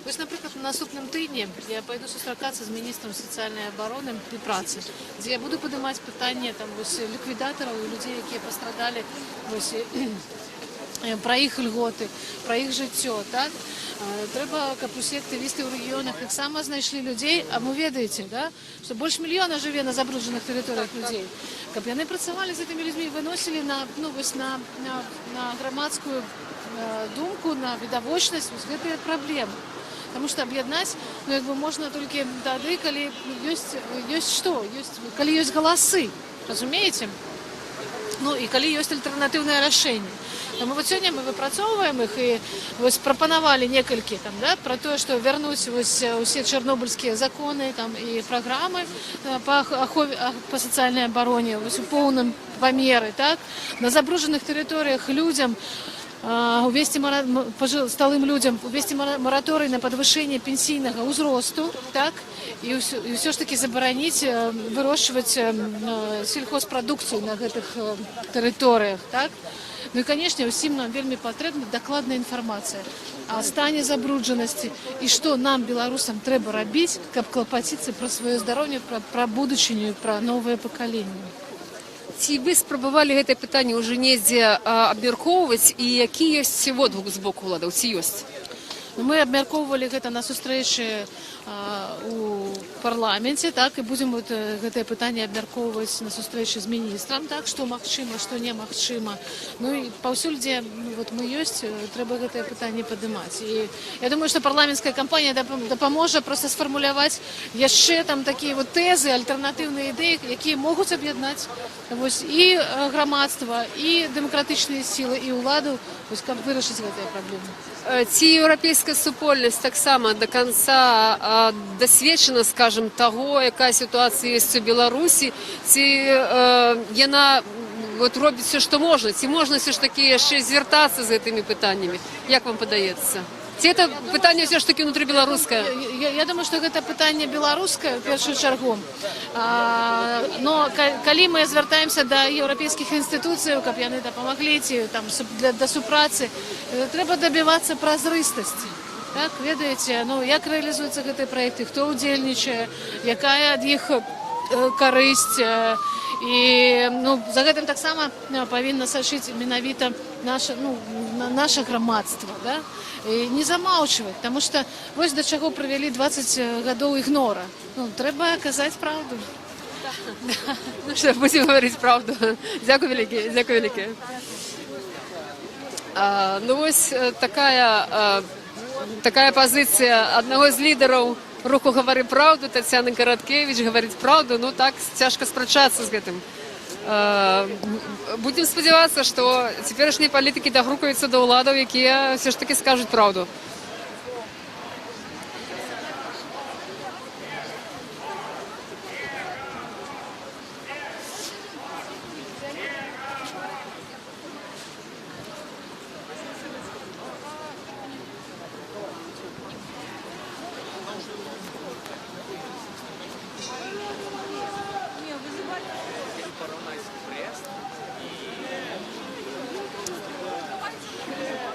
O: Вось, напрыклад, на наступным тыдні я пайду сустракацца з міністрам сацыяльнай абароны і працы, дзе я буду падымаць пытанне там, вось, ліквідатараў і людзей, якія пастрадалі, вось, пра іх льготы, пра іх жыццё, так? Трэба, каб усе актывісты ў рэгіёнах таксама знайшлі людзей, а вы ведаеце, да, што больш мільёна жыве на забруджаных тэрыторыях людзей. Каб яны працавалі з гэтымі людзьмі, выносілі на, ну, вось на грамадскую думку, на відавочнасць вось гэтыя праблемы. Таму што аб'яднаць, ну, як бы можна толькі тады, калі ёсць што, ёсць, калі ёсць галасы, разумееце? Ну і калі ёсць альтэрнатыўнае рашэнне. Таму вот сёння мы выпрацоўваем іх і вось прапанавалі некалькі там, да, пра тое, што вярнуць вось усе чарнобыльскія законы там і праграмы па сацыяльнай абароне вось у поўным памеры, так? На забруджаных тэрыторыях людзям увесці сталым людзям увесці мараторый на падвышэнне пенсійнага ўзросту, так, і ўсё ж такі забараніць вырошчваць сельхозпрадукцыю на гэтых тэрыторыях, так. Ну і, канешне, ўсім нам вельмі патрэбна дакладная інфармацыя о стане забруджанасці і што нам, беларусам, трэба рабіць, каб клапаціцца пра сваё здароўе, пра будучыню, пра новае пакаленне.
A: Ці вы спрабавалі гэтае пытанне ўжо недзе абмяркоўваць і які ёсць водгук з боку ўладаў, ці ёсць?
O: Ну, мы абмяркоўвалі гэта на сустрэчы у парламенце, так, і будзем вот гэтае пытанне абмяркоўваць на сустрэчы з міністрам, так, што магчыма, што немагчыма. Ну і паўсюль, дзе, ну, вот мы ёсць, трэба гэтае пытанне падымаць. І я думаю, што парламенцкая кампанія дапаможа проста сфармуляваць яшчэ там такія вот тэзы, альтэрнатыўныя ідэі, якія могуць аб'яднаць вось і грамадства, і дэмакратычныя сілы, і ўладу, вось, каб вырашыць гэтыя праблемы.
A: Ці еўрапейская супольнасць таксама до конца дасведчана, скажем, таго, якая сітуацыя ёсць у Беларусі, ці яна вот робіць все, што можна, ці можна ўсё ж такі яшчэ звяртацца з гэтымі пытаннямі? Як вам падаецца? Ці это пытанне ўсё ж такі унутрыбеларускае?
O: Я думаю, што гэта пытанне беларускае ў першую чаргу. Но калі мы звяртаемся да еўрапейскіх інстытуцыяў, каб яны дапамаглі ці там да супрацы, трэба дабівацца празрыстасці. Так, ведаеце, ну, як рэалізуюцца гэтыя праекты, хто ўдзельнічае, якая ад іх карысць. І, ну, за гэтым таксама павінна сачыць менавіта наша, ну, наша грамадства, да? І не замаўчваць, таму што вось да чаго прывялі 20 гадоў ігнора. Ну, трэба казаць праўду.
A: Ну што, будзем гаварыць праўду. Дзякуй вялікі, дзякуй вялікі. Ну вось такая пазіцыя аднаго з лідараў руху «Гавары праўду» Таццяны Караткевіч: гаварыць праўду, ну так, цяжка спрачацца з гэтым. Будзем спадзявацца, што цяперашнія палітыкі дагрукаюцца да ўладаў, якія ўсё ж такі скажуць праўду.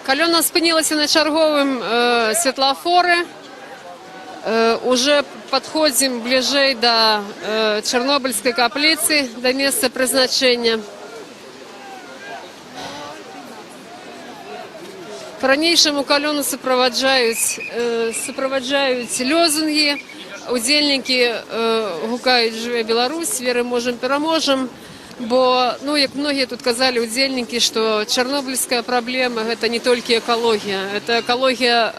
A: Калона спынілася на чарговым святлафоры. Уже падходзім бліжэй да Чарнобыльскай капліцы, да месца прызначэння. Па-ранейшаму калону суправаджаюць лозунгі, удзельнікі гукаюць: «Жыве Беларусь», «Верым, можам, пераможам». Бо, ну, як многія тут казалі удзельнікі, што чарнобыльская праблема — гэта не толькі экалогія, это экалогія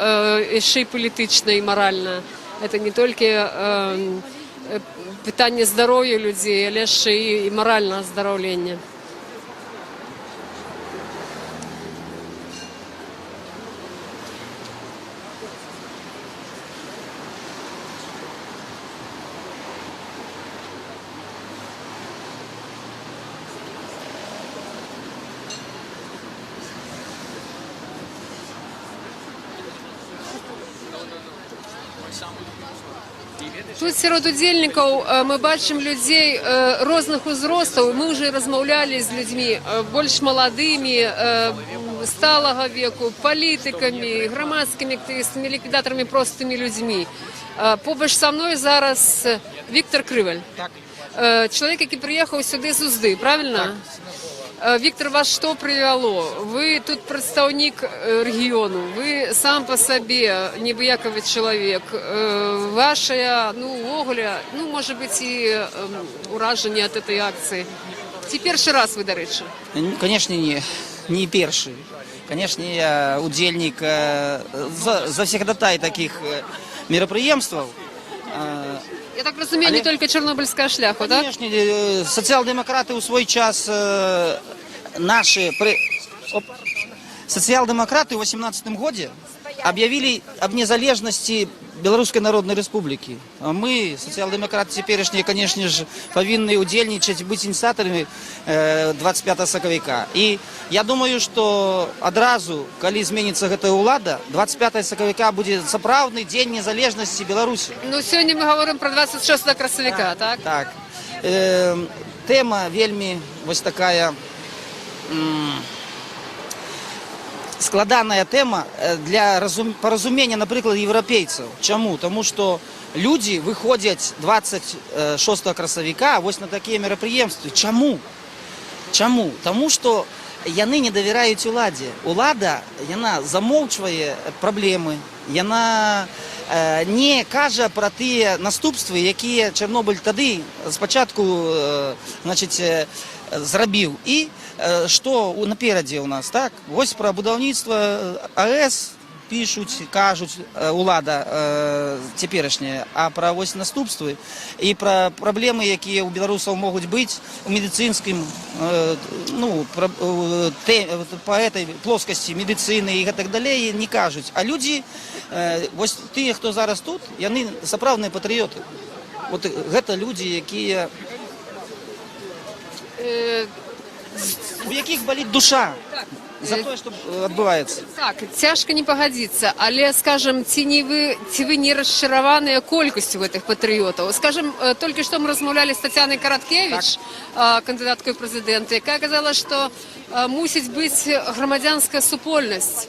A: яшчэ і палітычная і маральная. Это не толькі пытанне здароўя людзей, але яшчэ і маральнага аздараўлення. Тут сярод удзельнікаў мы бачым людзей розных узростаў. Мы ўжо размаўлялі з людзьмі больш маладымі, сталага веку, палітыкамі, грамадскімі актывістамі, ліквідатарамі, простымі людзьмі. Побач са мной зараз Віктар Крываль.
R: Так.
A: Чалавек, які прыехаў сюды з Узды, правільна? Так. Віктар, вас што прывяло? Вы тут прадстаўнік рэгіёну, вы сам па сабе неабыякавы чалавек. Ваша, ну, увогуле, ну, можа быць, і уражанне ад гэтай акцыі. Ці першы раз вы, дарэчы?
K: Ну, конечно, не першы. Конечно, я удзельнік, заўсегдатай такіх мерапрыемстваў.
A: Я так разумею, не толькі Чарнобыльскага шляху, так?
K: Конечно, сацыял-дэмакраты ў свой час нашы оп. Сацыял-дэмакраты ў 18 годзе аб'явілі аб незалежнасці Беларускай Народнай Рэспублікі. А мы, сацыял-дэмакраты цяперашнія, конечно ж, павінны ўдзельнічаць, быць ініцыятарамі 25 сакавіка. І я думаю, што адразу, калі зменіцца гэтая ўлада, 25 сакавіка будзе сапраўдны дзень незалежнасці Беларусі.
A: Ну, сёння мы гаворым пра 26 красавіка, так?
K: Так. Тэма вельмі вось такая складаная тэма для паразумення, напрыклад, еўрапейцаў. Чаму? Таму што людзі выходзяць 26 красавіка вось на такія мерапрыемствы. Чаму? Чаму? Таму што яны не давяраюць уладзе. Улада, яна замоўчвае праблемы, яна не кажа пра тыя наступствы, якія Чарнобыль тады спачатку значыць, зрабіў. І што наперадзе ў нас, так? Вось пра будаўніцтва АЭС пішуць, кажуць, улада цяперашняя, а пра вось наступствы і пра праблемы, якія ў беларусаў могуць быць у медыцынскім, ну, па этой плоскасці медыцыны і гэтак далей, не кажуць. А людзі, вось тыя, хто зараз тут, яны сапраўдныя патрыёты. Вот гэта людзі, якія у якіх баліць душа за тое, што адбываецца.
A: Так, цяжка не пагадзіцца, але, скажем, ці не вы, ці вы не расчараваныя колькасцю гэтых патрыётаў? Скажем, толькі што мы размаўлялі з Тацянай Караткевіч, кандыдаткай у прэзідэнты, якая казала, што мусіць быць грамадзянская супольнасць.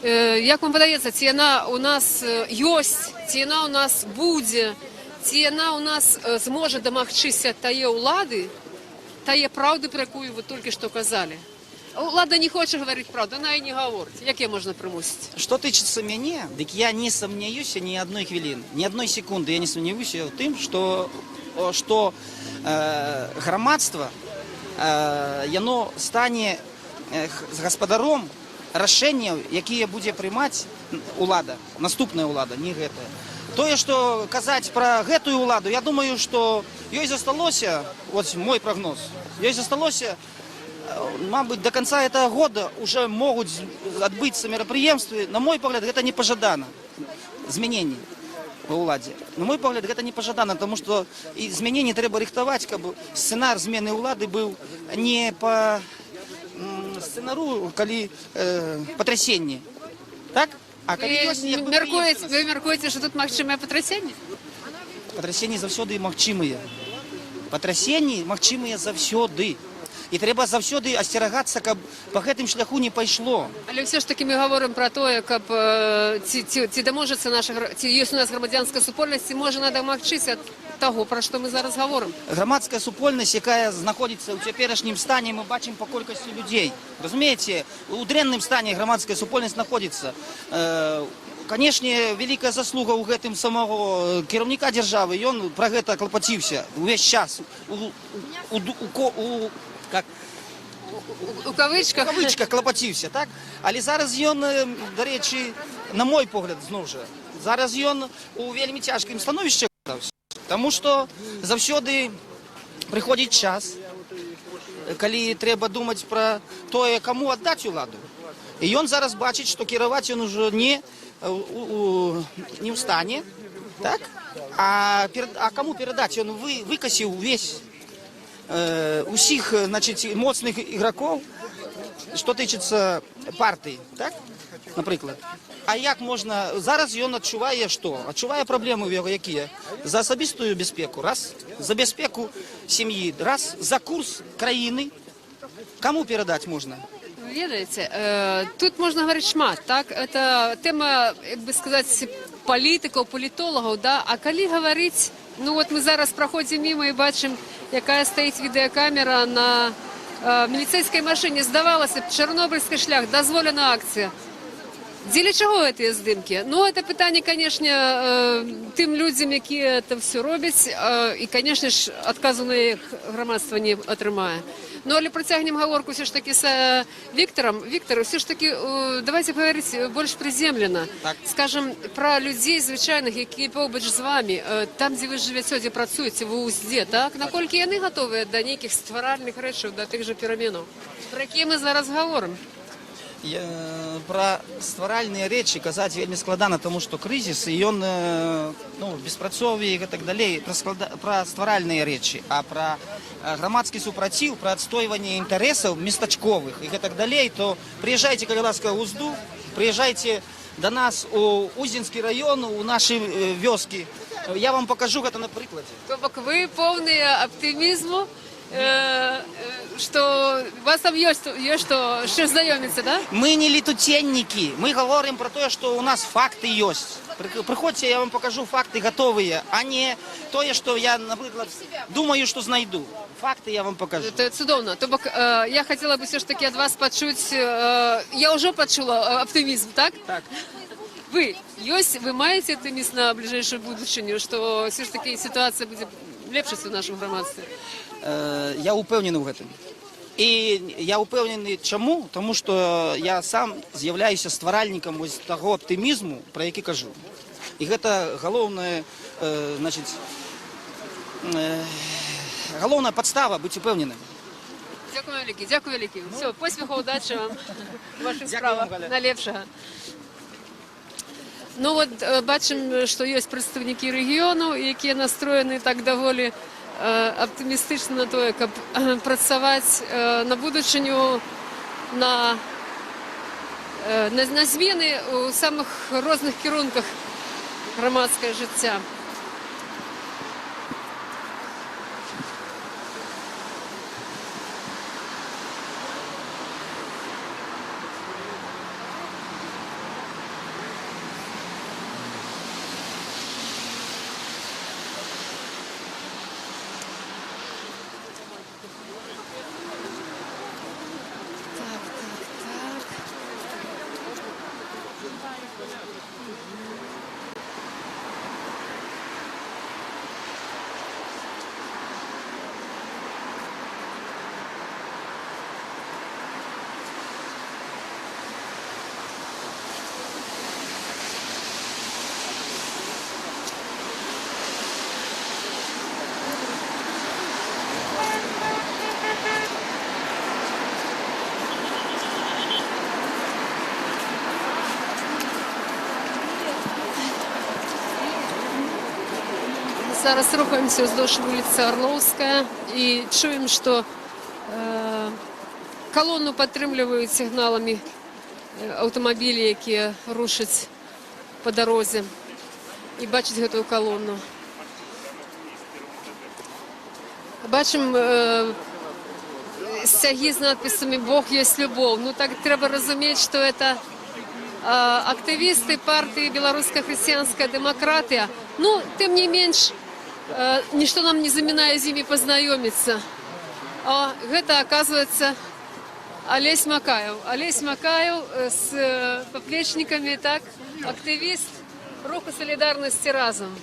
A: Як вам падаецца, ці яна у нас ёсць, ці яна ў нас будзе, ці яна ў нас зможа дамагчыся тае ўлады, тае праўды, пра якую вы толькі што казалі? Улада не хоча гаварыць праўду, яна і не гаворыць. Як яе можна прымусіць?
K: Што тычыцца мяне, дык я не сумняюся ні адной хвіліны, ні адной секунды я не сумняюся ў тым, што грамадства яно стане з гаспадаром рашэнняў, якія будзе прымаць улада, наступная ўлада, не гэтая. Тое, што казаць пра гэтую ўладу, я думаю, што ёй засталося, вот мой прагноз, ёй засталося, мабыць, до конца этого года уже могуць адбыцца мерапрыемствы. На мой погляд, гэта не пажадана. Змяненне ва ўладзе. На мой погляд, гэта не пажадана, тому што і змяненне трэба рыхтаваць, каб сцэнар змены ўлады быў не па сцэнару, калі патрясенне. Так? А калі
A: Вы
K: ёсць як бы
A: мяркуеце, што тут магчымае патрясенне?
K: Патрясенні заўсёды магчымыя. Патрясенні магчымыя заўсёды. І трэба заўсёды асцерагацца, каб па гэтым шляху не пайшло.
A: Але ўсё ж такі мы гаворым пра тое, каб ці даможацца наша ці ёсць у нас грамадзянская супольнасць, ці можа яна дамагчыся таго, пра што мы зараз гаворым.
K: Грамадская супольнасць, якая знаходзіцца ў цяперашнім стане, мы бачым па колькасці людзей. Разумееце, у дрэнным стане грамадская супольнасць знаходзіцца. Канешне, вялікая заслуга ў гэтым самого кіраўніка дзяржавы, ён пра гэта клапаціўся увесь час. У, как,
A: У кавычках.
K: У кавычках клапаціўся, так? Але зараз ён, дарэчы, на мой погляд, зноў жа, зараз ён у вельмі цяжкім становішчы аказаўся. Таму што заўсёды прыходзіць час, калі трэба думаць пра тое, каму аддаць уладу. І ён зараз бачыць, што кіраваць ён ужо не ў стане, так? А каму перадаць? Ён выкасіў увесь усіх, значыць, моцных ігракоў, што тычыцца партыі, так? Напрыклад. А як можна зараз ён адчувае што? Адчувае праблемы ў яго якія? За асабістую бяспеку, раз, за бяспеку сям'і, раз, за курс краіны. Каму перадаць можна?
A: Ведаеце, тут можна гаварыць шмат, так? Это тэма, як бы сказаць, палітыкаў, палітолагаў, да? А калі гаварыць, ну вот мы зараз праходзім міма і бачым, якая стаіць відэакамера на міліцэйскай машыне. Здавалася б, Чарнобыльскі шлях, дазволена акцыя. Дзеля чаго гэтыя здымкі? Ну, это пытанне, конечно, тым людзям, якія это все робяць, і, конечно ж, адказу на іх грамадства не атрымае. Ну, але працягнем гаворку ўсё ж такі з Віктарам. Віктар, ўсё ж такі, давайте гаварыць больш прыземлена.
K: Так.
A: Скажем, пра людзей звычайных, якія побач з вамі, там, дзе вы жывяце, дзе працуеце, вы ўздзе, так? Наколькі яны гатовыя да нейкіх стваральных рэчаў, да тых жа пераменаў, пра якія мы зараз гаворым?
K: Пра стваральныя рэчы казаць вельмі складана, таму што крызіс і ён ну, беспрацоўе і гэтак далей, пра стваральныя рэчы, а пра грамадскі супраціў, пра адстойванне інтарэсаў местачковых і гэтак далей, то прыязджайце, калі ласка, ў Узду, прыязджайце да нас у Уздзенскі раён, у нашы вёскі. Я вам пакажу гэта на прыкладзе.
A: То бок вы поўныя аптымізму, што у вас там ёсць што з чым знаёміцца, да?
K: Мы не летуценнікі, мы гаворым пра тое, што ў нас факты ёсць. Прыходзьце, я вам пакажу факты гатовыя, а не тое, што я, напрыклад, думаю, што знайду. Факты я вам пакажу.
A: Это цудоўна. То бок я хацела бы ўсё ж такі ад вас пачуць, я ўжо пачула аптымізм, так?
K: Так.
A: Вы ёсць, вы маеце аптымізм на бліжэйшую будучыню, што ўсё ж такі сітуацыя будзе лепшаць у нашым грамадстве?
K: Я ўпэўнены ў гэтым. І я ўпэўнены чаму? Таму што я сам з'яўляюся стваральнікам вось таго аптымізму, пра які кажу. І гэта галоўнае, значыць, галоўная падстава быць упэўненым.
A: Дзякуй вялікі, дзякуй вялікі. Усё, поспехаў, удачы вам у вашых
K: Дзякуй
A: справах.
K: вам, Галя.
A: Найлепшага. Ну вот бачым, што ёсць прадстаўнікі рэгіёнаў, якія настроены так даволі аптымістычна на тое, каб працаваць на будучыню, на змены ў самых розных кірунках грамадскае жыцця. Так. Зараз рухаемся ўздоўж вуліцы Арлоўская і чуем, што калону падтрымліваюць сігналамі аўтамабілі, якія рушаць па дарозе і бачаць гэтую калону. Бачым сцягі з надпісамі «Бог ёсць любоў». Ну так трэба разумець, што это актывісты партыі «Беларуская хрысціянская дэмакратыя». Ну, тым не менш, нішто нам не замінае з імі пазнаёміцца. А гэта, оказывается, Алесь Макаеў. Алесь Макаеў з паплечнікамі, так, актывіст руху салідарнасці «Разам».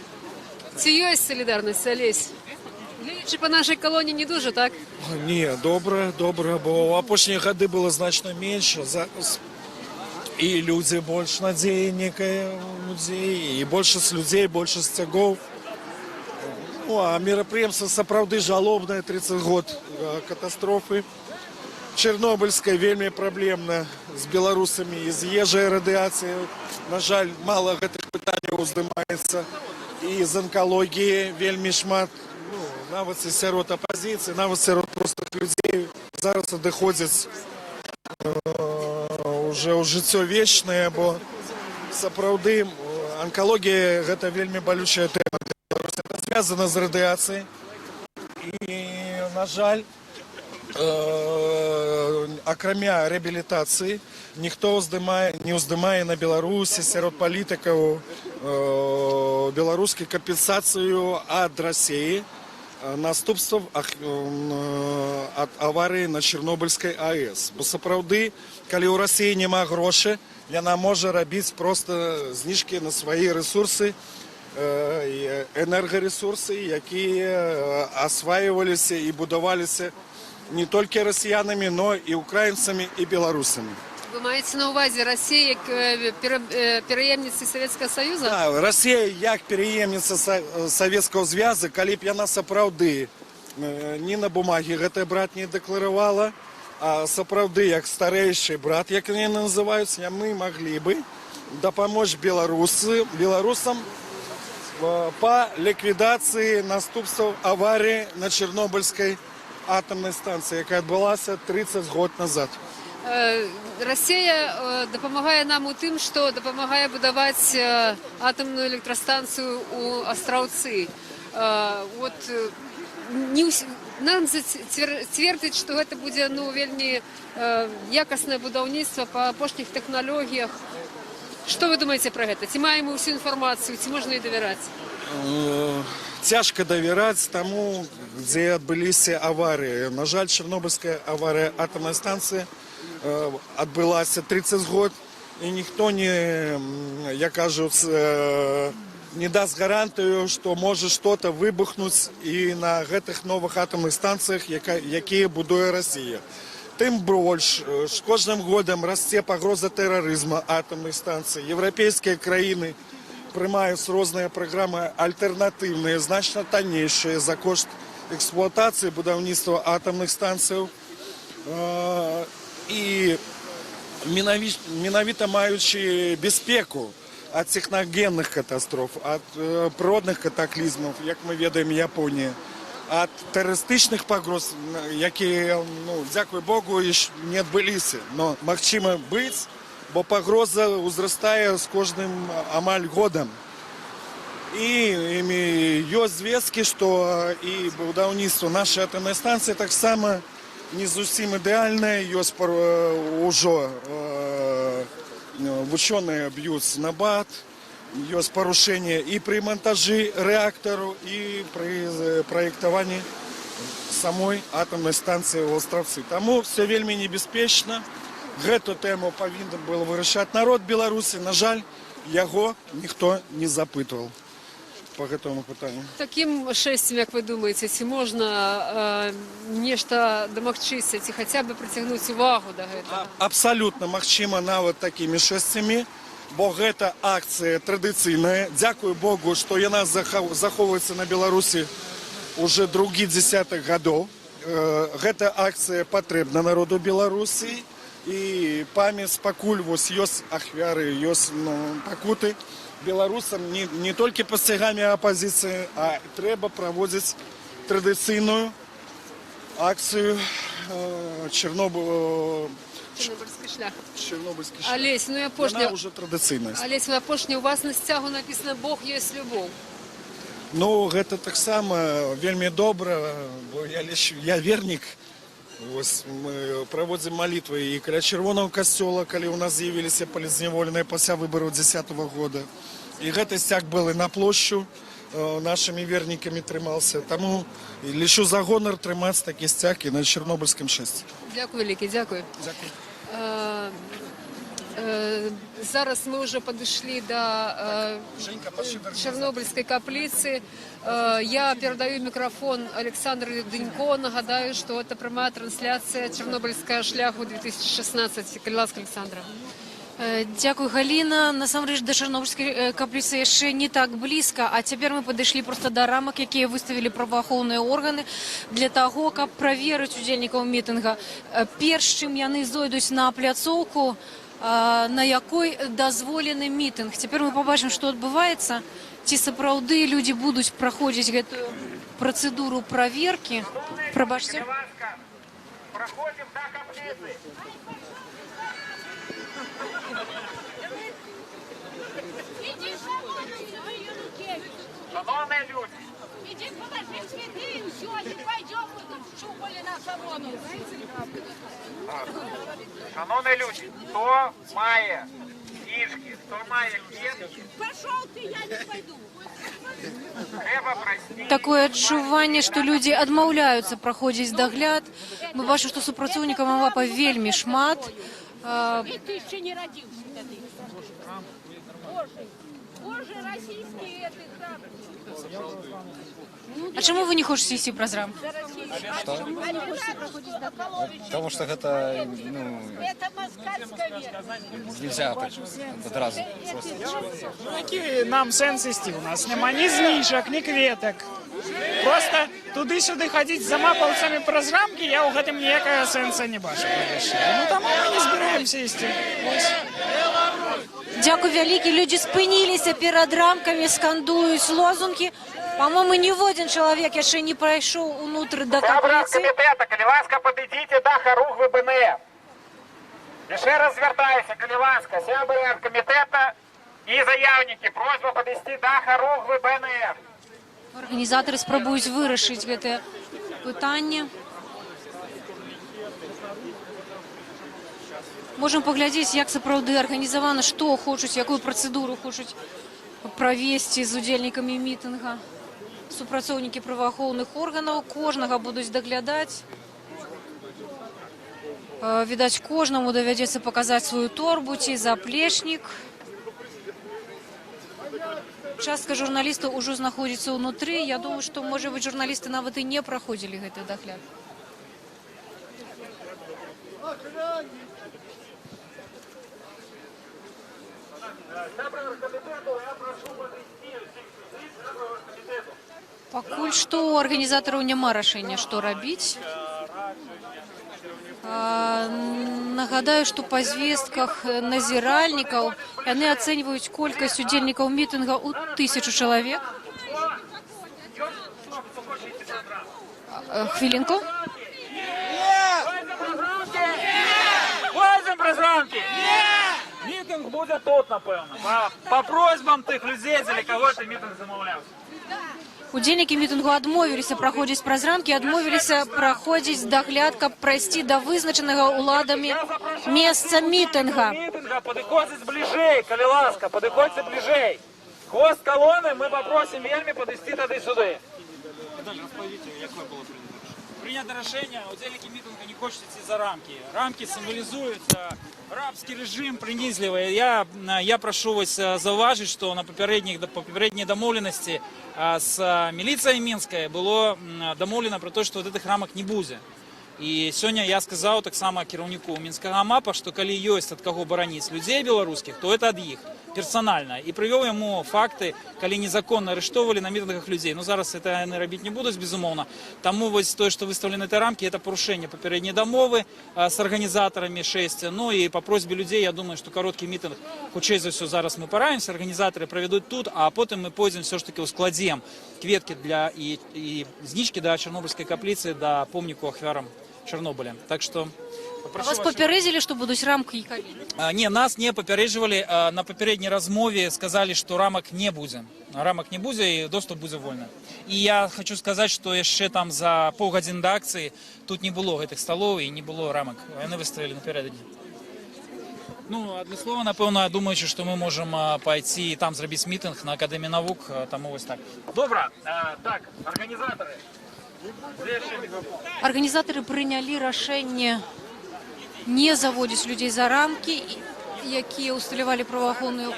A: Ці ёсць салідарнасць, Алесь? Гледзячы па нашай калоне, не дужа, так?
D: Не, добра, добра, бо ў апошнія гады было значна менш. Зараз і людзі больш надзеі некая у людзей, і большасць людзей, большасць сцягоў. Ну, а мерапрыемства сапраўды жалобнае, 30 год катастрофы. Чарнобыльская вельмі праблемна з беларусамі і з ежай радыяцыяй. На жаль, мала гэтых пытанняў уздымаецца. І з анкалогіі вельмі шмат, ну, нават і сярод апазіцыі, нават сярод простых людзей зараз адыходзяць. Уже ў жыццё вечнае, бо сапраўды анкалогія — гэта вельмі балючая тэма для Беларусі. Это звязана з радыяцыяй. І, на жаль, акрамя рэабілітацыі, ніхто не ўздымае на Беларусі сярод палітыкаў беларускай кампенсацыю ад Расеі наступстваў ад аварыі на Чарнобыльскай АЭС. Бо сапраўды, калі ў Расіі няма грошы, яна можа рабіць проста зніжкі на свае рэсурсы, і энергарэсурсы, якія асваіваліся і будаваліся не толькі расіянамі, но і украінцамі, і беларусамі.
A: Вы маеце на ўвазе Расія як пераемніцы Савецкага Саюза?
D: Да, Расія як пераемніца Савецкага Звяза, калі б яна сапраўды не на бумаге гэтае братняе дэкларавала, а сапраўды як старэйшы брат, як яны называюць, яны маглі бы дапамочь беларусам па ліквідацыі наступстваў аварыі на Чарнобыльскай атамнай станцыі, якая адбылася 30 год назад.
A: Расія дапамагае нам у тым, што дапамагае будаваць атамную электрастанцыю ў Астраўцы. Вот не нам цвердзіць, што гэта будзе, ну, вельмі якаснае будаўніцтва па апошніх тэхналогіях. Што вы думаеце пра гэта? Ці маем мы ўсю інфармацыю, ці можна і давяраць?
D: Цяжка давяраць таму, дзе адбыліся аварыі. На жаль, Чарнобыльская аварыя атамнай станцыі адбылася 30 год, і ніхто не, як кажуць, не даст гарантыю, што можа что-то выбухнуць і на гэтых новых атамных станцыях, якія будуе Расія. Тым больш, з кожным годам расце пагроза тэрарызма атамных станцый. Еўрапейскія краіны прымаюць розныя праграмы альтэрнатыўныя, значна таннейшыя за кошт эксплуатацыі будаўніцтва атамных станцыяў. І менавіта маючы бяспеку ад тэхнагенных катастроф, ад прыродных катаклізмаў, як мы ведаем, Японія, ад тэрарыстычных пагроз, якія, ну, дзякуй Богу, і ж не адбыліся, но магчыма быць, бо пагроза ўзрастае з кожным амаль годам. І ёсць звесткі, што і будаўніцтва нашай атамнай станцыі таксама не зусім ідэальнае, ёсць ужо вучоныя б'юць набат, ёсць парушэнне і пры монтажы рэактару, і пры праектаванні самой атамнай станцыі ў Астравцы. Таму все вельмі небяспечна. Гэту тэму павінен был вырашаць народ Беларусі. На жаль, яго ніхто не запытваў по гэтаму пытанню.
A: Такім шэсцем, як вы думаеце, ці можна нешта дамагчыся, ці хаця бы прыцягнуць увагу да гэтага?
D: Абсалютна магчыма нават такімі шэсцямі, бо гэта акцыя традыцыйная. Дзякуй Богу, што яна захоўваецца на Беларусі уже другі десятак гадоў. Гэта акцыя патрэбна народу Беларусі, і памяць, пакуль вось ёсць ахвяры, ёсць, ну, пакуты беларусам не толькі па сцягамі апазіцыі, а трэба праводзіць традыцыйную акцыю
A: Чарнобыльскі шлях.
D: Чарнобыльскі шлях.
A: Алесь, ну і апошняе.
D: Яна ўжо традыцыйная.
A: Алесь, ну апошняе, у вас на сцягу напісана: «Бог ёсць любоў».
D: Ну, гэта таксама вельмі добра, бо я лічу, я вернік. Вось мы праводзім малітвы і каля чырвонага касцёла, калі ў нас з'явіліся палітзняволеныя пасля выбараў 10 года. І гэты сцяг был і на плошчу нашымі вернікамі трымаўся. Таму лічу за гонар трымаць такі сцяг і на чарнобыльскім шэсці.
A: Дзякуй вялікі, дзякуй.
D: Дзякуй.
A: Зараз мы ўжо падышлі да Чарнобыльскай капліцы. Я перадаю мікрафон Аляксандру Дынько. Нагадаю, што гэта прамая трансляцыя Чарнобыльскага шляху 2016. Калі ласка, Аляксандра.
B: Дзякуй, Галіна. Насамрэч да Чарнобыльскай капліцы яшчэ не так блізка, а цяпер мы падышлі проста да рамак, якія выставілі праваахоўныя органы для таго, каб праверыць удзельнікаў мітынга, перш чым яны зойдуць на пляцоўку, на якой дазволены мітынг. Цяпер мы пабачым, што адбываецца, ці сапраўды людзі будуць праходзіць гэтую працэдуру праверкі. Прабачце.
I: Праходзім да капліцы. Шаноўныя людзі,
P: Иди положи цветы и все, не пойдем мы тут щупали на корону.
I: Шаноўныя людзі, хто мае кніжкі, хто мае кветкі,
P: Пошел ты, я не пойду.
I: трэба прайсці.
B: Такое адчуванне, што людзі адмаўляюцца праходзіць дагляд. Мы бачым, што супрацоўнікаў АМАПа вельмі шмат.
P: И ты еще не родился тогда. Боже, боже, российский этот храм.
B: А чаму вы не хочаце ісці праз рамкі?
Q: Что?
P: Чаму вы не хочаце праходзіць дагляд?
Q: Потому что это, ну,
P: Это москальская вера.
Q: Нельзя так адразу просто.
S: Ну, які нам сэнс ісці? У нас няма ні знічак, ні кветак. Проста туды-сюды хадзіць з амапаўцамі праз рамкі, я ў гэтым ніякага сэнса не бачу. Конечно. Ну, таму мы не збіраемся ісці. Вось.
B: Дзякуй вялікі. Людзі спыніліся перад рамкамі, скандуюць лозунгі. Па-мойму, ніводзін чалавек яшчэ не прайшоў унутр да
I: Сябры
B: капліцы.
I: камітэта, калі ласка, падыдзіце да харугвы БНФ. Яшчэ раз звяртаюся, калі ласка, сябры камітэта і заяўнікі, просьба падысці да харугвы БНФ.
B: Арганізатары спрабуюць вырашыць гэтае пытанне. Можам паглядзець, як сапраўды арганізавана, што хочуць, якую працэдуру хочуць правесці з удзельнікамі мітынга. Супрацоўнікі праваахоўных органаў кожнага будуць даглядаць. Відаць, кожнаму давядзецца паказаць сваю торбу ці заплечнік. Частка журналістаў ужо знаходзіцца ўнутры. Я думаю, што, можа быць, журналісты нават і не праходзілі гэты дагляд.
I: Сябры камітэту, я прашу падысці ўсіх сюды, сябры камітэту.
B: Пакуль што ў арганізатараў няма рашэння, што рабіць. Нагадаю, што па звестках назіральнікаў яны ацэньваюць колькасць удзельнікаў мітынга ў 1000 чалавек. Хвілінку.
I: Пойдзем праз рамкі! Мітынг будзе тут, напэўна. Па просьбам тых людзей, дзеля каго гэты мітынг замаўляўся.
B: Удзельнікі мітынгу адмовіліся праходзіць праз рамкі, адмовіліся праходзіць дагляд, каб прайсці да вызначанага ўладамі месца мітынга.
I: Мітынга падыходзіць бліжэй, калі ласка, падыходзьце бліжэй. Хвост калоны мы папросім вельмі падысці тады сюды.
X: Принято решение, удзельнікі мітынга не хочуць ісці за рамкі. Рамкі сімвалізуюць рабскі рэжым прынізлівы. Я прашу вось заўважыць, што на папярэдняй дамоўленасці з міліцыяй мінскай было дамоўлена пра то, што вот гэтых рамак не будзе. І сёння я сказаў таксама кіраўніку мінскага АМАПа, што калі ёсць ад каго бараніць людзей беларускіх, то это ад іх персанальна. І прывёў яму факты, калі незаконна арыштоўвалі на мітынгах людзей. Ну, зараз это яны рабіць не будуць, безумоўна. Таму вось тое, што выстаўлены гэтыя рамкі, это парушэнне папярэдняй дамовы з арганізатарамі шэсця. Ну і па просьбе людзей, я думаю, што кароткі мітынг, хутчэй за ўсё, зараз мы параімся, арганізатары правядуць тут, а потым мы пойдзем все ж таки ускладзем кветкі для і знічкі да Чарнобыльскай капліцы, да помніку ахвярам Чарнобыля. Так што
B: А вас папярэдзілі, што будуць рамкі і калі?
X: Не, нас не папярэджвалі. На папярэдняй размове сказалі, што рамак не будзе. Рамак не будзе і доступ будзе вольны. І я хочу сказаць, што яшчэ там за паўгадзіны да акцыі тут не было гэтых сталоў і не было рамак. Яны выставілі напярэдадні. Ну, адмыслова, напэўна, думаючы, што мы можам пайці і там зрабіць мітынг на Акадэміі навук, таму вось так.
I: Добра, так, арганізатары. Дзе яшчэ мікрафон?
B: Арганізатары прынялі рашэнне не заводзіць людзей за рамкі, якія ўсталявалі праваахоўныя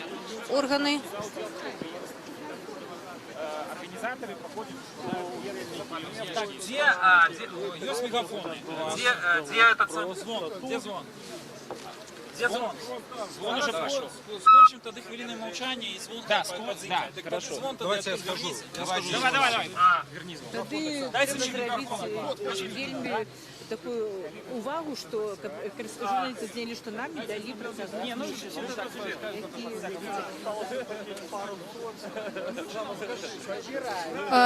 B: органы.
X: Арганізатары праходзяць. Так, где, ёсць мегафоны?
I: Где этот сам?
X: Звон, где звон? Где звон?
I: Звон уже прошел.
X: Скончым тады хвілінай маўчання і звон.
I: Да,
X: да,
I: так хорошо.
X: Звон тады
I: Давайте я
X: адтуль
I: скажу.
X: вярніце.
I: Я скажу.
X: Давай, давай, давай.
I: Верни звон.
Y: Тады
X: Дайце
Y: трэба
X: мне мікрафон.
Y: зрабіць вельмі такую увагу, што каб журналісты знялі, што нам не далі працягнуць.
X: Не, ну,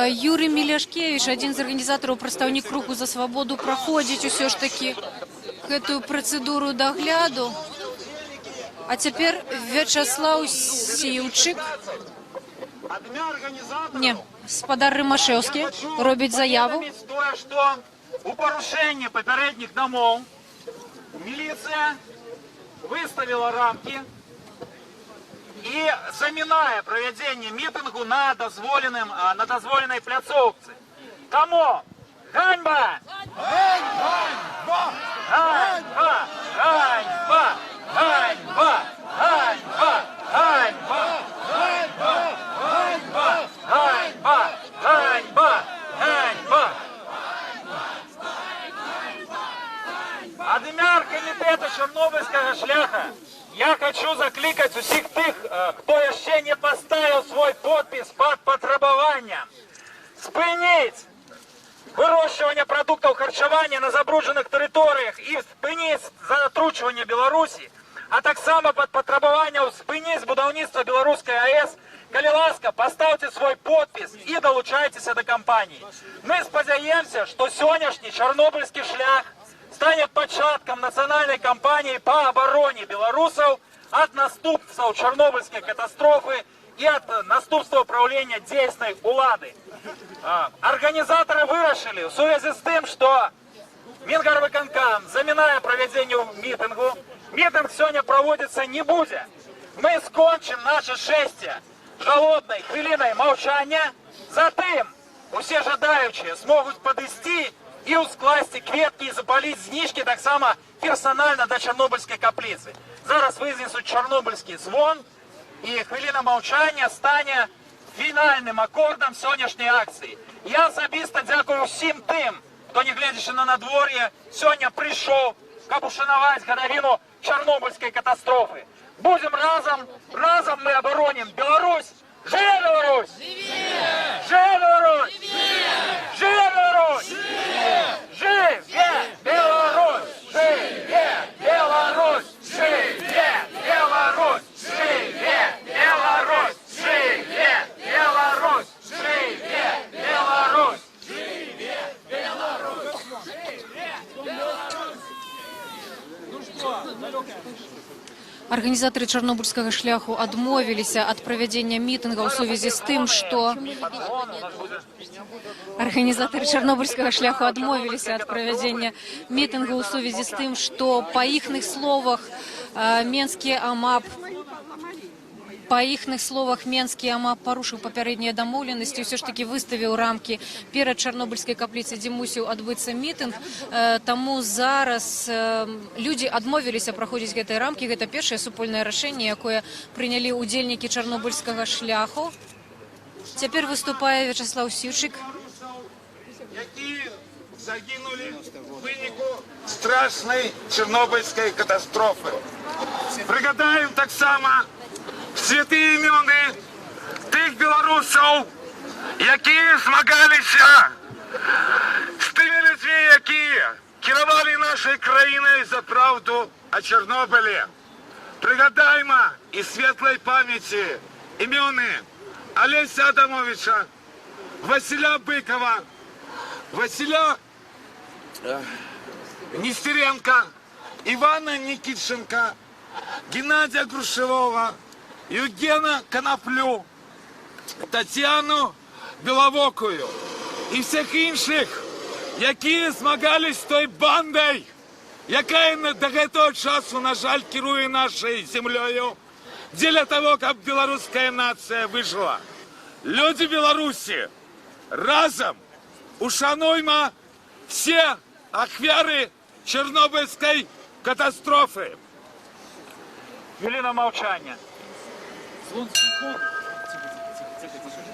B: Юрый Меляшкевіч, адзін з арганізатараў, прадстаўнік руху «За свабоду», праходзіць усё ж такі гэтую працэдуру дагляду. А цяпер Вячаслаў Сіўчык.
I: Ад імя арганізатараў
B: Не, спадар Рымашэўскі робіць заяву.
I: паведаміць тое, што у парушэнні папярэдніх дамоў міліцыя выставіла рамкі і замінае правядзенне мітынгу на дазволенай пляцоўцы. Таму ганьба! Ганьба! Ганьба! Ганьба! Ганьба! Ганьба! Ганьба! Ганьба! Ганьба! Ганьба! Ганьба! Ганьба! Ад імя аргкамітэта Чарнобыльскага шляха я хачу заклікаць усіх тых, хто яшчэ не паставіў свой подпіс пад патрабаваннем спыніць вырошчванне прадуктаў харчавання на забруджаных тэрыторыях і спыніць затручванне Беларусі, а таксама пад патрабаваннем спыніць будаўніцтва беларускай АЭС, калі ласка, пастаўце свой подпіс і далучайцеся да кампаніі. Мы спадзяемся, што сённяшні чарнобыльскі шлях стане пачаткам нацыянальнай кампаніі па абароне беларусаў ад наступстваў чарнобыльскай катастрофы і ад наступстваў праўлення дзейснай улады. Арганізатары вырашылі ў сувязі з тым, што Мінгарвыканкам замінае правядзенне мітынгу, мітынг сёння праводзіцца не будзе. Мы скончым наша шэсце жалобнай хвілінай маўчання, затым усе жадаючыя змогуць падысці і ўскласці кветкі і запаліць зніжкі таксама персанальна да чарнобыльскай капліцы. Зараз вызнесуць чарнобыльскі звон, і хвіліна маўчання стане фінальным акордам сённяшняй акцыі. Я асабіста дзякую ўсім тым, хто, не гледзячы на надвор'е, сёння прыйшоў, каб ушанаваць гадавіну чарнобыльскай катастрофы. Будзем разам, разам мы абаронім Беларусь! Жыве Беларусь! Жыве Беларусь! Жыве Беларусь! Жыве Беларусь! Жыве Беларусь! Жыве Беларусь! Жыве Беларусь! Жыве Беларусь! Жыве Беларусь! Жыве Беларусь! Ну что, далёкая?
B: Арганізатары чарнобыльскага шляху адмовіліся ад правядзення мітынга ў сувязі з тым, што арганізатары чарнобыльскага шляху адмовіліся ад правядзення мітынгу ў сувязі з тым, што па іхных словах, менскі АМАП парушыў папярэднія дамоўленасці, ўсё ж такі выставіў рамкі перад чарнобыльскай капліцай, дзе мусіў адбыцца мітынг. Таму зараз людзі адмовіліся праходзіць гэтыя рамкі. Гэта першае супольнае рашэнне, якое прынялі ўдзельнікі чарнобыльскага шляху. Цяпер выступае Вячаслаў Сіўчык.
C: Які загінулі ў выніку страшнай Чарнобыльскай катастрофы. Прыгадаем таксама святыя імёны тых беларусаў, якія змагаліся з тымі людзьмі, якія кіравалі нашай краінай, за праўду о Чарнобылі. Прыгадайма і светлай памяці імёны Алеся Адамовіча, Васіля Быкава, Васіля Несцярэнкі, Івана Нікітчанкі, Генадзя Грушавога, Яўгена Канаплю, Таццяну Белавокую і ўсіх іншых, якія змагаліся з той бандай, якая да гэтага часу, на жаль, кіруе нашай зямлёю, дзеля таго, каб беларуская нацыя выжыла. Людзі Беларусі, разам ушануйма ўсе ахвяры Чарнобыльскай катастрофы.
I: Хвіліна маўчання.
X: Звон, звон. Тихо, тихо, тихо, тихо.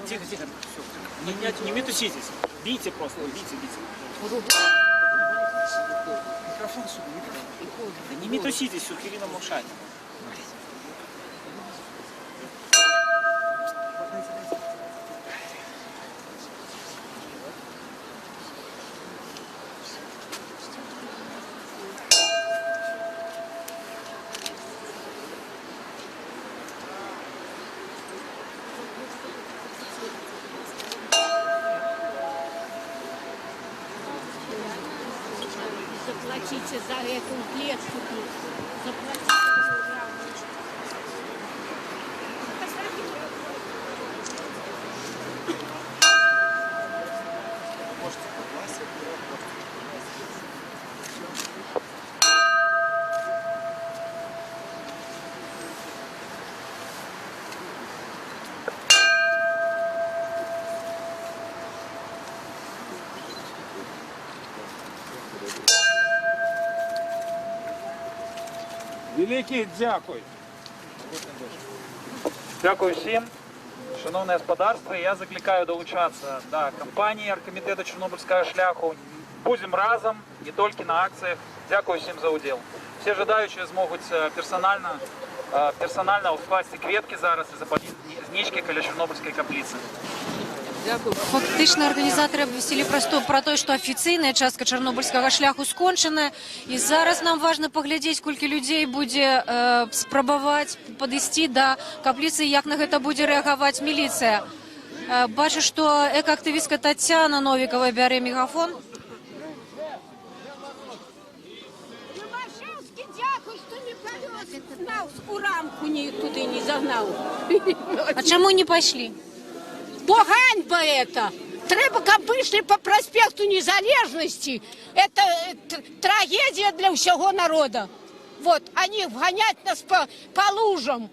X: Тихо, тихо. Всё. Не, не, не метуситесь. Бейте просто, бейте, бейте. Микрофон сюда, микрофон. Да не метуситесь, всё, хвіліна маўчання.
P: Заплатите за эту клетку тут. Заплатите.
I: Вялікі дзякуй. Дзякуй усім. Шаноўнае спадарства, я заклікаю далучацца да кампаніі Аргкамітэта Чарнобыльскага шляху. Будзем разам, не толькі на акцыях. Дзякуй усім за ўдзел. Усе жадаючыя змогуць персанальна ўскласці кветкі зараз і запаліць знічкі каля Чарнобыльскай капліцы.
B: Фактычна арганізатары абвясцілі пра тое, што афіцыйная частка чарнобыльскага шляху скончаная. І зараз нам важна паглядзець, колькі людзей будзе спрабаваць падысці да капліцы, як на гэта будзе рэагаваць міліцыя. Бачу, што экаактывістка Тацяна Новікава бярэ мегафон.
P: Лобачэўскі, дзякуй, што не павёз нас у рамку, ні туды не загнаў.
B: А чаму не пайшлі?
P: Бо ганьба это! Трэба, каб выйшлі па праспекту Незалежнасці. Это трагедия для всего народа. Вот, они вгонять нас по лужам.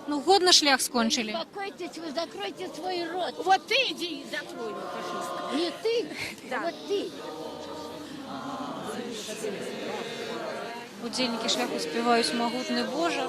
B: Ну, годна шлях скончылі.
E: Успокойтесь, вы закройте свой рот.
P: Вот ты иди и закрой, фашистка.
E: Не ты, вот ты.
B: Удзельнікі шляху спяваюць «Магутны Божа».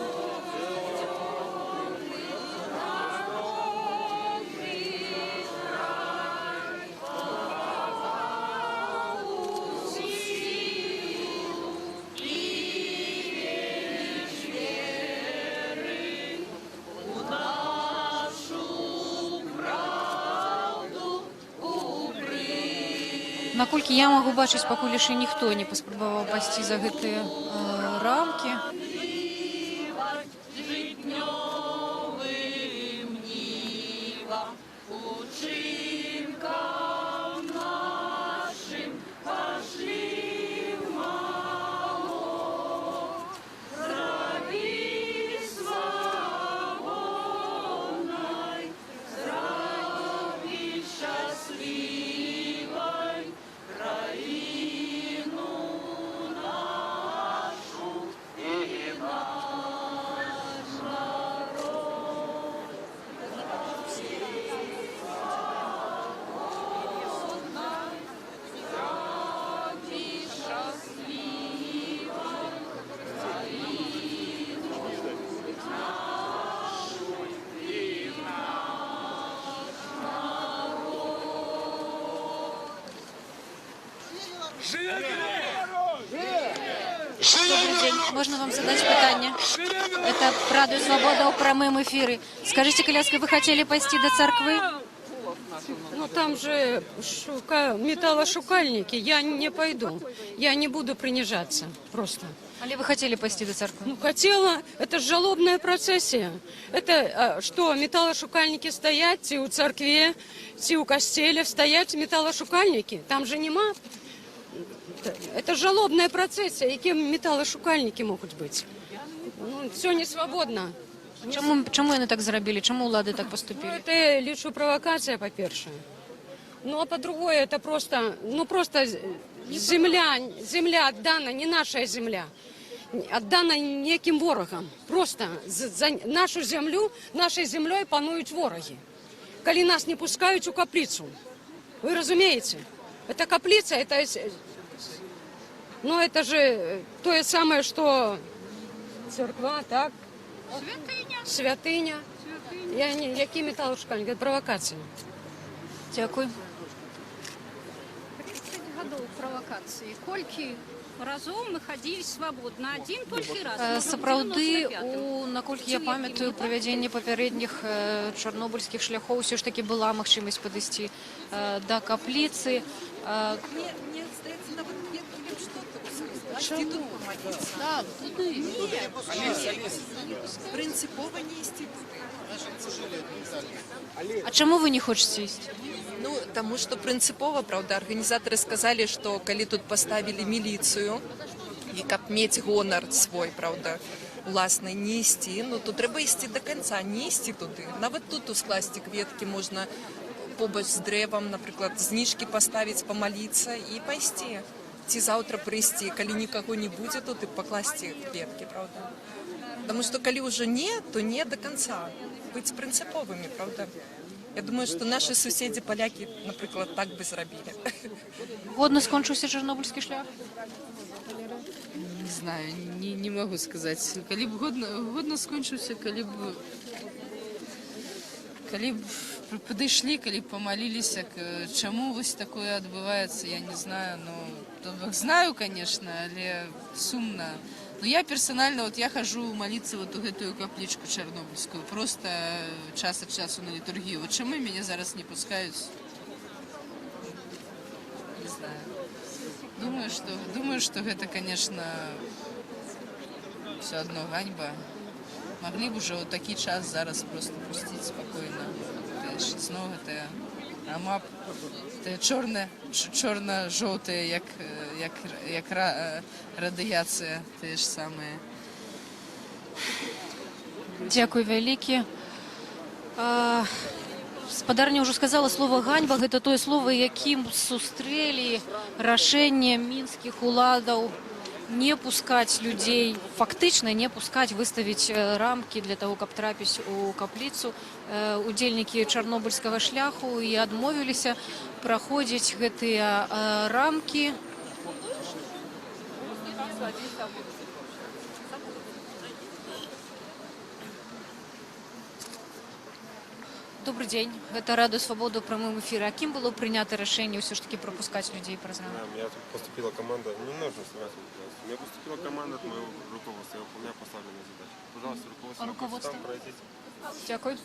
B: Наколькі я магу бачыць, пакуль яшчэ ніхто не паспрабаваў пайсці за гэтыя рамкі.
G: Жытнёвым нівам, учынкам нашым пашлі ў мало. Зрабі свабоднай, зрабі шчаслівай краіну нашу і наш народ. Свабоднай, зрабі шчаслівай краіну нашу і наш народ.
B: Добры дзень. Можна вам задаць пытанне? Гэта Радыё Свабода ў прамым эфіры. Скажыце, калі ласка, вы хацелі пайсці да царквы?
T: Ну там же металлошукальники, я не пойду. Я не буду принижаться просто.
B: Але вы хацелі пайсці да царквы?
T: Ну, хотела. Это ж жалобная процессия. Это что, металлошукальники стоят, ці у церкви, ці у костеле стоять металлошукальники? Там же нема. Это жалобная процессия. Какие металлошукальники могут быть? Ну, все не свободно.
B: Чаму яны так зрабілі? Чаму ўлады так
T: Ну,
B: паступілі?
T: это лічу провокация, па-першае. Ну, а па-другое, это просто, ну, просто земля отдана, не наша земля, отдана неким ворогам. Просто за нашу землю, нашей землей пануюць ворагі. Калі нас не пускаюць у капліцу. Вы разумееце? Это капліца, это, ну, это же то самое, что церква, так?
P: Святыня.
T: Святыня. Я не, які металлошукальники? Это провокация.
B: Дзякуй.
P: 30 гадоў правакацыі. Колькі разоў мы хадзілі свабодна? Адзін толькі раз. Можа, у
B: Сапраўды,
P: 95-м.
B: наколькі я
P: Ці
B: памятаю,
P: якім, не
B: правядзенне папярэдніх чарнобыльскіх шляхоў усё ж такі была магчымасць падысці да капліцы.
Y: Мне здаецца, нават кветкі лепш тут скласці, тут памаліцца.
P: Так, туды.
Y: Не, прынцыпова не ісці туды.
B: А чаму вы не хочаце ісці?
Y: Ну, таму што прынцыпова, праўда, арганізатары сказалі, што калі тут паставілі міліцыю, і каб мець гонар свой, праўда, уласны, не ісці, ну, то трэба ісці да канца, не ісці туды. Нават тут ускласці кветкі можна побач з дрэвам, напрыклад, знічкі паставіць, памаліцца і пайсці. Ці заўтра прыйсці, калі нікаго не будзе тут, і пакласці кветкі, праўда. Таму што калі ўжо не, то не да канца. Быць прынцыповымі, праўда. Я думаю, што нашы суседзі палякі, напрыклад, так бы зрабілі.
B: Годна скончыўся чарнобыльскі шлях?
H: Не знаю, не могу сказать. Калі б годна скончыўся, калі б падышлі, калі б памаліліся, чаму вось такое адбываецца, я не знаю, ну, то бок знаю, конечно, але сумна. Но я персонально, вот я хожу молиться вот у гэтую каплічку чарнобыльскую, просто час ад часу на літургію. Вот чаму мяне зараз не пускаюць? Не знаю. Думаю, что гэта, конечно, все одно ганьба. Могли б уже ў такі час зараз просто пусціць спокойно. Зноў гэтая АМАП, тое чорнае, чорна-жоўтае, як радыяцыя, тыя ж самыя.
B: Дзякуй вялікі. Спадарня ўжо сказала слова «ганьба», гэта тое слово, якім сустрэлі рашэнне мінскіх уладаў не пускаць людзей, фактычна не пускаць, выставіць рамкі для того, каб трапіць у капліцу. Удзельнікі чарнобыльскага шляху і адмовіліся праходзіць гэтыя рамкі. Добры дзень, гэта Радыё Свабода ў прамым эфіры. А кім было прынята рашэнне ўсё ж такі прапускаць людзей праз рамкі?
L: Да, у меня тут поступила команда, не нужно снимать, пожалуйста. У меня поступила команда от моего руководства, я выполняю поставленную задачу. Пожалуйста, руководство,
B: А руководство?
L: там пройдите.
B: Дзякуй.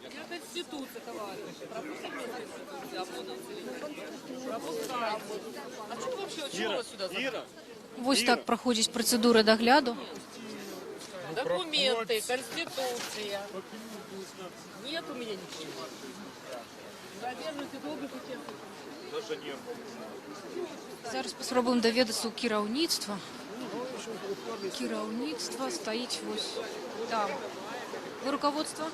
U: Я Конституция, товарищ. Пропустят меня Пропускайте. А что вообще, чего вас сюда забрали?
B: Вось так праходзіць працэдура дагляду.
U: Документы, Конституция. Нет у меня ничего. Задерживайте долго сейчас.
I: Даже нет.
B: Зараз паспрабуем даведацца ў кіраўніцтва. Кіраўніцтва стаіць вось там. Вы руководство?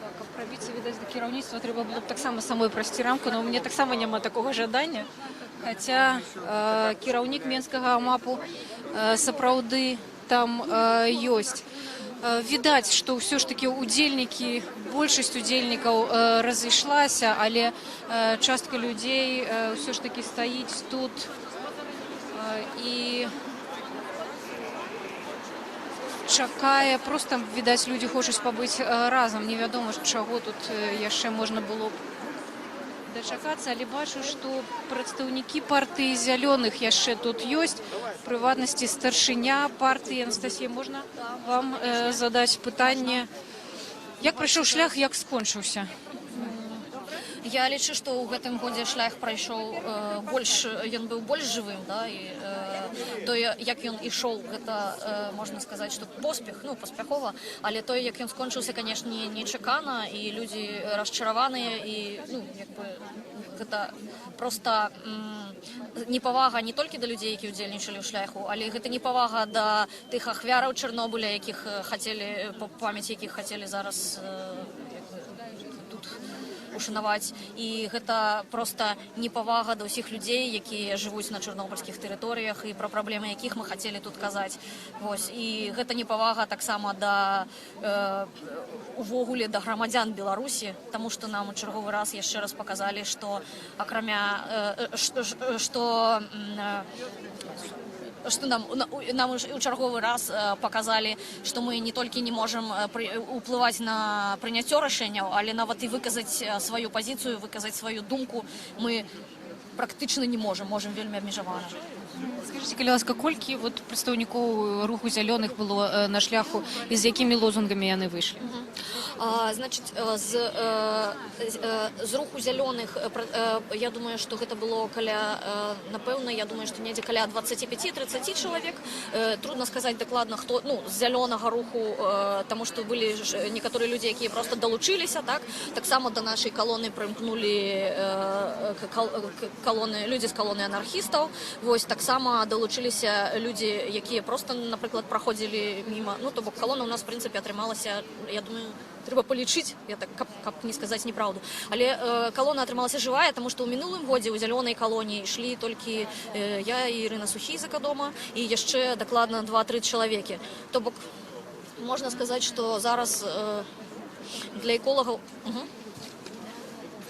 B: Так, каб прабіцца, відаць, да кіраўніцтва, трэба было б таксама самой прайсці рамку, но у мяне таксама няма такога жадання. Хаця кіраўнік менскага АМАПу сапраўды там ёсць. Відаць, што ўсё ж такі удзельнікі, большасць удзельнікаў разышлася, але частка людзей ўсё ж такі стаіць тут і чакае. Просто, відаць, людзі хочуць пабыць разам. Невядома ж, чаго тут яшчэ можна было б дачакацца, але бачу, што прадстаўнікі партыі зялёных яшчэ тут ёсць. Прыватнасці, старшыня партыі Анастасія, можна вам задаць пытанне? Як прайшоў шлях, як скончыўся?
V: Я лічу, што ў гэтым годзе шлях прайшоў больш, ён быў больш жывым, да, і тое, як ён ішоў, гэта можна сказаць, што поспех, ну, паспяхова, але тое, як ён скончыўся, канешне, нечакана, і людзі расчараваныя, і, ну, як бы, гэта просто непавага не толькі да людзей, які ўдзельнічалі ў шляху, але гэта непавага да тых ахвяраў Чарнобыля, якіх хацелі, па памяці якіх хацелі зараз як бы, тут ушанаваць, і гэта просто непавага да ўсіх людзей, якія жывуць на чарнобыльскіх тэрыторыях і пра праблемы якіх мы хацелі тут казаць. Вось, і гэта непавага таксама да увогуле да грамадзян Беларусі, таму што нам у чарговы раз яшчэ раз паказалі, што акрамя што нам у чарговы раз паказалі, што мы не толькі не можам уплываць на прыняццё рашэнняў, але нават і выказаць сваю пазіцыю, выказаць сваю думку мы практычна не можам, можам вельмі абмежавана.
B: Скажыце, калі ласка, колькі вот прадстаўнікоў руху зялёных было на шляху і з якімі лозунгамі яны выйшлі?
V: Значыць, з руху зялёных, я думаю, што гэта было каля, напэўна, я думаю, што недзе каля 25-30 чалавек. Трудно сказаць дакладна, хто, ну, з зялёнага руху, таму што былі ж некаторыя людзі, якія просто далучыліся, так? Таксама да нашай калоны прымкнулі к- кал- к- калоны, людзі з калоны анархістаў. Вось, таксама Таксама далучыліся людзі, якія просто, напрыклад, праходзілі міма. Ну, то бок калона у нас, в прынцыпе, атрымалася, я думаю, трэба палічыць, я так, каб не сказаць неправду. Але калона атрымалася жывая, таму што ў мінулым годзе ў зялёнай калоне ішлі толькі я і Ірына Сухій з Экадома і яшчэ дакладна 2-3 чалавекі. То бок можна сказаць, што зараз для эколагаў.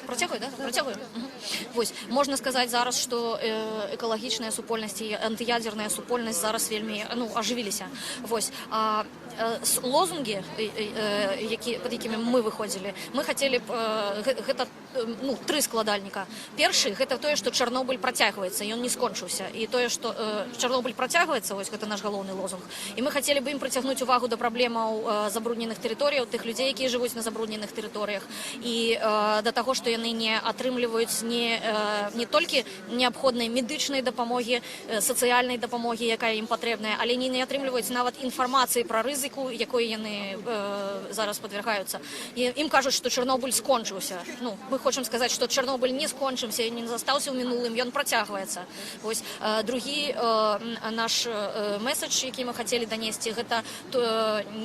V: Працягваю, да? Працягваю? Мгм. Вось, можна сказаць зараз, што экалагічная супольнасць і антыядзерная супольнасць зараз вельмі, ну, ажывіліся. Вось. А лозунгі, пад якімі мы выходзілі, мы хацелі б, гэта ну, тры складальніка. Першы — гэта тое, што Чарнобыль працягваецца, ён не скончыўся. І тое, што Чарнобыль працягваецца, вось гэта наш галоўны лозунг. І мы хацелі бы ім прыцягнуць увагу да праблемаў забрудненых тэрыторыяў, тых людзей, якія жывуць на забрудненых тэрыторыях, і да таго, што яны не атрымліваюць не толькі неабходнай медычнай дапамогі, сацыяльнай дапамогі, якая ім патрэбная, але не атрымліваюць нават інфармацыі пра рызыку, якой яны зараз падвяргаюцца. І ім кажуць, што Чарнобыль скончыўся. Ну, мы хочам сказаць, што Чарнобыль не скончыўся і не застаўся ў мінулым, ён працягваецца. Вось, другі наш месседж, які мы хацелі данесці, гэта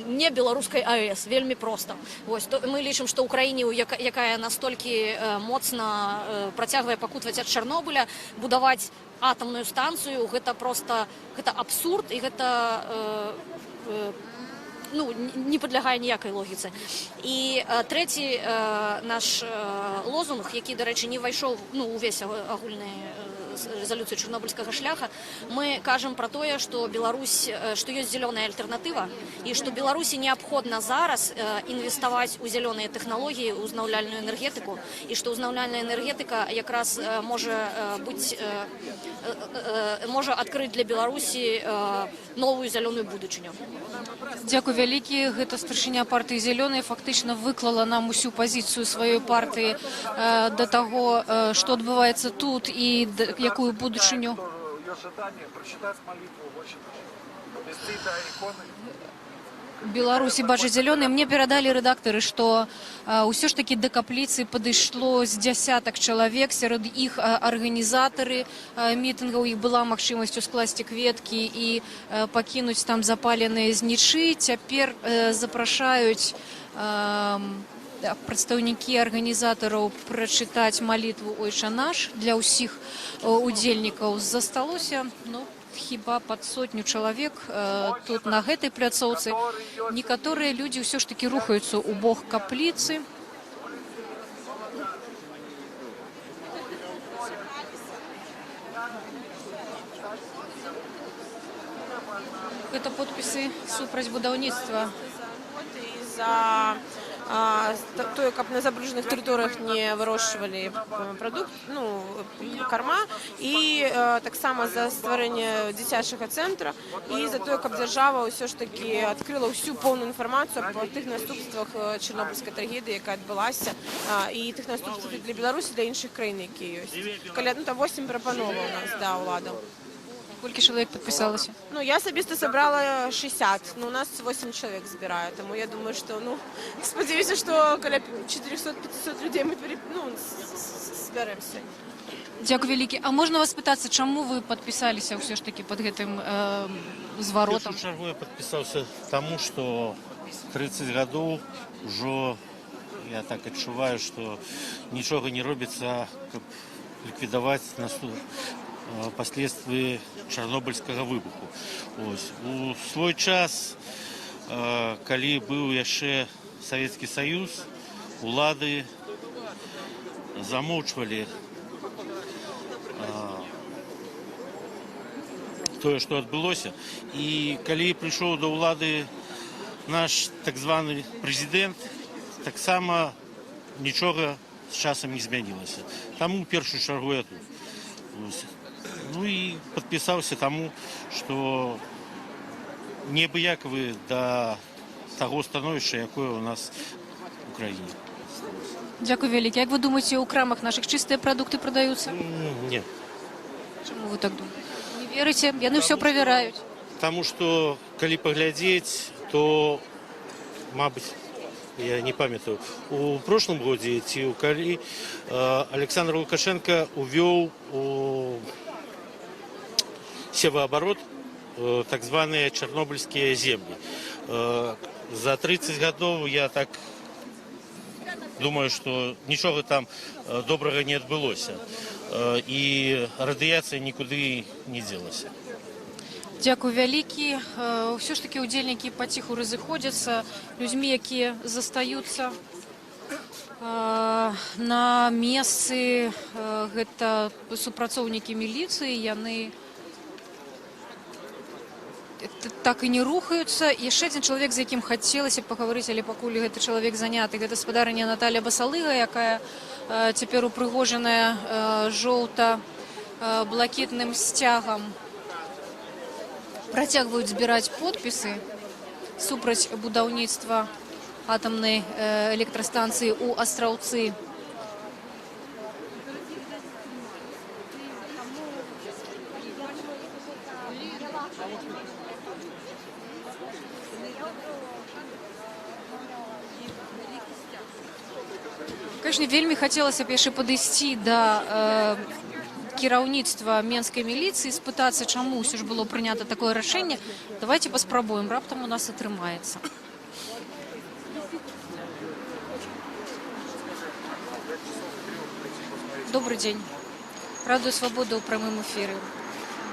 V: не беларускай АЭС, вельмі проста. Вось, то мы лічым, што ў краіне, якая настолькі моцна працягвае пакутваць ад Чарнобыля, будаваць атамную станцыю — гэта просто, гэта абсурд і гэта ну, не падлягае ніякай логіцы. І трэці наш лозунг, які, дарэчы, не ўвайшоў, ну, увесь агульны рэзалюцыю Чарнобыльскага шляха, мы кажам пра тое, што Беларусь, што ёсць зялёная альтэрнатыва і што Беларусі неабходна зараз інвеставаць у зялёныя тэхналогіі, узнаўляльную энергетыку, і што ўзнаўляльная энергетыка якраз можа быць можа адкрыць для Беларусі новую зялёную будучыню.
B: Дзякуй вялікі. Гэта старшыня партыі «Зялёныя» фактычна выклала нам усю пазіцыю сваёй партыі да таго, што адбываецца тут і якую будучыню
D: Ее жаданне прочитать молитву «Отче наш», довести до иконы.
B: Беларусі бачаць зялёныя. Мне перадалі рэдактары, што ўсё ж такі да капліцы падышло з дзясятак чалавек, сярод іх арганізатары мітынгаў, іх была магчымасць ускласці кветкі і пакінуць там запаленыя знічы. Цяпер запрашаюць прадстаўнікі арганізатараў прачытаць малітву «Ойча наш» для ўсіх удзельнікаў. Засталося, ну, хіба пад сотню чалавек тут, на гэтай пляцоўцы. Некаторыя людзі ўсё ж такі рухаюцца ў бок капліцы. Гэта подпісы супраць будаўніцтва.
F: І за тое, каб на забруджаных тэрыторыях не вырошчвалі прадукт, ну, карма, і таксама за стварэнне дзіцячага цэнтра, і за тое, каб дзяржава ўсё ж такі адкрыла ўсю поўную інфармацыю па тых наступствах чарнобыльскай трагедыі, якая адбылася, і тых наступствах і для Беларусі, для іншых краін, якія ёсць. Каля, ну, там 8 прапановаў у нас да ўладаў.
B: Колькі чалавек падпісалася?
F: Ну, я асабіста сабрала 60, ну, у нас 8 чалавек збірае, таму я думаю, што, ну, спадзяюся, што каля 400-500 людзей мы ну, збяромся.
B: Дзякуй вялікі. А можна вас спытацца, чаму вы падпісаліся ўсё ж такі пад гэтым зваротам?
J: У першую чаргу я падпісаўся таму, што 30 гадоў ужо я так адчуваю, што нічога не робіцца, каб ліквідаваць последствия чарнобыльскага выбуху. Ось. У свой час, калі быў яшчэ Савецкі Саюз, улады замоўчвалі тое, што адбылося. І калі прыйшоў да ўлады наш так званы прэзідэнт, таксама нічога з часам не змянілася. Таму ў першую чаргу я тут. Ось. Ну і падпісаўся таму, што неабыякавы да таго становішча, якое ў нас у краіне.
B: Дзякуй вялікі. Як вы думаеце, у крамах нашых чыстыя прадукты прадаюцца?
J: Не.
B: Чаму вы так думаеце? Не верыце? Яны ўсё правяраюць.
J: Таму што калі паглядзець, то, мабыць, я не памятаю, у прошлом годзе ці ў калі Александр Лукашенко увёў у севаабарот так званыя чарнобыльскія землі. За 30 гадоў, я так думаю, што нічога там добрага не адбылося. І радыяцыя нікуды не дзелася.
B: Дзякуй вялікі. Ўсё ж такі удзельнікі паціху разыходзяцца. Людзьмі, якія застаюцца на месцы, гэта супрацоўнікі міліцыі, яны так і не рухаюцца. Яшчэ адзін чалавек, з якім хацелася б пагаварыць, але пакуль гэты чалавек заняты, гэта спадарыня Наталля Басалыга, якая цяпер упрыгожаная жоўта блакітным сцягам. Працягваюць збіраць подпісы супраць будаўніцтва атамнай электрастанцыі ў Астраўцы. Конечно, вельмі хацелася б яшчэ падысці да кіраўніцтва менскай міліцыі, спытацца, чаму ўсё ж было прынята такое рашэнне. Давайте паспрабуем, раптам у нас атрымаецца. Добры дзень. Радыё Свабода ў прамым эфіры.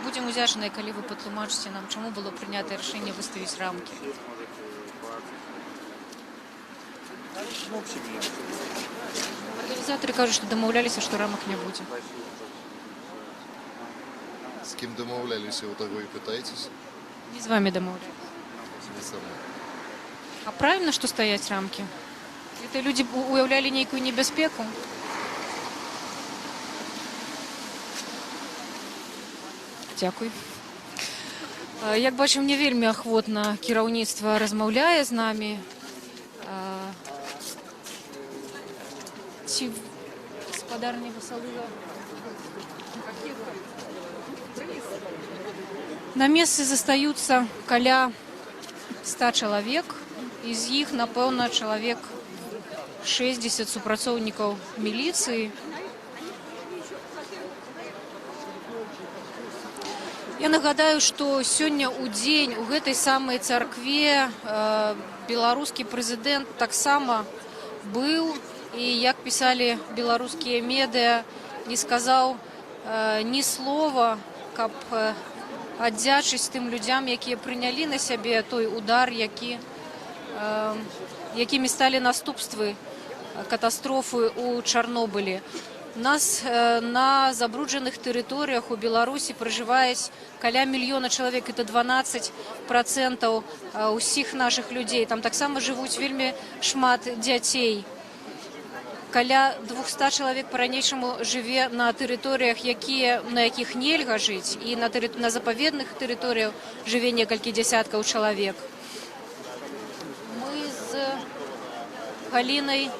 B: Будзем удзячныя, калі вы патлумачыце нам, чаму было прынята рашэнне выставіць рамкі. Арганізатары кажуць, што дамаўляліся, што рамак не будзе.
M: С кем домовлялись, у того и пытаетесь.
B: Не з вамі дамаўляліся.
M: Не со мной.
B: А правільна, што стаяць рамкі? Гэта людзі уяўлялі нейкую небяспеку? Дзякуй. Як бачым, не вельмі ахвотна кіраўніцтва размаўляе з намі. Ці спадарня Басалыга? На месцы застаюцца каля 100 чалавек. З іх, напэўна, чалавек 60 супрацоўнікаў міліцыі. Я нагадаю, што сёння ў дзень у гэтай самай царкве беларускі прэзідэнт таксама быў і, як пісалі беларускія медыа, не сказаў ні слова, каб аддзячыць тым людзям, якія прынялі на сябе той удар, якімі сталі наступствы катастрофы ў Чарнобылі. У нас на забруджаных тэрыторыях у Беларусі пражываюць каля мільёна чалавек, это 12% ўсіх нашых людзей. Там таксама жывуць вельмі шмат дзяцей. Каля 200 чалавек па-ранейшаму жыве на тэрыторыях, на якіх нельга жыць, і на запаведных тэрыторыях жыве некалькі дзясяткаў чалавек. Мы з Галінай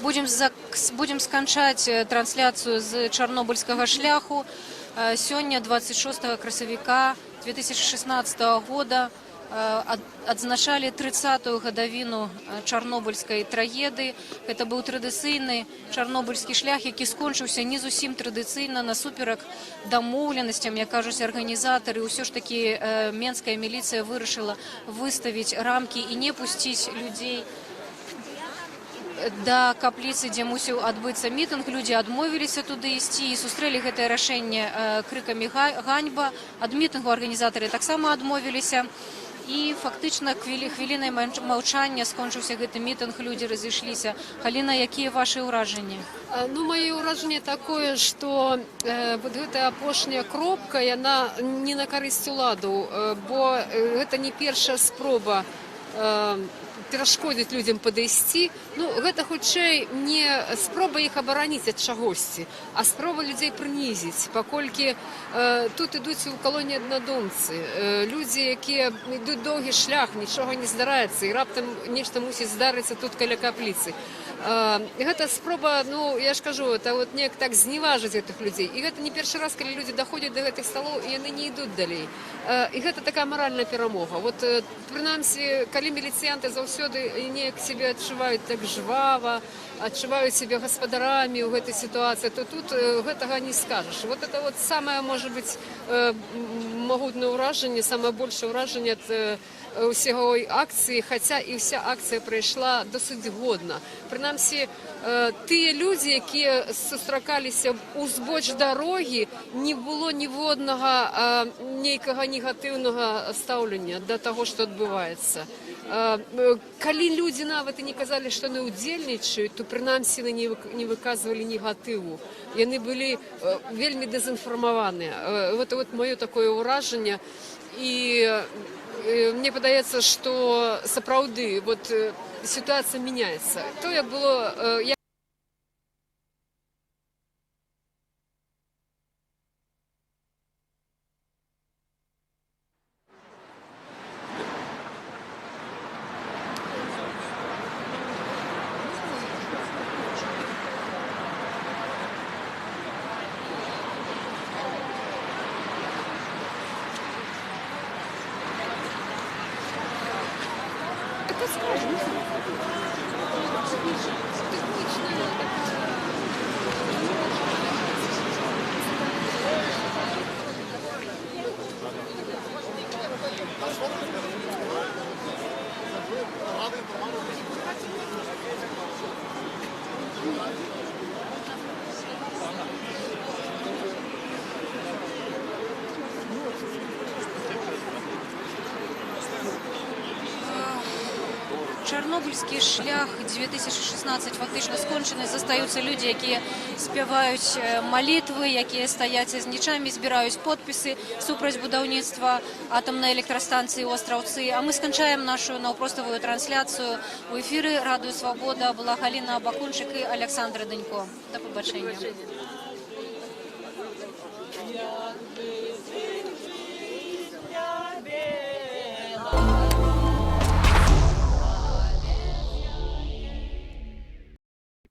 B: будзем сканчаць трансляцыю з чарнобыльскага шляху. Сёння, 26 красавіка 2016 года, адзначалі 30-ю гадавіну чарнобыльскай трагедыі. Гэта быў традыцыйны чарнобыльскі шлях, які скончыўся не зусім традыцыйна, насуперак дамоўленасцям, як кажуць арганізатары. Ўсё ж такі менская міліцыя вырашыла выставіць рамкі і не пусціць людзей да капліцы, дзе мусіў адбыцца мітынг. Людзі адмовіліся туды ісці і сустрэлі гэтае рашэнне крыкамі «Ганьба». Ад мітынгу арганізатары таксама адмовіліся. І фактычна хвілінай маўчання скончыўся гэты мітынг, людзі разышліся. Галіна, якія вашы ўражанні?
A: Ну, маё ўражанне такое, што вот гэтая апошняя кропка, яна не на карысць уладу, бо гэта не першая спроба перашкодзіць людзям падысці. Ну, гэта хутчэй не спроба іх абараніць ад чагосьці, а спроба людзей прынізіць, паколькі тут ідуць у калоне аднадумцы, людзі, якія ідуць доўгі шлях, нічога не здараецца, і раптам нешта мусіць здарыцца тут каля капліцы. Гэта спроба, ну, я ж кажу, это вот неяк так зневажыць гэтых людзей. І гэта не першы раз, калі людзі даходзяць да гэтых сталоў і яны не ідуць далей. І гэта такая маральная перамога. Вот прынамсі, калі Калі міліцыянты заўсёды неяк сябе адчуваюць так жвава, адчуваюць сябе гаспадарамі ў гэтай сітуацыі, то тут гэтага не скажаш. Вот это вот самае, можа быць, магутнае ўражанне, самае большае ўражанне ад ўсяго акцыі, хаця і ўся акцыя прайшла досыць годна. Прынамсі, тыя людзі, якія сустракаліся ўзбоч дарогі, не было ніводнага нейкага негатыўнага стаўлення да таго, што адбываецца. Калі людзі нават і не казалі, што яны ўдзельнічаюць, то прынамсі яны не выказвалі негатыву. Яны былі вельмі дэзінфармаваныя. Вот маё такое ўражанне. І мне падаецца, што сапраўды вот сітуацыя мяняецца. То як было, Это скажем. Тэхнічная такая.
B: Чарнобыльскі шлях 2016 фактычна скончаны. Застаюцца людзі, якія спяваюць малітвы, якія стаяць са знічамі, збіраюць подпісы супраць будаўніцтва атамнай электрастанцыі ў Астраўцы. А мы сканчаем нашу наўпроставую трансляцыю. У эфіры Радыё Свабода была Галіна Абакунчык і Аляксандр Дынько. Да пабачэння.
G: Як